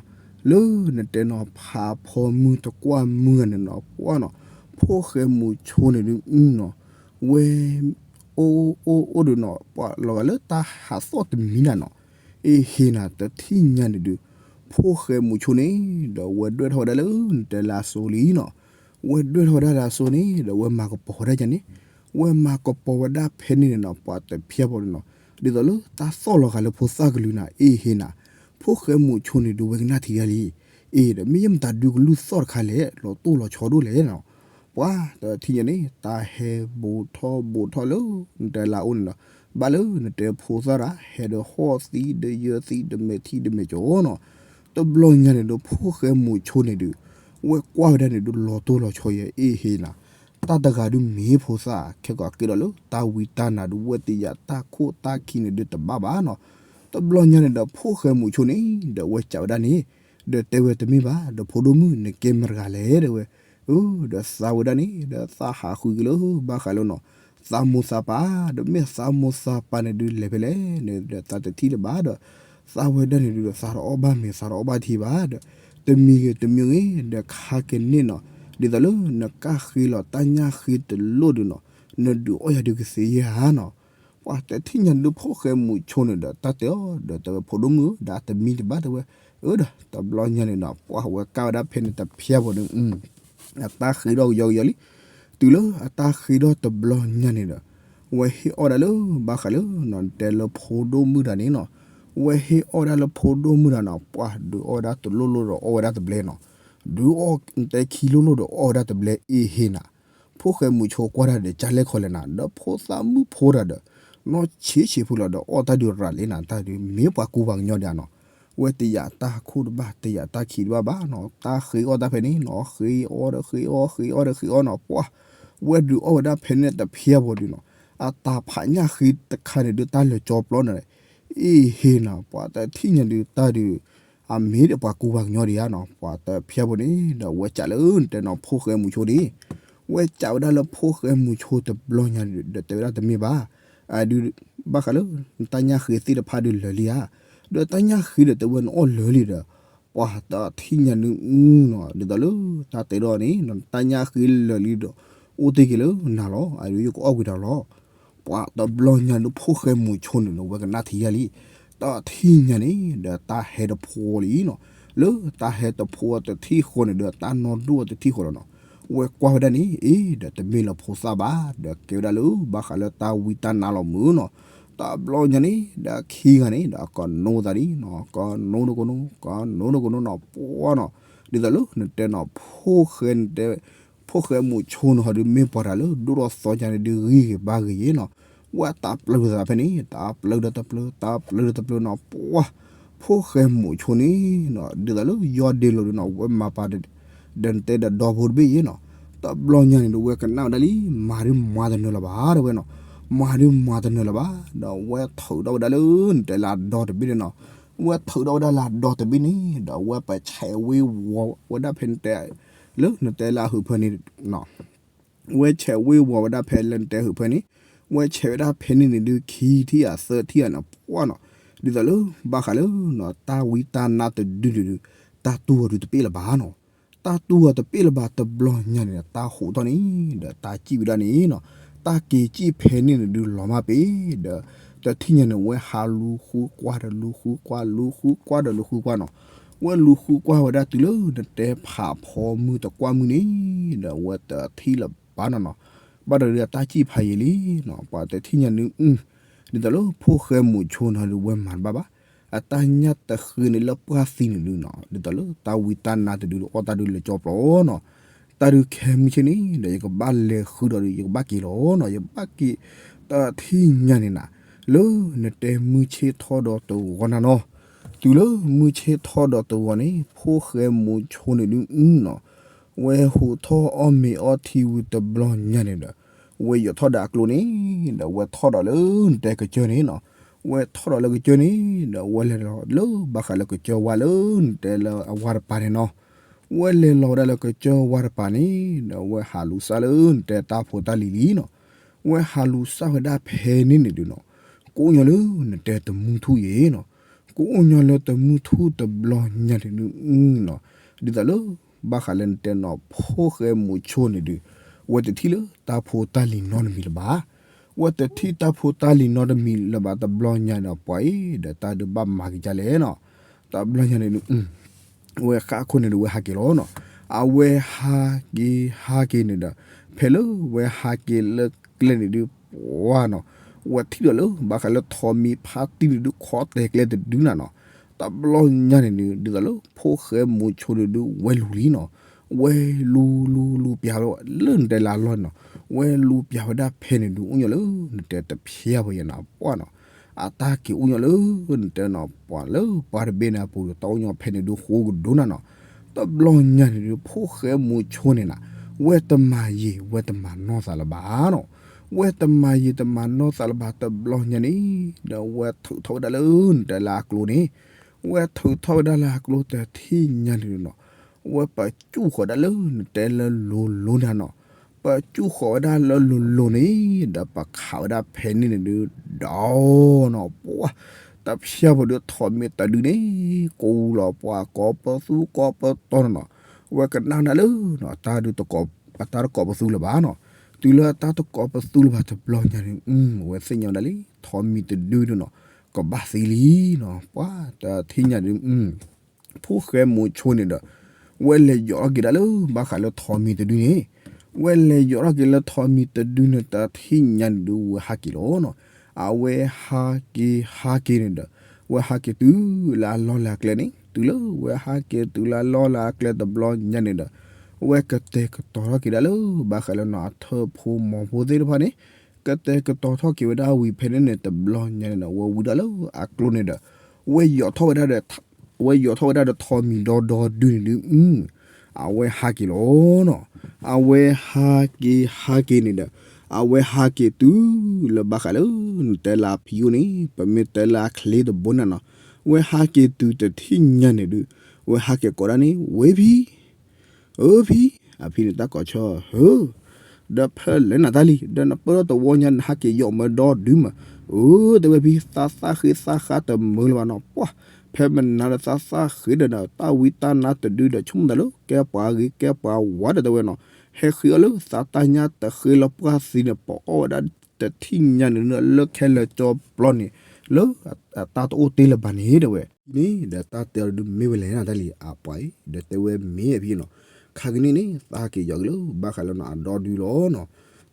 လၢနတဲနီၤ ဖးဖီမုၢ်တကွၢ်မုၢ်ဂၤန့ၣ်နီၤ ပှၤနီၤ ဖိၣ်ဃဲမူးဆိန့ၣ်ဒုးနီၤ ဝဲ အိၣ်အိၣ်အိၣ်ဒုးနီၤ ပှၤလီၤဂာ်လၢတၢ်ဟးသီၣ်တမံၤနၤနီၤ. အ့ဟ့နၤ တထံၣ်ညါန့ၣ်ဒုး ဖိၣ်ဃဲမူးဆိန့ၣ်ဒီး ဝဲဒွဲၣ်ထီၣ်ဝဲဒၣ်လၢနတဲလၢအစိၤလံနီၤ. ဝဲဒွဲၣ်ထီၣ်ဝဲဒၣ်လၢအစိၤန့ၣ်ဒီး ဝဲမၤကပီၤဝဲဒၣ်ယၤန့ၣ် ဝဲမၤကပီၤဝဲဒၣ်ဖဲန့ၣ်န့ၣ်နီၤ ပှၤတဖျါဖီန့ၣ်နီၤ ဒ်သိးလၢတၢ်သီၣ်လီၤဂာ်လၢဖိသၣ်ကလုၢ်နၤ အ့ဟ့နၤ ဖိၣ်ဃဲမူးဆိန့ၣ်ဒုး ဝဲကနၣ်ထံယၤလံ. အ့ဒီး မ့ၢ်ယဲမတၤဒုးကလုၢ်သီၣ်တခါလဲၣ် လီၤတိၢ်လီၤဆီဒိၣ်လဲၣ်နီၤ. ပှၤတထံၣ်ညါန့ၣ် တၢ်ဟဲဘူးထီၣ်ဘူးထီၣ်လၢ နတဲလၢအအိၣ်န့ၣ်နီၤ ဘၣ်လၢနတဲဖိသၣ်တၢ် ဟဲဒီးဟီၣ်သံဒီးယၢသံဒီးမဲာ်ထံဒီးမဲာ်ကၠီနီၤ. တဘျီညါန့ၣ်ဒီး ဖိၣ်ဃဲမူးဆိန့ၣ်ဒုး ဝဲကွၢ်ဝဲဒၣ်န့ၣ်ဒုး လီၤတိၢ်လီၤဆီယဲ အ့ဟ့နၤ တၢ်တဂၤဒုးမ့ၢ်ဖိသၣ် ခဲကိာ်ကဲဒီးလၢတၢ်ဝံတၢ်နါဒုး ဝဲတယာ်တၢ်ခိၣ်တၢ်ခံန့ၣ်ဒုးတဘၣ်ဘၣ်နီၤ. တဘျီညါန့ၣ်ဒီး ဖိၣ်ဃဲမူးဆိန့ၣ်ဒီး ဝဲစံးဝဲဒၣ်န့ၣ် ဒီးတဲဝဲတမ့ၢ်ဘၣ် ဒီးဖိဒိၣ်မုၣ် နကဲမတၤတဂၤလဲၣ် တဲဝဲ. အၢ ဒီးသးဝဲဒၣ်န့ၣ် ဒီးသးဟးဃုက့ၤလၢ ဘၣ်ဃးလၢနီၤ သးမိၢ်သးပၢ် ဒီးမ့ၢ်သးမိၢ်သးပၢ်န့ၣ်ဒုး လဲၤဖဲလဲၣ်န့ၣ်ဒီး သးတထံၣ်လၢၤဘၣ်ဒီး သးဝဲဒၣ်န့ၣ်ဒုး ဒီးသးတအီၣ်ဘၣ်မ့ၤ သးတအီၣ်ဘၣ်ထံဘၣ်ဒီး တမံၤဂ့ၤတမံၤဂ့ၤ ဒီးခါကန့ၣ်နီၤ ဒ်သိးလၢနကၣ်ဃ့လီၤတၢ်ညၣ်ဃ့တလိၣ်ဒုးနီၤ နဒုးအီၣ်ယၤဒုးကသ့ဧါနီၤ. ပှၤတထံၣ်ညါဒုး ဖိၣ်ဃဲမူးဆိန့ၣ်ဒီး တၢ်တဲအီၤဒီး တဲဝဲ ဖိဒိၣ်မုၣ်ဧၢ ဒီးတမံတဘၣ် တဲဝဲ. အၢ ဒီးတဘျီညါန့ၣ်ဒီး ပှၤဝဲကၣ်ဝဲဒၣ်ဖဲန့ၣ်တဖျါဖီန့ၣ် အတၢ်ဃ့ထီၣ်ကယီကယီလံ. တုၤလၢအတၢ်ဃ့ထီၣ်တဘျီညါန့ၣ်ဒီး ဝဲဟ့ၣ်အီၣ်ဒၣ်လၢ ဘၣ်ဃးလၢ နတဲလၢဖိဒိၣ်မုၣ်တဂၤန့ၣ်နီၤ ဝဲဟ့ၣ်အီၣ်ဒၣ်လၢဖိဒိၣ်မုၣ်တဂၤနီၤ ပှၤဒုးအီၣ်ဝဲဒၣ်တလိၣ်လိၣ်ဒီးအီၣ်ဝဲဒၣ်တဘျဲနီၤ ဒုးအီၣ် နတဲခံလိၣ်လိၣ်ဒီးအီၣ်ဝဲဒၣ်တဘျဲ အ့ဟ့နၤ ဖိၣ်ဃဲမူးဆိကွၢ်တၢ်ဒီး ကၢ်လဲၣ်ခီလဲၣ်နၤ ဒီးဖိသၣ်မုၣ်ဖိတဂၤဒီး နီၢ်ဆံးဆံးဖိလီၤဒီး အီၣ်တၢ်ဒုးရၤလံနၤ တၢ်ဒုးမ့ၢ်ပှၤကူပှၤကညီဒံးဧါနီၤ. ဝဲတယာ်တၢ်ခိၣ်တဘၣ် တယာ်တၢ်ခံတဘၣ်ဘၣ်နီၤ တၢ်ဃ့အီၣ်တၢ်ဖဲန့ၣ်နီၤ ဃ့အီၣ်ဒီးဃ့အီၣ် ဃ့အီၣ်ဒီးဃ့အီၣ်နီၤ ပှၤ ဝဲဒုးအီၣ်ဝဲဒၣ်ဖဲန့ၣ်တဖျါဖီဒုးနီၤ အတၢ်ဖးညၣ်ဃ့တခါန့ၣ်ဒုး တၢ်လၢာ်ကၠီပျီန့ၣ် အ့ဟ့နၤ ပှၤတထံၣ်ညါဒုး တၢ်ဒုး အမ့ၢ်ဒီးပှၤကူပှၤကညီဒံးဧါနီၤ ပှၤတဖျါဖီန့ၣ်ဒီး ဝဲကးလၢနတဲနီၤ ဖိၣ်ဃဲမူးဆိန့ၣ် ဝဲကးဝဲဒၣ်လၢဖိၣ်ဃဲမူးဆိတဘျီညါဒီး တဲဝဲဒၣ်တမ့ၢ်ဘၣ် အဒုး ဘၣ်ဃးလၢ နတၢ်ညၣ်ဃ့သ့ၣ်တဖၣ်ဒုးလၢာ်လံဧါ ဒီးတၢ်ညၣ်ဃ့ဒီး တဲဝဲနအီၣ်လၢာ်လံဒီး ပှၤတထံၣ်ညါနုၤနီၤ ဒ်သိးလၢ တၢ်တဲဒီးန့ၣ် တၢ်ညၣ်ဃ့လၢာ်လံဒီး အိၣ်တ့ၢ်က့ၤလၢနၤလီၤ အဒုးယကအီၣ်ကွံာ်တၢ်လီၤ ပှၤတဘျီညါဒုး ဖိၣ်ဃဲမူးဆိန့ၣ်ဒီး ဝဲကနၣ်ထံယါလံ တထံၣ်ညါန့ၣ်ဒီး တၢ်ဟဲတဖိလံနီၤ လၢတၢ်ဟဲတဖိတထံၣ်ဃီန့ၣ်ဒီး တၢ်နီၢ်ဒိၣ်တထံၣ်ဃီလီၤနီၤ ဝဲကွၢ်ဝဲဒၣ်န့ၣ် အ့ ဒီးတမ့ၢ်လၢဖိသၣ်ဘၣ် ဒီးကဲဝဲဒၣ်လၢ ဘၣ်ဃးလၢတၢ်ဝံတၢ်နါလီၤမုၢ်နီၤ တဘျီညါန့ၣ်ဒီး ခံဂၤန့ၣ်ဒီး ကနိသးဒ်နီၤ ကနိဒိကနိ ကနိဒိကနိနီၤ ပှၤနီၤ ဒ်သိးလၢနတဲနီၤ ဖိၣ်ဃဲ ဖိၣ်ဃဲမူးဆိန့ၣ်ဟီဒုး မ့ၢ်ပှၤတၢ်လၢ ဒိၣ်ထီၣ်သီညါန့ၣ်ဒုး ဂံၢ်ဂ့ၤဘါဂ့ၤယဲနီၤ ဝဲတၢ်ပျၢၤသးဖဲန့ၣ် တၢ်ပျၢၤဒီးတပျၢၤ တၢ်ပျၢၤဒီးတပျၢၤနီၤ ပှၤ ဖိၣ်ဃဲမူးဆိန့ၣ်နီၤ ဒ်သိးလၢယီၢ်ဒ့လိာ်ဒုးနီၤ ဝဲမၤပာ် ဒီးနတဲဒီးဒီဖိတဘ့ၣ်ယဲနီၤ တဘျီညါန့ၣ်ဒီး ဝဲကနၣ်ဝဲဒၣ်လံ မၤဒုးမၤတနၢၤလၢၤဘၣ် တဲဝဲနီၤ မၤဒုးမၤတနၢၤလၢၤဘၣ် ဒီးဝဲထုးထီၣ်ဝဲဒၣ်လၢ နတဲလၢအဒီတဘ့ၣ်န့ၣ်နီၤ ဝဲထုးထီၣ်ဝဲဒၣ်လၢအဒီတဘ့ၣ်န့ၣ်ဒီး ဝဲပဆဲးဝ့ၤဝီၤဝဲဒၣ်ဖဲနတဲ လၢနတဲလၢအဟုးဖၢန့ၣ် ဝဲဆဲးဝ့ၤဝီၤဝဲဒၣ်ဖဲလၢနတဲဟုးဖၢန့ၣ်, ဝဲဆဲးဝဲဒၣ်ဖဲန့ၣ်န့ၣ်ဒုး ခံထံၣ်ဧါသၢထံၣ်ဧါန့ၣ် ပှၢ်နီၤ, ဒ်သိးလၢဘၣ်ဃးလၢ တၢ်ဝံတၢ်နါတဒုန့ၣ်ဒုး တၢ်တူၢ်အီၤဒုးတပ့ၢ်လၢၤဘၣ်နီၤ, တၢ်တူၢ်အီၤတပ့ၢ်လၢၤဘၣ်တဘျီညါန့ၣ်ဒီး တၢ်ဟူးထီၣ်န့ၣ်ဒီး တၢ်စံၣ်ဝဲဒၣ်န့ၣ်နီၤ, တၢ်က့ၤစံၣ်ဖဲန့ၣ်န့ၣ်ဒုးလီၤမၢ်ပ့ၤဒီး တထံၣ်ညါန့ၣ် ဝဲဟးလူၤဃုကွၢ်ဒီး လူၤဃုကွၢ် လူၤဃုကွၢ်ဒီး လူၤဃုကွၢ်နီၤ, ဝဲလူၤဃုကွၢ်ဝဲဒၣ်တုၤလၢနတဲဖးဖီမုၢ်တကွၢ်မုၢ်န့ၣ်ဒီး ဝဲတထံၣ်လၢၤဘၣ်နီၤနီၤ, ဘၣ်ဒီးဒုးအတၢ်စံၣ်ဖးယံာ်လံနီၤ, ပှၤတထံၣ်ညါန့ၣ် ဒ်သိးလၢဖိၣ်ဃဲမူးဆိန့ၣ်ဒုး ဝဲမၤတဘၣ်ဘၣ်, အတၢ်ညၣ်တဃ့န့ၣ်လၢပှၢ်သံန့ၣ်ဒုးနီၤ, ဒ်သိးလၢတၢ်ဝံတၢ်နါတဒုး အီၣ်တၢ်ဒုးလၢကၠီပျီနီၤ, တၢ်ဒုးခဲမုၢ်ဆ့ၣ်န့ၣ်ဒီး ယကဘၣ်လဲၤဃုဒီးဒုး ယကဘၣ်က့ၤလီၤနီၤ, ယကဘၣ်က့ၤ တထံၣ်ညါန့ၣ်နၤ, လၢနတဲမုၢ်ဆ့ၣ်ထီၣ်ဒီးတဂီၤနၤနီၤ, တုၤလၢမုၢ်ဆ့ၣ်ထီၣ်ဒီးတဂီၤန့ၣ် ဖိၣ်ဃဲမူးဆိန့ၣ်ဒုးနီၤ ဝဲဟူးထီၣ်အီၣ်မ့ၤအီထံဝံၤတဘျီညါန့ၣ်ဒီး ဝဲယိးထီၣ်ဒီးအကျိန့ၣ်ဒီး ဝဲထီၣ်ဒီးလၢနတဲကစၢၢ်န့ၣ်နီၤ, ဝဲထီၣ်ဒီးလၢကစၢၢ်န့ၣ်ဒီး ဝဲလဲၤလီၤလၢဘၣ်ဃးလၢကစၢၢ်ဝါလၢနတဲလၢအဝါတပၤန့ၣ်နီၤ, ဝဲလဲၤလီၤဝဲဒၣ်လၢကစၢၢ်ဝါတပၤန့ၣ်ဒီး ဝဲဟးလူၤစၢ်လၢနတဲတၢ်ဖိတၢ်လံၤလံနီၤ, ဝဲဟးလူၤစၢ်ဝဲဒၣ်ဖဲန့ၣ်န့ၣ်ဒုးနီၤ, ကအိၣ်ညီလၢနတဲတမူထူၣ်ယံၤနီၤ, ကအိၣ်ညီလၢတမူထူၣ်တဘျီညါန့ၣ်ဒုးနီၤ, ဒ်သိးလၢ ဘၣ်ဃးလၢနတဲနီၤ ဖိၣ်ဃဲမူးဆိန့ၣ်ဒုး ဝဲတထံၣ်လၢတၢ်ဖိတၢ်လံၤနီတမံၤလၢၤဘၣ်, ဝဲတထံၣ်တၢ်ဖိတၢ်လံၤနီတမံၤလၢၤဘၣ်တဘျီညါန့ၣ် ပှၤအံၤဒီးတၢ်ဒုးဘၣ်မၤက့ၤဒ်လဲၣ်နီၤ, တဘျီညါန့ၣ်ဒုး ဝဲဃၣ်ခိၣ်န့ၣ်ဒုး ဝဲဟးက့ၤလီၤနီၤ, အဝဲဟးက့ၤဟးက့ၤန့ၣ်ဒီး ဖဲလၢဝဲဟးက့ၤလၢကျဲန့ၣ်ဒုး ပှၢ်နီၤ, ဝဲထံၣ်ဒီးလၢ ဘၣ်ဃးလၢထိးမံၤဖါတံၢ်န့ၣ်ဒုး ခိးတဲာ်ကျဲတဒုနၤနီၤ, တဘျီညါန့ၣ်ဒုး ဒ်သိးလၢဖိၣ်ဃဲမူးဆိန့ၣ်ဒုး ဝဲလူၤလံနီၤ, ဝဲလူၤလူၤလူၤပျၢ်ဝဲလၢနတဲလၢအလီၢ်န့ၣ်နီၤ, ဝဲလူၤပျၢ်ဝဲဒၣ်ဖဲန့ၣ်ဒုး အိၣ်ညီလၢနတဲတဖျါဝဲယဲနီၤ ပှၢ်နီၤ, အတၢ်က့ၤအိၣ်ညီလၢ နတဲနီၤ ပှၤလၢပှၤတဘ့ၣ်န့ၣ်အပူၤဒီး တၢ်အိၣ်ညီဖဲန့ၣ်ဒုးဃိကဒိၣ်နၤနီၤ, တဘျီညါန့ၣ်ဒုး ဖိၣ်ဃဲမူးဆိန့ၣ်နၤ, ဝဲတမၤယံာ် ဝဲတမၤနီၢ်သးလၢၤဘၣ်နီၤ, ဝဲတမၤယံာ်တမၤနီၢ်သးလၢၤဘၣ်တဘျီညါန့ၣ်, ဒီးဝဲထုးထီၣ်ဝဲဒၣ်လၢ နတဲလၢအကျိန့ၣ်, ဝဲထုးထီၣ်ဝဲဒၣ်လၢအကျိတထံၣ်ညါန့ၣ်နီၤ, ဝဲပာ်စူၣ်ဃီၤဒၣ်လၢနတဲလၢလိၤလိၤနၤနီၤ, ပာ်စူၣ်ဃီၤဝဲဒၣ်လၢလိၤလိၤန့ၣ် ဒီးပခးဝဲဒၣ်ဖဲန့ၣ်န့ၣ်ဒုး ဒီးနီၤ ပှၢ်, တဖျါဖိဒုးထိးမံၤတဒုန့ၣ် ကူလီၤပှၤကိးပသူကိးပတီၤနီၤနီၤ, ဝဲကနၣ်ဒၣ်လၢ တၢ်ဒုး အတၢ်တကိးပသူလၢၤဘၣ်နီၤ, တုၤလၢအတၢ်တကိးပသူလၢၤဘၣ်တဘျီညါန့ၣ် ဝဲသ့ၣ်ညါဝဲဒၣ်လံ ထိးမံၤတဒုဒုနီၤ, ကဘၣ်သံလံနီၤ, ပှၢ်တထံၣ်ညါဒုး ဖိၣ်ဃဲမူးဆိန့ၣ်ဒီး ဝဲလဲၤယိးထီၣ်က့ၤဒၣ်လၢ ဘၣ်ဃးလၢထိးမံၤတဒုန့ၣ်, ဝဲလဲၤယိးထီၣ်က့ၤလၢထိးမံၤတဒုန့ၣ် တထံၣ်ညါန့ၣ်ဒုး ဝဲဟးက့ၤလီၤနီၤ, အဝဲဟးက့ၤဟးက့ၤန့ၣ်ဒီး ဝဲဟးက့ၤတုၤလၢအလီၢ်လၢအကျဲန့ၣ်, တုၤလၢဝဲဟးက့ၤတုၤလၢအလီၢ်လၢအကျဲတဘျီညါန့ၣ်ဒီး ဝဲကတဲာ်ကတီၤထီၣ်က့ၤဒၣ်လၢ ဘၣ်ဃးလၢနီၤ အထၢၣ်ဖိမီၤဖိသ့ၣ်တဖၣ်န့ၣ်, ကတဲာ်ကတီၤထီၣ်က့ၤဝဲဒၣ်ဝံၤဖဲန့ၣ်န့ၣ် တဘျီညါန့ၣ်ဒီး ဝဲဝံၤဒၣ်လၢအကျိန့ၣ်ဒီး ဝဲယိးထီၣ်ဝဲဒၣ်ဒီး ဝဲယိးထီၣ်ဝဲဒၣ်ဒီးထိးမံၤဒီဒီဒုန့ၣ်ဒုး အဝဲဟးက့ၤလီၤနီၤ, အဝဲဟးက့ၤဟးက့ၤန့ၣ်ဒီး အဝဲဟးက့ၤတုၤလၢဘၣ်ဃးလၢ နတဲလၢအဖံအိၣ်န့ၣ် ပမ့ၢ်တဲလၢအချ့တဘိန့ၣ်နီၤ, ဝဲဟးက့ၤတုၤတထံၣ်ညါန့ၣ်ဒုး ဝဲဟးက့ၤကိးဒၣ်န့ၣ် ဝဲဖံ အၢဖံ, အဖံန့ၣ်တၢ်ကိးဆၢ ဧၢ, ဒီးဖဲလဲၣ်နၤတၢ်လံ, ဒီးနပၢၢ်ထီၣ်တဝီညါ နဟးက့ၤယိးမၢဒီဒုမး, အၢ တဲဝဲဖံ သးသၣ်ဃ့သးဃါတမုာ်လၢၤဘၣ်နီၤ, ပှၢ်, ဖဲမနၤဒီးသးသၣ်ဃ့ဒီး တၢ်ဝံတၢ်နါတဒုဒီး ဆိကမိၣ်သးလၢ ကဲပှၤဂ့ၤကဲပှၤဝါဒီးတဲဝဲနီၤ, ဟဲဃ့အီၣ်လၢသးတၢ်ညၣ်တဃ့လၢပှၢ်သံန့ၣ် ပအီၣ်ဝဲဒၣ်တထံၣ်ညါန့ၣ် လၢခဲလၢာ်ကၠီပျီန့ၣ် လၢအတၢ်တအိၣ်တ့ၢ်လၢၤဘၣ်န့ၣ် တဲဝဲ န့ၣ်ဒီးတၢ်တဲအီၤဒုးမ့ၢ်ဝဲလဲၣ်နၤတၢ်လံ အပှၤအံၤ ဒီးတဲဝဲမ့ၢ်အဖံနီၤ, ခါကနံၣ်န့ၣ် သးက့ၤယိးက့ၤလၢ ဘၣ်ဃးလၢနီၤ အဒီဒုလီၤနီၤ,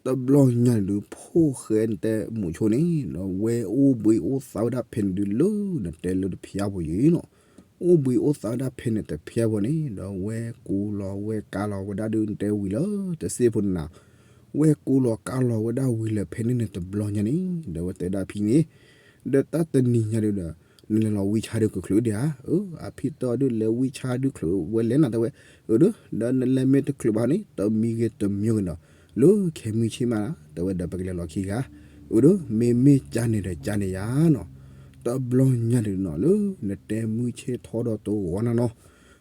တဘျီညါန့ၣ်ဒုး ဖိၣ်ဃဲနတဲမူးဆိန့ၣ် ဒီးဝဲအိၣ်ဘှံးအိၣ်သါဝဲဒၣ်ဖဲန့ၣ်ဒုးလၢနတဲလၢတဖျါဖိယံၤနီၤ, အိၣ်ဘှံးအိၣ်သါဝဲဒၣ်ဖဲန့ၣ်တဖျါဖိန့ၣ် ဒီးဝဲကူလီၤဝဲကါလီၤဝဲဒၣ်ဒုးနတဲဝံၤလၢ တစ့ဖိန့ၣ်နၤ, ဝဲကူလီၤကါလီၤဝဲဒၣ်ဝံၤလၢဖဲန့ၣ်န့ၣ်တဘျီညါန့ၣ် ဒီးဝဲတဲဒၣ်ဖံန့ၣ် ဒီးတၢ်တနံၤညါဒုးဒီး နလဲၤလီၤဝံဆါဒုးကချုးဒံးဧါ, အၢ အဖံတဲအီၤဒုးလဲၤဝံဆါဒုးချုးဝဲလဲၣ်နၤတဲဝဲ, အၢ ဒီး ဒီးနလဲၤမ့ၢ်တချုးဘၣ်န့ၣ် တမံၤဂ့ၤတမံၤဂ့ၤနီၤ, လၢခဲမုၢ်ဆ့ၣ်မး တဲဝဲဒီးပကလဲၤလီၤခံဂၤ, အၢ ဒီး မ့မ့ၢ်ကါန့ၣ်ဒီးကါန့ၣ်ယါနီၤ, တဘျီညါန့ၣ်ဒုးနီၤ လၢနတဲမုၢ်ဆ့ၣ်ထီၣ်ဒီးတဂီၤနၤနီၤ,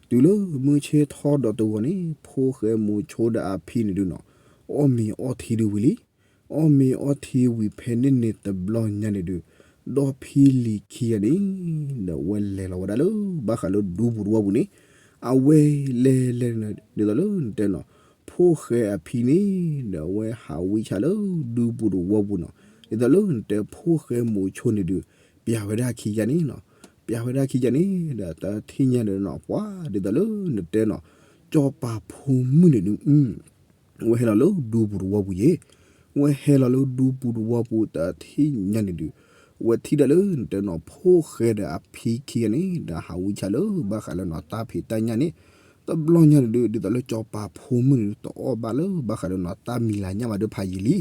တုၤလၢမုၢ်ဆ့ၣ်ထီၣ်ဒီးတဂီၤန့ၣ် ဖိၣ်ဃဲမိၤဆိဒီးအဖံန့ၣ်ဒုးနီၤ အီၣ်မ့ၤအီထံဒုးဝံၤလံ. အီၣ်မ့ၤအီထံဝံၤဖဲန့ၣ်န့ၣ်တဘျီညါန့ၣ်ဒုး ဒီဖံလံၤခံဂၤန့ၣ် ဒီးဝဲလဲၤလီၤဝဲဒၣ်လၢဘၣ်ဃးလၢဒူပူၤတဝီပူၤန့ၣ် အဝဲလဲၤလဲၤန့ၣ် ဒ်သိးလၢနတဲနီၤ ဖိၣ်ဃဲအဖံန့ၣ် ဒီးအဝဲဟးဝံဆါလၢဒူပူၤတဝီပူၤနီၤ, ဒ်သိးလၢနတဲဖိၣ်ဃဲမိၤဆိန့ၣ်ဒုး ပျးဝဲဒၣ်ခံဂၤန့ၣ်နီၤ, ပျးဝဲဒၣ်ခံဂၤန့ၣ် ဒီးတထံၣ်ညါဒီးနီၤ ပှၤဒ်သိးလၢနတဲနီၤ စီၤပၤဖိမုၣ်န့ၣ်ဒုး ဝဲဟဲလီၤလၢဒူပူၤတဝီပူၤယဲၢ်, ဝဲဟဲလီၤလၢဒူပူၤတဝီပူၤတထံၣ်ညါန့ၣ်ဒုး ဝဲထံၣ်ဒၣ်လၢနတဲနီၤ ဖိၣ်ဃဲဒီးအဖံခံဂၤန့ၣ် ဒီးဟးဝံဆါလၢဘၣ်ဃးလၢနီၤတၢ်ဖံးတၢ်ညၣ်န့ၣ်, တဘျီညါန့ၣ်ဒုး ဒ်သိးလၢစီၤပၤဖိမုၣ်န့ၣ်ဒုး တအီၣ်ဘၣ်လၢဘၣ်ဃးလၢနီၤတၢ်မံၤလၤညၣ်ဘၣ်ဒီးဖးယံာ်လံ,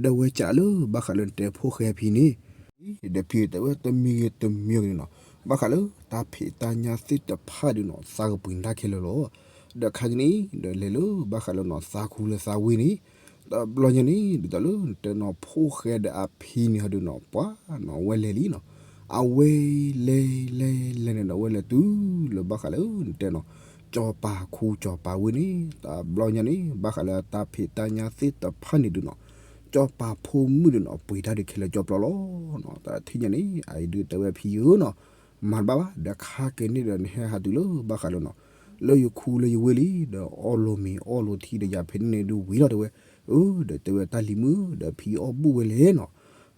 ဒီးဝဲစးလၢဘၣ်ဃးလၢနတဲဖိၣ်ဃဲအဖံန့ၣ် ဒီးဖံတဲဝဲတမံၤဂ့ၤတမံၤဂ့ၤန့ၣ်နီၤ, ဘၣ်ဃးလၢတၢ်ဖံးတၢ်ညၣ်သ့ၣ်တဖၣ်ဒုးနီၤ သးကပှ့ၤနၢ်ခဲလၢာ်လီၤ. ဒီးခါကန့ၣ် ဒီးလဲၤလၢဘၣ်ဃးလၢနီၤ သးခူလၢသးဝ့ၢ်န့ၣ်, တဘျီညါန့ၣ် ဒ်သိးလၢနတဲနီၤ ဖိၣ်ဃဲဒီးအဖံန့ၣ်ဟီဒုးနီၤ ပှၤနီၤ အဝဲလဲၤလံနီၤ, အဝဲလဲၤလဲၤလဲၤန့ၣ်ဒီး အဝဲလဲၤတုၤလၢဘၣ်ဃးလၢနတဲနီၤ စီၤပၤခူစီၤပၤဝ့ၢ်န့ၣ်, တဘျီညါန့ၣ် ဘၣ်ဃးလၢတၢ်ဖံးတၢ်ညၣ်သ့ၣ်တဖၣ်န့ၣ်ဒုးနီၤ စီၤပၤဖိမုၣ်ဒုးနီၤ ပှ့ၤတၢ်ဒုးခဲလၢာ်ကၠီပျီလီၤ. တထံၣ်ညါန့ၣ် အအံၤဒုးတဲဝဲဖံဧၢနီၤ, မၤတဘၣ်ဘၣ် ဒီးခါက့ၤန့ၣ်ဒီးနဟဲဟးတုၤလၢဘၣ်ဃးလၢနီၤ လၢယခူလၢယဝ့ၢ်လံ, ဒီးအီၣ်လိာ်မ့ၤအီၣ်လိာ်ထံဒီးယၤဖဲန့ၣ်န့ၣ်ဒုးဝံၤလီၤတဲဝဲ, အၢ ဒီးတဲဝဲတၢ်လံၤမုၣ် ဒီးဖံအီၣ်ဘူၣ်ဝဲလဲၣ်နီၤ,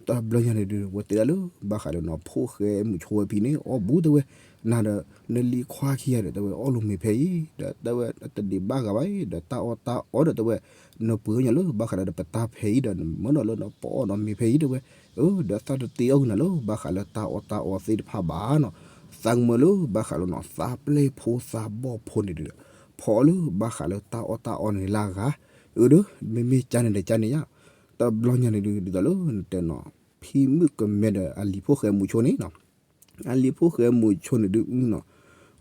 တဘျီညါန့ၣ်ဒုး ဝဲတဲဒၣ်လၢဘၣ်ဃးလၢနီၤ ဖိၣ်ဃဲမိၤဆိဝဲဖံန့ၣ် အီၣ်ဘူၣ်တဲဝဲ, နၤဒီး နလံၤခွါခံဂၤဒီးတဲဝဲ အီၣ်လိာ်မ့ၤဖဲအံၤ ဒီးတဲဝဲတဒံးဘၣ်ဂၤဘၣ်အံၤ ဒီးတၢ်အီၣ်တၢ်အီဒီးတဲဝဲ, နပှ့ၤအီၣ်ညါလၢဘၣ်ဃးဒီးပတၢ်ဖဲအံၤဒီး နမၢဒီးလၢနပအီၣ်ဒီးမ့ၤဖဲအံၤတဲဝဲ, အၢ ဒီးသးတတ့အီၣ်ကနၤလၢဘၣ်ဃးလၢတၢ်အီၣ်တၢ်အီသ့ၣ်တဖၣ်ဘၣ်နီၤ, သးကမၢလၢဘၣ်ဃးလၢနီၤ သးပျဲၢ်ဖိသးဘီၣ်ဖိန့ၣ်ဒီး ဖီအီၣ်လၢဘၣ်ဃးလၢတၢ်အီၣ်တၢ်အီန့ၣ်လၢအဂၤ, အၢ ဒီး မ့မ့ၢ်ကါန့ၣ်ဒီးကါန့ၣ်ယါ, တဘျီညါန့ၣ်ဒုး ဒ်သိးလၢနတဲနီၤ ဖံမုၣ်ကမဲဒီးအလံၤဖိၣ်ဃဲမိၤဆိန့ၣ်နီၤ အလံၤဖိၣ်ဃဲမိၤဆိန့ၣ်ဒုးနီၤ,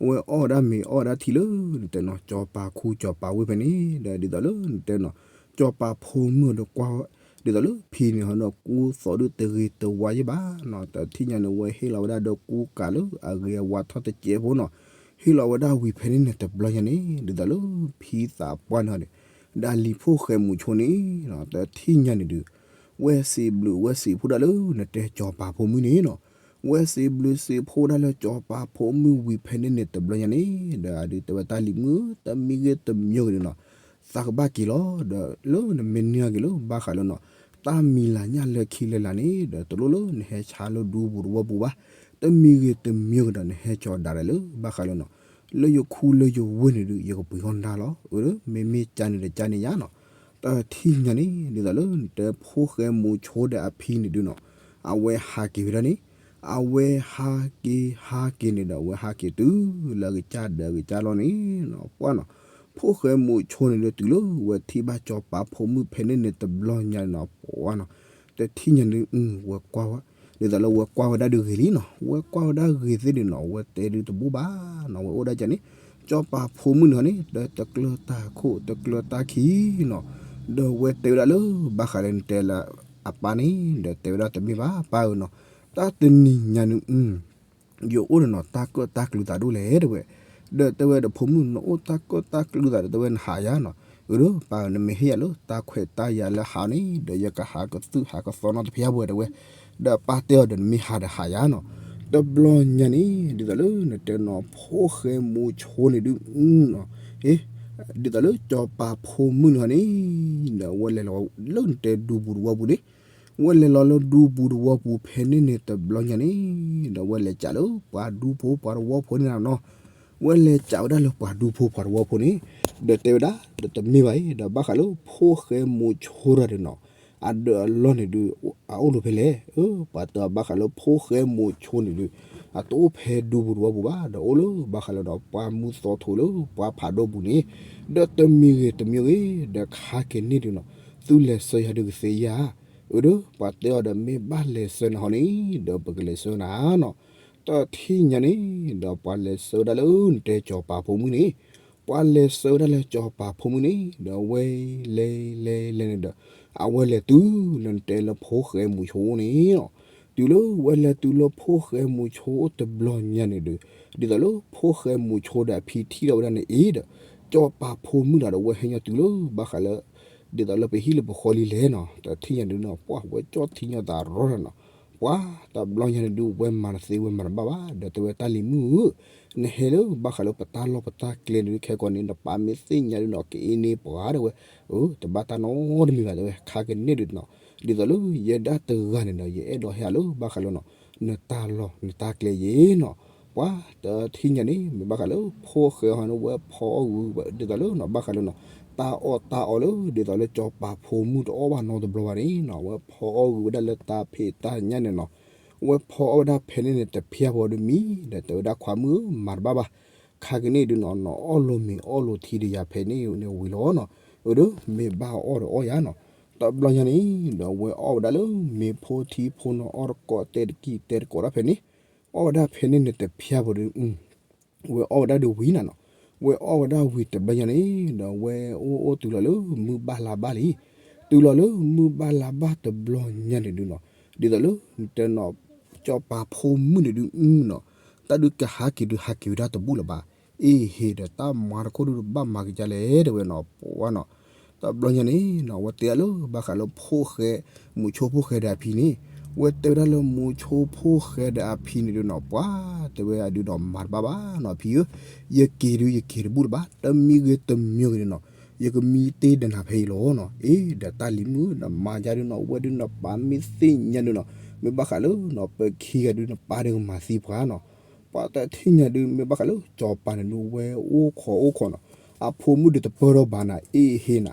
အဝဲအီၣ်ဝဲဒၣ်မ့ၤအီၣ်ဝဲဒၣ်ထံလၢနတဲနီၤ စီၤပၤခူစီၤပၤဝ့ၢ်ဖဲန့ၣ်, ဒီးဒ်သိးလၢနတဲနီၤ စီၤပၤဖိမုၣ်ဒီးကွၢ်ဝဲ, ဒ်သိးလၢဖံန့ၣ်ဟီဒီးကူသိးဒုးတဂ့ၤတဝါယဲၢ်ဘၣ်နီၤ, တထံၣ်ညါန့ၣ် ဝဲဟ့ၣ်လီၤဝဲဒၣ်ဒီးကူကၤလၢအဂ့ၤအဝါထီၣ်တစဲးဖိနီၤ, ဟ့ၣ်လီၤဝဲဒၣ်ဝံၤဖဲန့ၣ်န့ၣ် တဘျီညါန့ၣ် ဒ်သိးလၢဖံသးပှၢ်န့ၣ်ဟီန့ၣ် ဒီးအလံၤဖိၣ်ဃဲမိၤဆိန့ၣ်နီၤ တထံၣ်ညါန့ၣ်ဒုး ဝဲစံးဘျုးဝဲစံးဖှိၣ်ဒၣ်လၢနတဲစီၤပၤဖိမုၣ်န့ၣ်နီၤ, ဝဲစံးဘျုးစံးဖှိၣ်ဒၣ်လၢစီၤပၤဖိမုၣ်ဝံၤဖဲန့ၣ်န့ၣ် တဘျီညါန့ၣ် ဒီးအဒုးတဲဝဲတၢ်လံၤမုၣ် တမံၤဂ့ၤတမံၤဂ့ၤန့ၣ်နီၤ, သးကဘၣ်က့ၤလီၤ, ဒီးလၢနမ့ၢ်နုာ်က့ၤလၢဘၣ်ဃးလၢနီၤ တၢ်မံၤလၤညၣ်လၢခံလၢလာ်န့ၣ် ဒီးတလိၣ်လၢနဟဲဆါလၢဒူပူၤတဝီပူၤဘၣ်, တမံၤဂ့ၤတမံၤဂ့ၤဒီးနဟဲကၠီၤဒၣ်လဲာ်လၢဘၣ်ဃးလၢနီၤ လၢယခူလၢယဝ့ၢ်န့ၣ်ဒုး ယကပှ့ၤအီၣ်နၤလီၤ, အၢ မ့မ့ၢ်ကါန့ၣ်ဒီးကါန့ၣ်ယါနီၤ, တထံၣ်ညါန့ၣ် ဒ်သိးလၢနတဲဖိၣ်ဃဲမိၤဆိဒီးအဖံန့ၣ်ဒုးနီၤ, အဝဲဟးက့ၤဝဲဒၣ်န့ၣ်, အဝဲဟးက့ၤဟးက့ၤန့ၣ်ဒီး အဝဲဟးက့ၤတုၤလၢအကစၢ်ဒီးအကစၢ်လီၤန့ၣ်, ပှၤနီၤ, ဖိၣ်ဃဲမိၤဆိန့ၣ်ဒီးတုၤလၢဝဲထံၣ်ဘၣ်စီၤပၤဖိမုၣ်ဖဲန့ၣ်န့ၣ် တဘျီညါန့ၣ်နီၤ ပှၤနီၤ, တထံၣ်ညါန့ၣ် ဝဲကွၢ်ဝဲ, ဒ်သိးလၢဝဲကွၢ်ဝဲဒၣ်ဒုးဂ့ၤလံနီၤ, ဝဲကွၢ်ဝဲဒၣ်ဂ့ၤသ့ၣ်န့ၣ်နီၤ ဝဲတဲဒုးတဘိၣ်ဘၣ်နီၤ, ဝဲအိၣ်ဒၣ်ကန့ၣ်, စီၤပၤဖိမုၣ်န့ၣ်ဟီန့ၣ် ဒီးတကျၢၤတၢ်ခိၣ်တကျၢၤတၢ်ခံနီၤ, ဒီးဝဲတဲဝဲဒၣ်လၢဘၣ်ဃးလၢနတဲလၢအပၢ်န့ၣ် ဒီးတဲဝဲဒၣ်တမ့ၢ်ဘၣ်ပၢ်ဧၢနီၤ, တၢ်တနံၤညါန့ၣ် ယအိၣ်ဒီးနီၤ တၢ်ကၢၣ်တၢ်ကျူသးဒိၣ်လဲၣ်တဲဝဲ, ဒီးတဲဝဲဒီးဖိမုၣ် နအိၣ်တၢ်ကၢၣ်တၢ်ကျူသးဒီးတဲဝဲနဟးယါနီၤ, အၢ ဒီးပၢ်ဧၢ နမ့ၢ်ဟ့ၣ်ယၤလၢတၢ်ခွဲးတၢ်ယာ်လၢဟးန့ၣ် ဒီးယကဟးကသုၣ်ဟးကသီနီတဖျၢၣ်ဘၣ်တဲဝဲ, ဒီးပၢ်တဲအီၤဒီးနမ့ၢ်ဟးဒီးဟးယါနီၤ, တဘျီညါန့ၣ် ဒ်သိးလၢနတဲနီၤ ဖိၣ်ဃဲမိၤဆိန့ၣ်ဒုးနီၤ, ဒ်သိးလၢစီၤပၤဖိမုၣ်န့ၣ်ဟီန့ၣ် ဒီးဝဲလဲၤလီၤလၢနတဲဒူပူၤတဝီပူၤန့ၣ် ဝဲလဲၤလီၤလၢဒူပူၤတဝီပူၤဖဲန့ၣ်န့ၣ် တဘျီညါန့ၣ် ဒီးဝဲလဲၤစးလၢပှၤဒူဖိပှၤတဝီဖိန့ၣ်နီၤ, ဝဲလဲၤစးဝဲဒၣ်လၢပှၤဒူဖိပှၤတဝီဖိန့ၣ်, ဒီးတဲဝဲဒၣ် ဒီးတမ့ၢ်ဘၣ်အံၤ ဒီးဘၣ်ဃးလၢဖိၣ်ဃဲမိၤဆိတၢ်ဒုးနီၤ, အဒၢးအလီၢ်န့ၣ်ဒုး အအိၣ်လိာ်ဖဲလဲၣ်, အၢ ပှၤတဲဘၣ်ဃးလၢဖိၣ်ဃဲမိၤဆိန့ၣ်ဒုး အတအိၣ်ဖဲဒူပူၤတဝီပူၤဘၣ်, ဒီးအိၣ်လၢဘၣ်ဃးလၢဒီးပှၤမူသီထိးလၢပှၤဖးဒိၣ်ပူၤန့ၣ်, ဒီးတမံၤဂ့ၤတမံၤဂ့ၤ ဒီးခါက့ၤန့ၣ်ဒုးနီၤ, သုလဲၤဆှၢယၤဒုးကသ့ဧါ, အၢ ဒီးပှၤတဲအီၤဒီးမ့ၢ်ဘၣ်လဲၤဆှၢနၤဟီန့ၣ် ဒီးပကလဲၤဆှၢနၤနီၤ, တထံၣ်ညါန့ၣ် ဒီးပှၤလဲၤဆှၢဝဲဒၣ်လၢနတဲစီၤပၤဖိမုၣ်န့ၣ်, ပှၤလဲၤဆှၢဝဲဒၣ်လၢစီၤပၤဖိမုၣ်န့ၣ် ဒီးအဝဲလဲၤလဲၤလဲၤန့ၣ်ဒီး အဝဲလဲၤတုၤလၢနတဲလၢဖိၣ်ဃဲမိၤဆိန့ၣ်လီၤ, တုၤလၢဝဲလဲၤတုၤလၢဖိၣ်ဃဲမုၣ်ဆိအိၣ်တဘျီညါန့ၣ်ဒီး, ဒ်သိးလၢဖိၣ်ဃဲမုၣ်ဆိဒီးအဖံထံၣ်ထီၣ်ဝဲဒၣ်န့ၣ်အံၤဒီး, ကၠီၣ်ပၤဖိမုၣ်တဂၤဒီးဝဲဟဲညီတုၤလၢဘၣ်ဃးလၢ ဒ်သိးလၢပဟံၣ်လၢပဃီလံလဲၣ်နီၤ, တထံၣ်ညါဒုးနီၤ ပှၢ်ဝဲကၠီၣ်ထံညီသးရီတၢ်နီၤ, ပှၢ်တဘျီညါန့ၣ်ဒုး ဝဲမၤတသ့ဝဲမၤတဘၣ်ဘၣ် ဒီးတဲဝဲတၢ်လံၤမုၣ်ဧၢ, နဟဲလၢဘၣ်ဃးလၢပတၢ်လီၢ်ပတၢ်ကျဲန့ၣ်ဒုး ခဲကိာ်န့ၣ် နပၢ်မ့ၢ်သ့ၣ်ညါဒုးနီၤ ကအ့န့ၢ်ပှၤဒၣ်ဝဲ, အၢ တဘၣ်တၢ်နီတမံၤဘၣ်တဲဝဲ ခါကန့ၣ်ဒုးနီၤ, ဒ်သိးလၢယဲဒၣ်တဂၤန့ၣ်ဒီး ယအဲၣ်ဒိးဟဲလၢဘၣ်ဃးလၢနီၤ နတၢ်လီၢ်နတၢ်ကျဲယဲနီၤ, ပှၢ်တထံၣ်ညါန့ၣ် မ့ၢ်ဘၣ်ဃးလၢဖိၣ်ဃဲဟီန့ၣ် ဝဲဖီအီၣ်ဂုၤ ဒ်သိးလၢနီၤ ဘၣ်ဃးလၢနီၤ တၢ်အီၣ်တၢ်အီလၢ ဒ်သိးလၢကၠီၣ်ပၤဖိမုၣ်တအီၣ်ဘၣ်နီတဘျီဘၣ်န့ၣ်နီၤ ဝဲဖီအီၣ်ဂုၤဝဲဒၣ်လၢတၢ်ဖံးတၢ်ညၣ်န့ၣ်နီၤ, ဝဲဖီအီၣ်ဝဲဒၣ်ဖဲန့ၣ်န့ၣ် တဖျၢၣ်ဖိဒီးမံၤ ဒီးတဲဝဲဒၣ်ခွါမုၣ်ဧၢ မၤတဘၣ်ဘၣ်, ခါကန့ၣ်ဒုးနီၤ နအီၣ်လိာ်မ့ၤအီၣ်လိာ်ထံဒီးယၤဖဲန့ၣ်န့ၣ်ဝံၤလီၤနီၤ, အၢ ဒီးမ့ၢ်ဘၣ်အီၣ်ဒီးအီၣ်ယၤနီၤ, တဘျီညါန့ၣ် ဒီးဝဲအီၣ်ဝဲဒၣ်လၢမ့ၤဖိထံဖိနီၤ အီၣ်တကိးတဲာ်တကံၢ်တဲာ်တကိးတၢ်ဖဲန့ၣ်, အီၣ်ဝဲဒၣ်ဖဲန့ၣ်န့ၣ် တဖျၢၣ်ဖိဒီး ဝဲအီၣ်ဝဲဒၣ်ဒီးဝံၤနၤနီၤ, ဝဲအီၣ်ဝဲဒၣ်ဝံၤတဘျီညါန့ၣ် ဒီးဝဲအိၣ်အိၣ်တုၤလီၤလၢမုၢ်ဘၣ်လါဘၣ်လံ, တုၤလီၤလၢမုၢ်ဘၣ်လါဘၣ်တဘျီညါန့ၣ်ဒုးနီၤ, ဒ်သိးလၢတဲနီၤ ကၠီၣ်ပၤဖိမုၣ်န့ၣ်ဒုးနီၤ, တၢ်ဒုးကဟးက့ၤဒုးဟးက့ၤဝဲဒၣ်တဘူၣ်လၢၤဘၣ်, အ့ဟ့ဒီးတၢ်မၤတခိၣ်ဒုးတဘၣ်မၤက့ၤကလဲၣ်တဲဝဲနီၤ ပှၢ်နီၤ, တဘျီညါန့ၣ်နီၤ ဝဲတဲဒၣ်လၢဘၣ်ဃးလၢဖိၣ်ဃဲ မုၣ်ဆိဖိၣ်ဃဲဒီးအဖံန့ၣ်, ဝဲတဲဝဲဒၣ်လၢမုၣ်ဆိဖိၣ်ဃဲဒီးအဖံန့ၣ်ဒုးနီၤ ပှၢ်တဲဝဲအဒုးဒီးမၤတဘၣ်ဘၣ်နီၤ အဖံဧၢ, ယက့ၤဒုးယက့ၤတဘူၣ်လၢၤဘၣ်, တမံၤဂ့ၤတမံၤဂ့ၤန့ၣ်နီၤ, ယကမံတ့ၢ်ဒီးနၤဖဲအံၤလီၤနီၤ, အ့ ဒီးတၢ်လံၤမုၣ်ဧၢ နမၤယၤဒုးနီၤ ဝဲဒုးနပၢ်မ့ၢ်သ့ၣ်ညါဒုးနီၤ, မ့ၢ်ဘၣ်ဃးလၢနီၤ ပခံဂၤဒုးနပၢ်ဒီးကမၤသံပှၤနီၤ, ပှၢ်တထံၣ်ညါဒုး မ့ၢ်ဘၣ်ဃးလၢကၠီၣ်ပၤန့ၣ်ဒုး ဝဲအိၣ်ခိးအိၣ်ခိးနီၤ, အဖိမုၣ်ဒုးတပၢၢ်ထီၣ်ဘၣ်နၤ အ့ဟ့နၤ,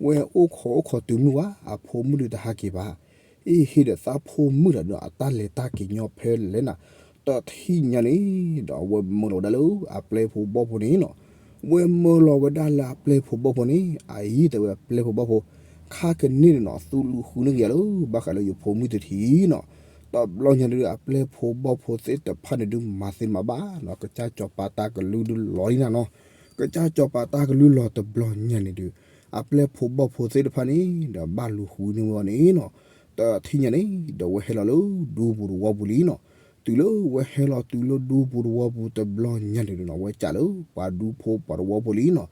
ဝဲအိၣ်ခိးအိၣ်ခိးတုၤမုၢ်ဝါ အဖိမုၣ်ဒုးတဟးက့ၤဘၣ်, အ့ဟ့ဒီးသးဖိမုၣ်တဂၤဒီး အတၢ်လဲၤတၢ်က့ၤညီဖဲလဲၣ်နၤ, တထံၣ်ညါန့ၣ် ဒီးဝဲမၢလီၤဝဲဒၣ်လၢအပျဲၢ်ဖိဘီၣ်ဖိန့ၣ်နီၤ, ဝဲမၢလီၤဝဲဒၣ်လၢအပျဲၢ်ဖိဘီၣ်ဖိန့ၣ် အအံၤတဲဝဲအပျဲၢ်ဖိဘီၣ်ဖိ, ခါကန့ၣ်န့ၣ်နီၤ သူၣ်လူၤဃုန့ၢ်ကယၤလၢ ဘၣ်ဃးလၢယဖိမုၣ်တထံၣ်နီၤ, တဘျီညါဒုး အပျဲၢ်ဖိဘီၣ်ဖိသ့ၣ်တဖၣ်န့ၣ်ဒုး မၤသ့မၤဘၣ်နီၤ ကစၢ်ကၠီၣ်ပၤတၢ်ကလုၢ်ဒုးလီၤလံနၤနီၤ, ကစၢ်ကၠီၣ်ပၤတၢ်ကလုၢ်လီၤတဘျီညါန့ၣ်ဒုး အပျဲၢ်ဖိဘီၣ်ဖိသ့ၣ်တဖၣ်န့ၣ် ဒီးဘၣ်လူၤဃုန့ၢ်ဝဲအီၤန့ၣ်နီၤ, တထံၣ်ညါန့ၣ် ဒီးဝဲဟဲလီၤလၢဒူပူၤတဝီပူၤလံနီၤ, တုၤလၢဝဲဟဲလီၤတုၤလၢဒူပူၤတဝီပူၤတဘျီညါန့ၣ်ဒုးနီၤ ဝဲကးလၢပှၤဒူဖိပှၤတဝီဖိလံနီၤ,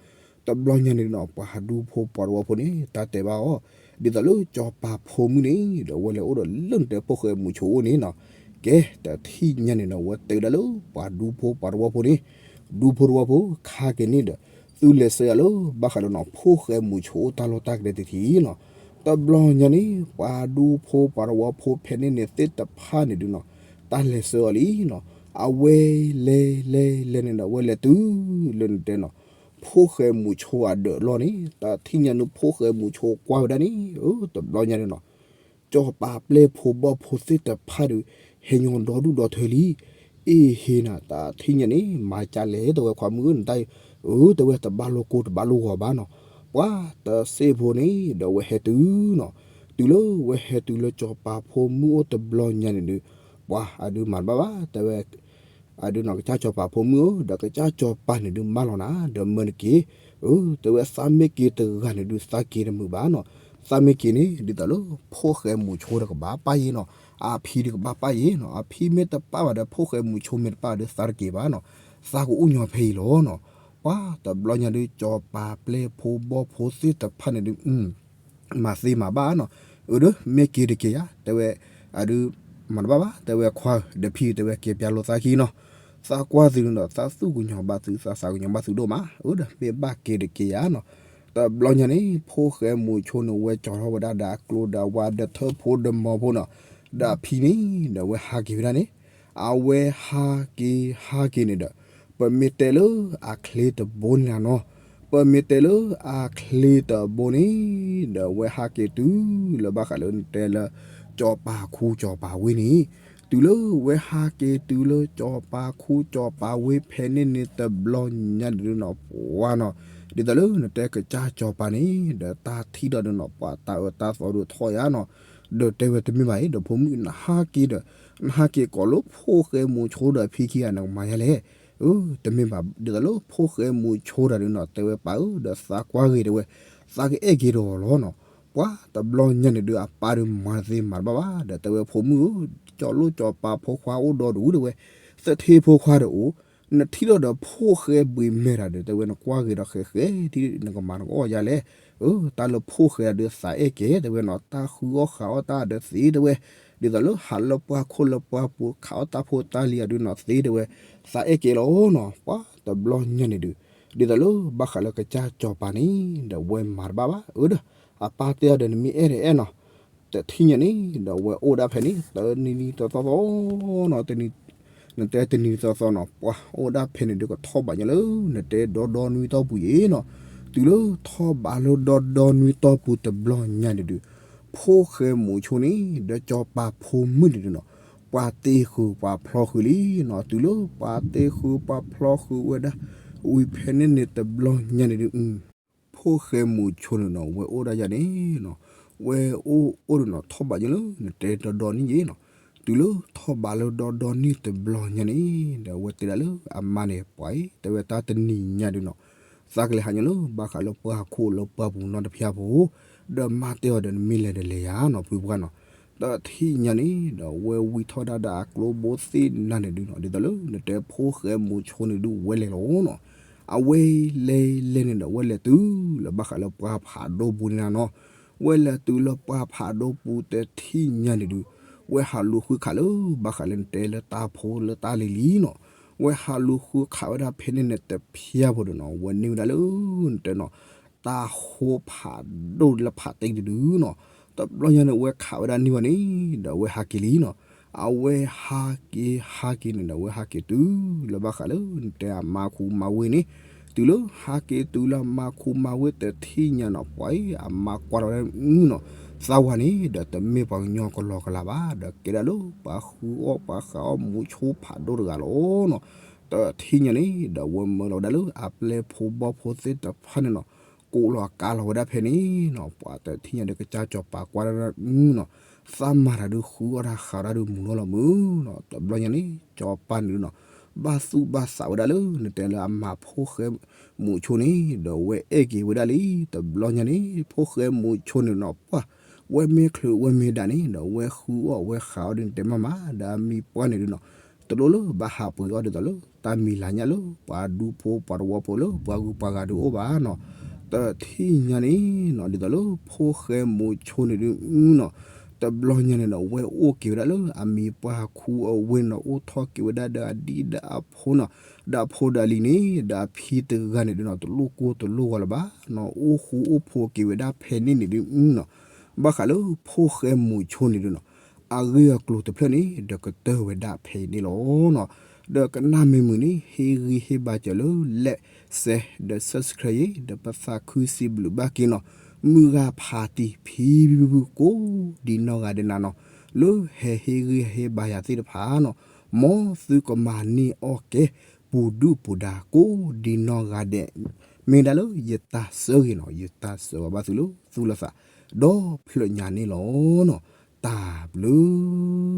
တဘျီညါန့ၣ်နီၤ ပှၤဒူဖိပှၤတဝီဖိန့ၣ် တၢ်တဲဘၣ်အီၤ, ဒ်သိးလၢကၠီၣ်ပၤဖိမုၣ်န့ၣ် ဒီးဝဲလဲၤအိၣ်ဒီးလၢနတဲဖိၣ်ဃဲမုၣ်ဆိအိၣ်န့ၣ်နီၤ, ကဲ တထံၣ်ညါန့ၣ်နီၤ ဝဲတဲဝဲဒၣ်လၢပှၤဒူဖိပှၤတဝီဖိန့ၣ်, ဒူဖိတဝီဖိ ခါက့ၤန့ၣ်ဒီး သုလဲၤဆှၢယၤလၢ ဘၣ်ဃးဒီးနီၤ ဖိၣ်ဃဲမုၣ်ဆိအိၣ်တၢ်လီၢ်တၢ်ကျဲတထံၣ်နီၤ, တဘျီညါန့ၣ် ပှၤဒူဖိပှၤတဝီဖိဖဲန့ၣ်န့ၣ်သ့ၣ်တဖၣ်န့ၣ်ဒုးနီၤ တၢ်လဲၤဆှၢအီၤလံနီၤ, အဝဲလဲၤလဲၤလဲၤန့ၣ်ဒီး အဝဲလဲၤတုၤလၢနတဲနီၤ ဖိၣ်ဃဲမုၣ်ဆိအဒၢးလီၢ်န့ၣ် တၢ်ထံၣ်ညါန့ၣ်ဖိၣ်ဃဲမုၣ်ဆိကွၢ်ဝဲဒၣ်န့ၣ် အၢ တဘျီညါန့ၣ်နီၤ ကၠီၣ်ပၤပျဲၢ်ဖိဘီၣ်ဖိသ့ၣ်တဖၣ်ဒီး ဟဲညီဒီဒူၣ်ဒီထၢလံ, အ့ဟ့နၤ တၢ်ထံၣ်ညါန့ၣ် မၤကလဲၣ် တဲဝဲခွါမုၣ်ဧၢ နတၢ်အံၤ, အၢ တဲဝဲတဘၣ်လိာ်ကိၢ်တဘၣ်လိာ်ဂီၤဘၣ်နီၤ, ပှၤတစ့ဖိန့ၣ် ဒီးဝဲဟဲတုၤနီၤ, တုၤလၢဝဲဟဲတုၤလၢကၠီၣ်ပၤဖိမုၣ်အိၣ်တဘျီညါန့ၣ်ဒုး, ပှၤအဒုးမၤတဘၣ်ဘၣ် တဲဝဲ အဒုးနီၤ ကစၢ်ကၠီၣ်ပၤဖိမုၣ်ဧၢ ဒီးကစၢ်ကၠီၣ်ပၤန့ၣ်ဒုးမၢလီၤနၤ ဒီးမၢနက့ၤ, အၢ တဲဝဲသးမ့ၢ်က့ၤတဂၤန့ၣ်ဒုး သးက့ၤတမုာ်ဘၣ်နီၤ, သးမ့ၢ်က့ၤန့ၣ် ဒ်သိးလၢဖိၣ်ဃဲမုၣ်ဆိဒီးကဘၣ်ပၢ်ယ့ၤနီၤ, အဖံဒီးကဘၣ်ပၢ်ယ့ၤနီၤ, အဖံမ့ၢ်တပၢ်ဘၣ်ဒီး ဖိၣ်ဃဲမုၣ်ဆိမ့ၢ်တပၢ်ဒီး သးတက့ၤဘၣ်နီၤ, သးကအိၣ်ညီဖဲအံၤလီၤနီၤ, ပှၤတဘျီညါဒုး ကၠီၣ်ပၤပျဲၢ်ဖိဘီၣ်ဖိသ့ၣ်တဖၣ်န့ၣ်ဒုး မၤသ့မၤဘၣ်နီၤ, အၢ ဒီးမ့ၢ်က့ၤတက့ၤယၤ တဲဝဲ အဒုး မၤတဘၣ်ဘၣ် တဲဝဲခွါဧၢ ဒီးဖံ တဲဝဲက့ၤပျၢ်လိာ်သးခံနီၤ, သးကွၢ်သုန့ၣ်ဒီး သးသူၣ်ကညီၤဘၣ်သု သးသးကညီၤဘၣ်သုဒိၣ်မး, အၢ ဒီးမ့ၢ်ဘၣ်က့ၤတက့ၤယၤနီၤ, တဘျီညါန့ၣ် ဖိၣ်ဃဲမုၣ်ဆိန့ၣ် ဝဲကၠီထီၣ်ဝဲဒၣ်ဒီးအကျိဒီးအဝါဒီးထၢဖိဒီးမီၤဖိနီၤ, ဒီးအဖံန့ၣ် ဒီးဝဲဟးက့ၤဝဲဒၣ်န့ၣ်, အဝဲဟးက့ၤဟးက့ၤန့ၣ်ဒီး ပမ့ၢ်တဲလၢအချ့တဘိန့ၣ်နီၤ, ပမ့ၢ်တဲလၢအချ့တဘိန့ၣ် ဒီးဝဲဟးက့ၤတုၤလၢဘၣ်ဃးလၢနတဲလၢ ကၠီၣ်ပၤခူကၠီၣ်ပၤဝ့ၢ်န့ၣ်, တုၤလၢဝဲဟးက့ၤတုၤလၢကၠီၣ်ပၤခူကၠီၣ်ပၤဝ့ၢ်ဖဲန့ၣ်န့ၣ်တဘျီညါဒုးနီၤ ပှၤနီၤ, ဒ်သိးလၢနတဲကစၢ်ကၠီၣ်ပၤန့ၣ် ဒီးတၢ်ထံၣ်ဒီးဒုးနီၤ ပှၤတၢ်အၢတၢ်သီဒုးထီၣ်ယၤနီၤ, ဒီးတဲဝဲတမ့ၢ်ဘၣ်အံၤ ဒီးဖိမုၣ်နဟးက့ၤဒီး နဟးက့ၤကိးလၢဖိၣ်ဃဲမုၣ်ဆိဒီးအဖံခံဂၤန့ၣ် ကမၤယၤလဲၣ်, အၢ တမ့ၢ်ဘၣ် ဒ်သိးလၢဖိၣ်ဃဲမုၣ်ဆိတၢ်ဒုးနီၤ တဲဝဲပၢ်ဧၢ ဒီးသးကွၢ်ဂ့ၤတဲဝဲ, သးကအဲၣ်က့ၤဒီးအီၤလီၤနီၤ, ပှၤတဘျီညါန့ၣ်ဒုးအပၢ်ဒုးမၤတသ့မၤတဘၣ်ဘၣ် ဒီးတဲဝဲဖိမုၣ်ဧၢ ကၠီၤလိၣ်ကၠီၤပၤဖိခွါအိၣ်ဒီဒူၣ်တဲဝဲ, သထ့ဖိခွါဒီးအိၣ်, နထံၣ်ထီၣ်ဒီးဖိၣ်ဃဲဘှံးမဲာ်တၢ်ဒီး တဲဝဲနကွၢ်ဂ့ၤဒီးဃဲးဃဲး ဒ်နကမၤနကအီၣ်ယၤလဲၣ်, အၢ တၢ်လၢဖိၣ်ဃဲဒုးသးအဲၣ်ကဲ တဲဝဲနီၤ တၢ်ဃုအီၣ်ဃးအီၣ်တၢ်ဒီးသ့တဲဝဲ, ဒ်သိးလၢဟးလၢပှၢ်ခိၣ်လၢပှၢ်ပူၤ ခးအီၣ်တၢ်ဖိတၢ်လံၤအဒုးနီၤသ့တဲဝဲ, သးအဲၣ်ကဲလီၤနီၤ ပှၤတဘျီညါန့ၣ်ဒုး, ဒ်သိးလၢဘၣ်ဃးလၢကစၢ်ကၠီၤပၤန့ၣ် ဒီးဝဲမၤတဘၣ်ဘၣ် အၢဒီး, အပၢ်တဲအီၤဒီးနမ့ၢ်အဲၣ်ဒီးအဲၣ်နီၤ, တထံၣ်ညါန့ၣ် ဒီးဝဲအိၣ်ဒၣ်ဖဲန့ၣ် တနံၤနံၤသီသီသီနီၤ, နတဲတနံၤသီသီနီၤ ပှၤအိၣ်ဒၣ်ဖဲန့ၣ်ဒုးကထီၣ်ဘးညါလၢ နတဲဒီဒီနွံတီၢ်ပူၤအံၤနီၤ, တုၤလၢထီၣ်ဘးလၢဒီဒီနွံတီၢ်ပူၤတဘျီညါန့ၣ်ဒုး, ဖိၣ်ဃဲမူးဆိန့ၣ် ဒီးကၠီၤပၤဖိမုၣ်န့ၣ်ဒုးနီၤ, ပှၤတ့ဃုာ်ပှၤဖျီဃုာ်လံနီၤ, တုၤလၢပှၤတ့ဃုာ်ပှၤဖျီဃုာ်ဝဲဒၣ်, ဝံၤဖဲန့ၣ်န့ၣ်တဘျီညါန့ၣ်ဒုး ဖိၣ်ဃဲမူးဆိန့ၣ်နီၤ ဝဲအိၣ်ဒၣ်ယၤန့ၣ်နီၤ, ဝဲအိၣ်အိၣ်ဒုးနီၤ ထီၣ်ဘးညါလၢ နတဲဒီဒီနံၣ်ယဲနီၤ, တုၤလၢထီၣ်ဘးလၢဒီဒီနံၣ်တဘျီညါန့ၣ် ဒီးအဝဲတဲဒၣ်လၢအမါန့ၣ် ပှၤအံၤ တဲဝဲတၢ်တနံၤညါဒုးနီၤ, သးကလဲၤဟးညါလၢဘၣ်ဃးလၢပှၢ်ဟးခိၣ်လၢပှၢ်ပူၤနီတဖၠၣ်ဖိ, ဒီးမါတဲအီၤဒီးနမ့ၢ်လဲၤဒီးလဲၤယၤနီၤ ဖုပှၢ်နီၤ, တထံၣ်ညါန့ၣ် ဒီးဝဲဝံထီၣ်ဒၣ်ဒီးအကျိဘိသ့ၣ်နၤန့ၣ်ဒုးနီၤ, ဒ်သိးလၢနတဲဖိၣ်ဃဲမူးဆိန့ၣ်ဒုး ဝဲလဲၤလီၤနီၤ, အဝဲလဲၤလဲၤန့ၣ်ဒီး ဝဲလဲၤတုၤလၢဘၣ်ဃးလၢပှၢ်ဖးဒိၣ်ပူၤန့ၣ်နီၤ, ဝဲလဲၤတုၤလၢပှၢ်ဖးဒိၣ်ပူၤတထံၣ်ညါန့ၣ်ဒုး, ဝဲဟးလူၤဃုခးလၢဘၣ်ဃးလၢနတဲလၢတၢ်ဖိလၢတၢ်လံၤလံနီၤ, ဝဲဟးလူၤဃုခးဝဲဒၣ်ဖဲန့ၣ်န့ၣ်တဖၠၣ်ဖိဒုးနီၤ, ဝဲန့ၢ်ဝဲဒၣ်လၢ နတဲနီၤ တၢ်ဃိဖးဒိၣ်လၢဖးတ့ၢ်တဒုနီၤ, တဘျီညါန့ၣ် ဝဲခးဝဲဒၣ်န့ၢ်ဝဲန့ၣ် ဒီးဝဲဟးက့ၤလံနီၤ, အဝဲဟးက့ၤဟးက့ၤန့ၣ်ဒီး ဝဲဟးက့ၤတုၤလၢဘၣ်ဃးလၢ နတဲအမါခူမၤဝ့ၤန့ၣ်, တုၤလၢဟးက့ၤတုၤလၢအမါခူမၤဝ့ၤတထံၣ်ညါနီၤ ပှၤအံၤ အမါကွၢ်လီၤဝဲဒၣ်နီၤ, သးဝၤန့ၣ် ဒီးတမ့ၢ်ပှၤကညီကလီကလီဘၣ် ဒီးကဲဒၣ်လၢပှၤဃုအီၣ်ပှၤဃးအီၣ်မူးဆိဖးဒိၣ်တဂၤလီၤနီၤ, တထံၣ်ညါန့ၣ် ဒီးဝဲမၢလီၤဝဲဒၣ်လၢအပျဲၢ်ဖိဘီၣ်ဖိသ့ၣ်တဖၣ်န့ၣ်နီၤ, ကိးလီၤကါလီၤဝဲဒၣ်ဖဲန့ၣ်နီၤ, ပှၤတထံၣ်ညါဒီးကစၢ်ကၠီၤပၤကွၢ်ဒၣ်နီၤ, သးမၤတၢ်ဒုးဃုအီၣ်တၢ်ဃးတၢ်ဒုးမူးနီၤလီၤမုၢ်နီၤ, တဘျီညါန့ၣ် ကၠီၤပၤန့ၣ်နီၤ, ဘၣ်သူၣ်ဘၣ်သးဝဲဒၣ်လၢနတဲလၢအမါဖိၣ်ဃဲမူးဆိန့ၣ် ဒီးဝဲအဲၣ်က့ၤဝဲဒၣ်လံ, တဘျီညါန့ၣ် ဖိၣ်ဃဲမူးဆိန့ၣ်နီၤ ပှၤ ဝဲမ့ၢ်ချုးဝဲမ့ၢ်ဒၣ်န့ၣ် ဒီးဝဲဃုအီၣ်ဝဲဃးအီၣ်ဒ်န့ၣ်တဲမးမး ဒီးအမံၤပှၢ်န့ၣ်ဒုးနီၤ, တလိၣ်လၢဘၣ်ဟးပှ့ၤအီၣ်ဒ်သိးလၢ တၢ်မံၤလၤညါလၢ ပှၤဒူဖိပှၤတဝီဖိလၢ ပှၤဂုၤပှၤဂၤဒုးအိၣ်ဘၣ်နီၤ, တထံၣ်ညါန့ၣ်နီၤ ဒ်သိးလၢဖိၣ်ဃဲမူးဆိန့ၣ်ဒုးနီၤ, တဘျီညါန့ၣ်ဒီး ဝဲအိၣ်က့ၤဝဲဒၣ်လၢအမံၤပှၢ်ဟးခူအဝ့ၢ်နီၤ, အိၣ်ထီၣ်က့ၤဝဲဒၣ်ဒီးအဒံၣ်ဒီးအဖိနီၤ, ဒီးအဖိဒီးအလံၤန့ၣ် ဒီးအဖံတဂၤန့ၣ်ဒုးနီၤ, တလိၣ်ကိၢ်တလိၣ်ဂီၤလၢၤဘၣ်နီၤ, အိၣ်ဃူအိၣ်ဖိးက့ၤဝဲဒၣ်ဖဲန့ၣ်န့ၣ်ဒုးနီၤ, ဘၣ်ဃးလၢဖိၣ်ဃဲမူးဆိန့ၣ်ဒုးနီၤ, အဂ့ၢ်အကျိၤတဖျၢၣ်န့ၣ် ဒီးကတၢၢ်ဝဲဒၣ်ဖဲအံၤန့ၣ်လီၤနီၤ, ဒီးကနၣ်မ့ၢ်မုာ်န့ၣ် ဟ့ၣ်ဂံၢ်ဟ့ၣ်ဘါစၢၤလၢ like share ဒီး subscribe ယ့ၤ ဒီးပသးခုစံးဘျုးဘၣ်က့ၤနီၤ, မုၢ်ဂၤဖးတံၢ်ဖံဖုဖုကိးဒံနီၢ်ဂၤဒဲးနၤနီၤ, လၢဟဲဟ့ၣ်ဂံၢ်ဟ့ၣ်ဘါယၤသ့ၣ်တဖၣ်နီၤ, မ်သုကမၤန့ၢ်အီၣ်ကဲ ပူၤဒုၣ်ပူၤဒါကိးဒံနီၢ်ဂၤဒဲး, မ့ၢ်ဒၣ်လၢယတၢ်ဆၢဂ့ၤနီၤ, ယတၢ်ဆၢဂ့ၤဘၣ်သုလၢသူၣ်လၢသး ဒီဖျၢၣ်ညါန့ၣ်လီၤနီၤ, တၢ်ဘျုး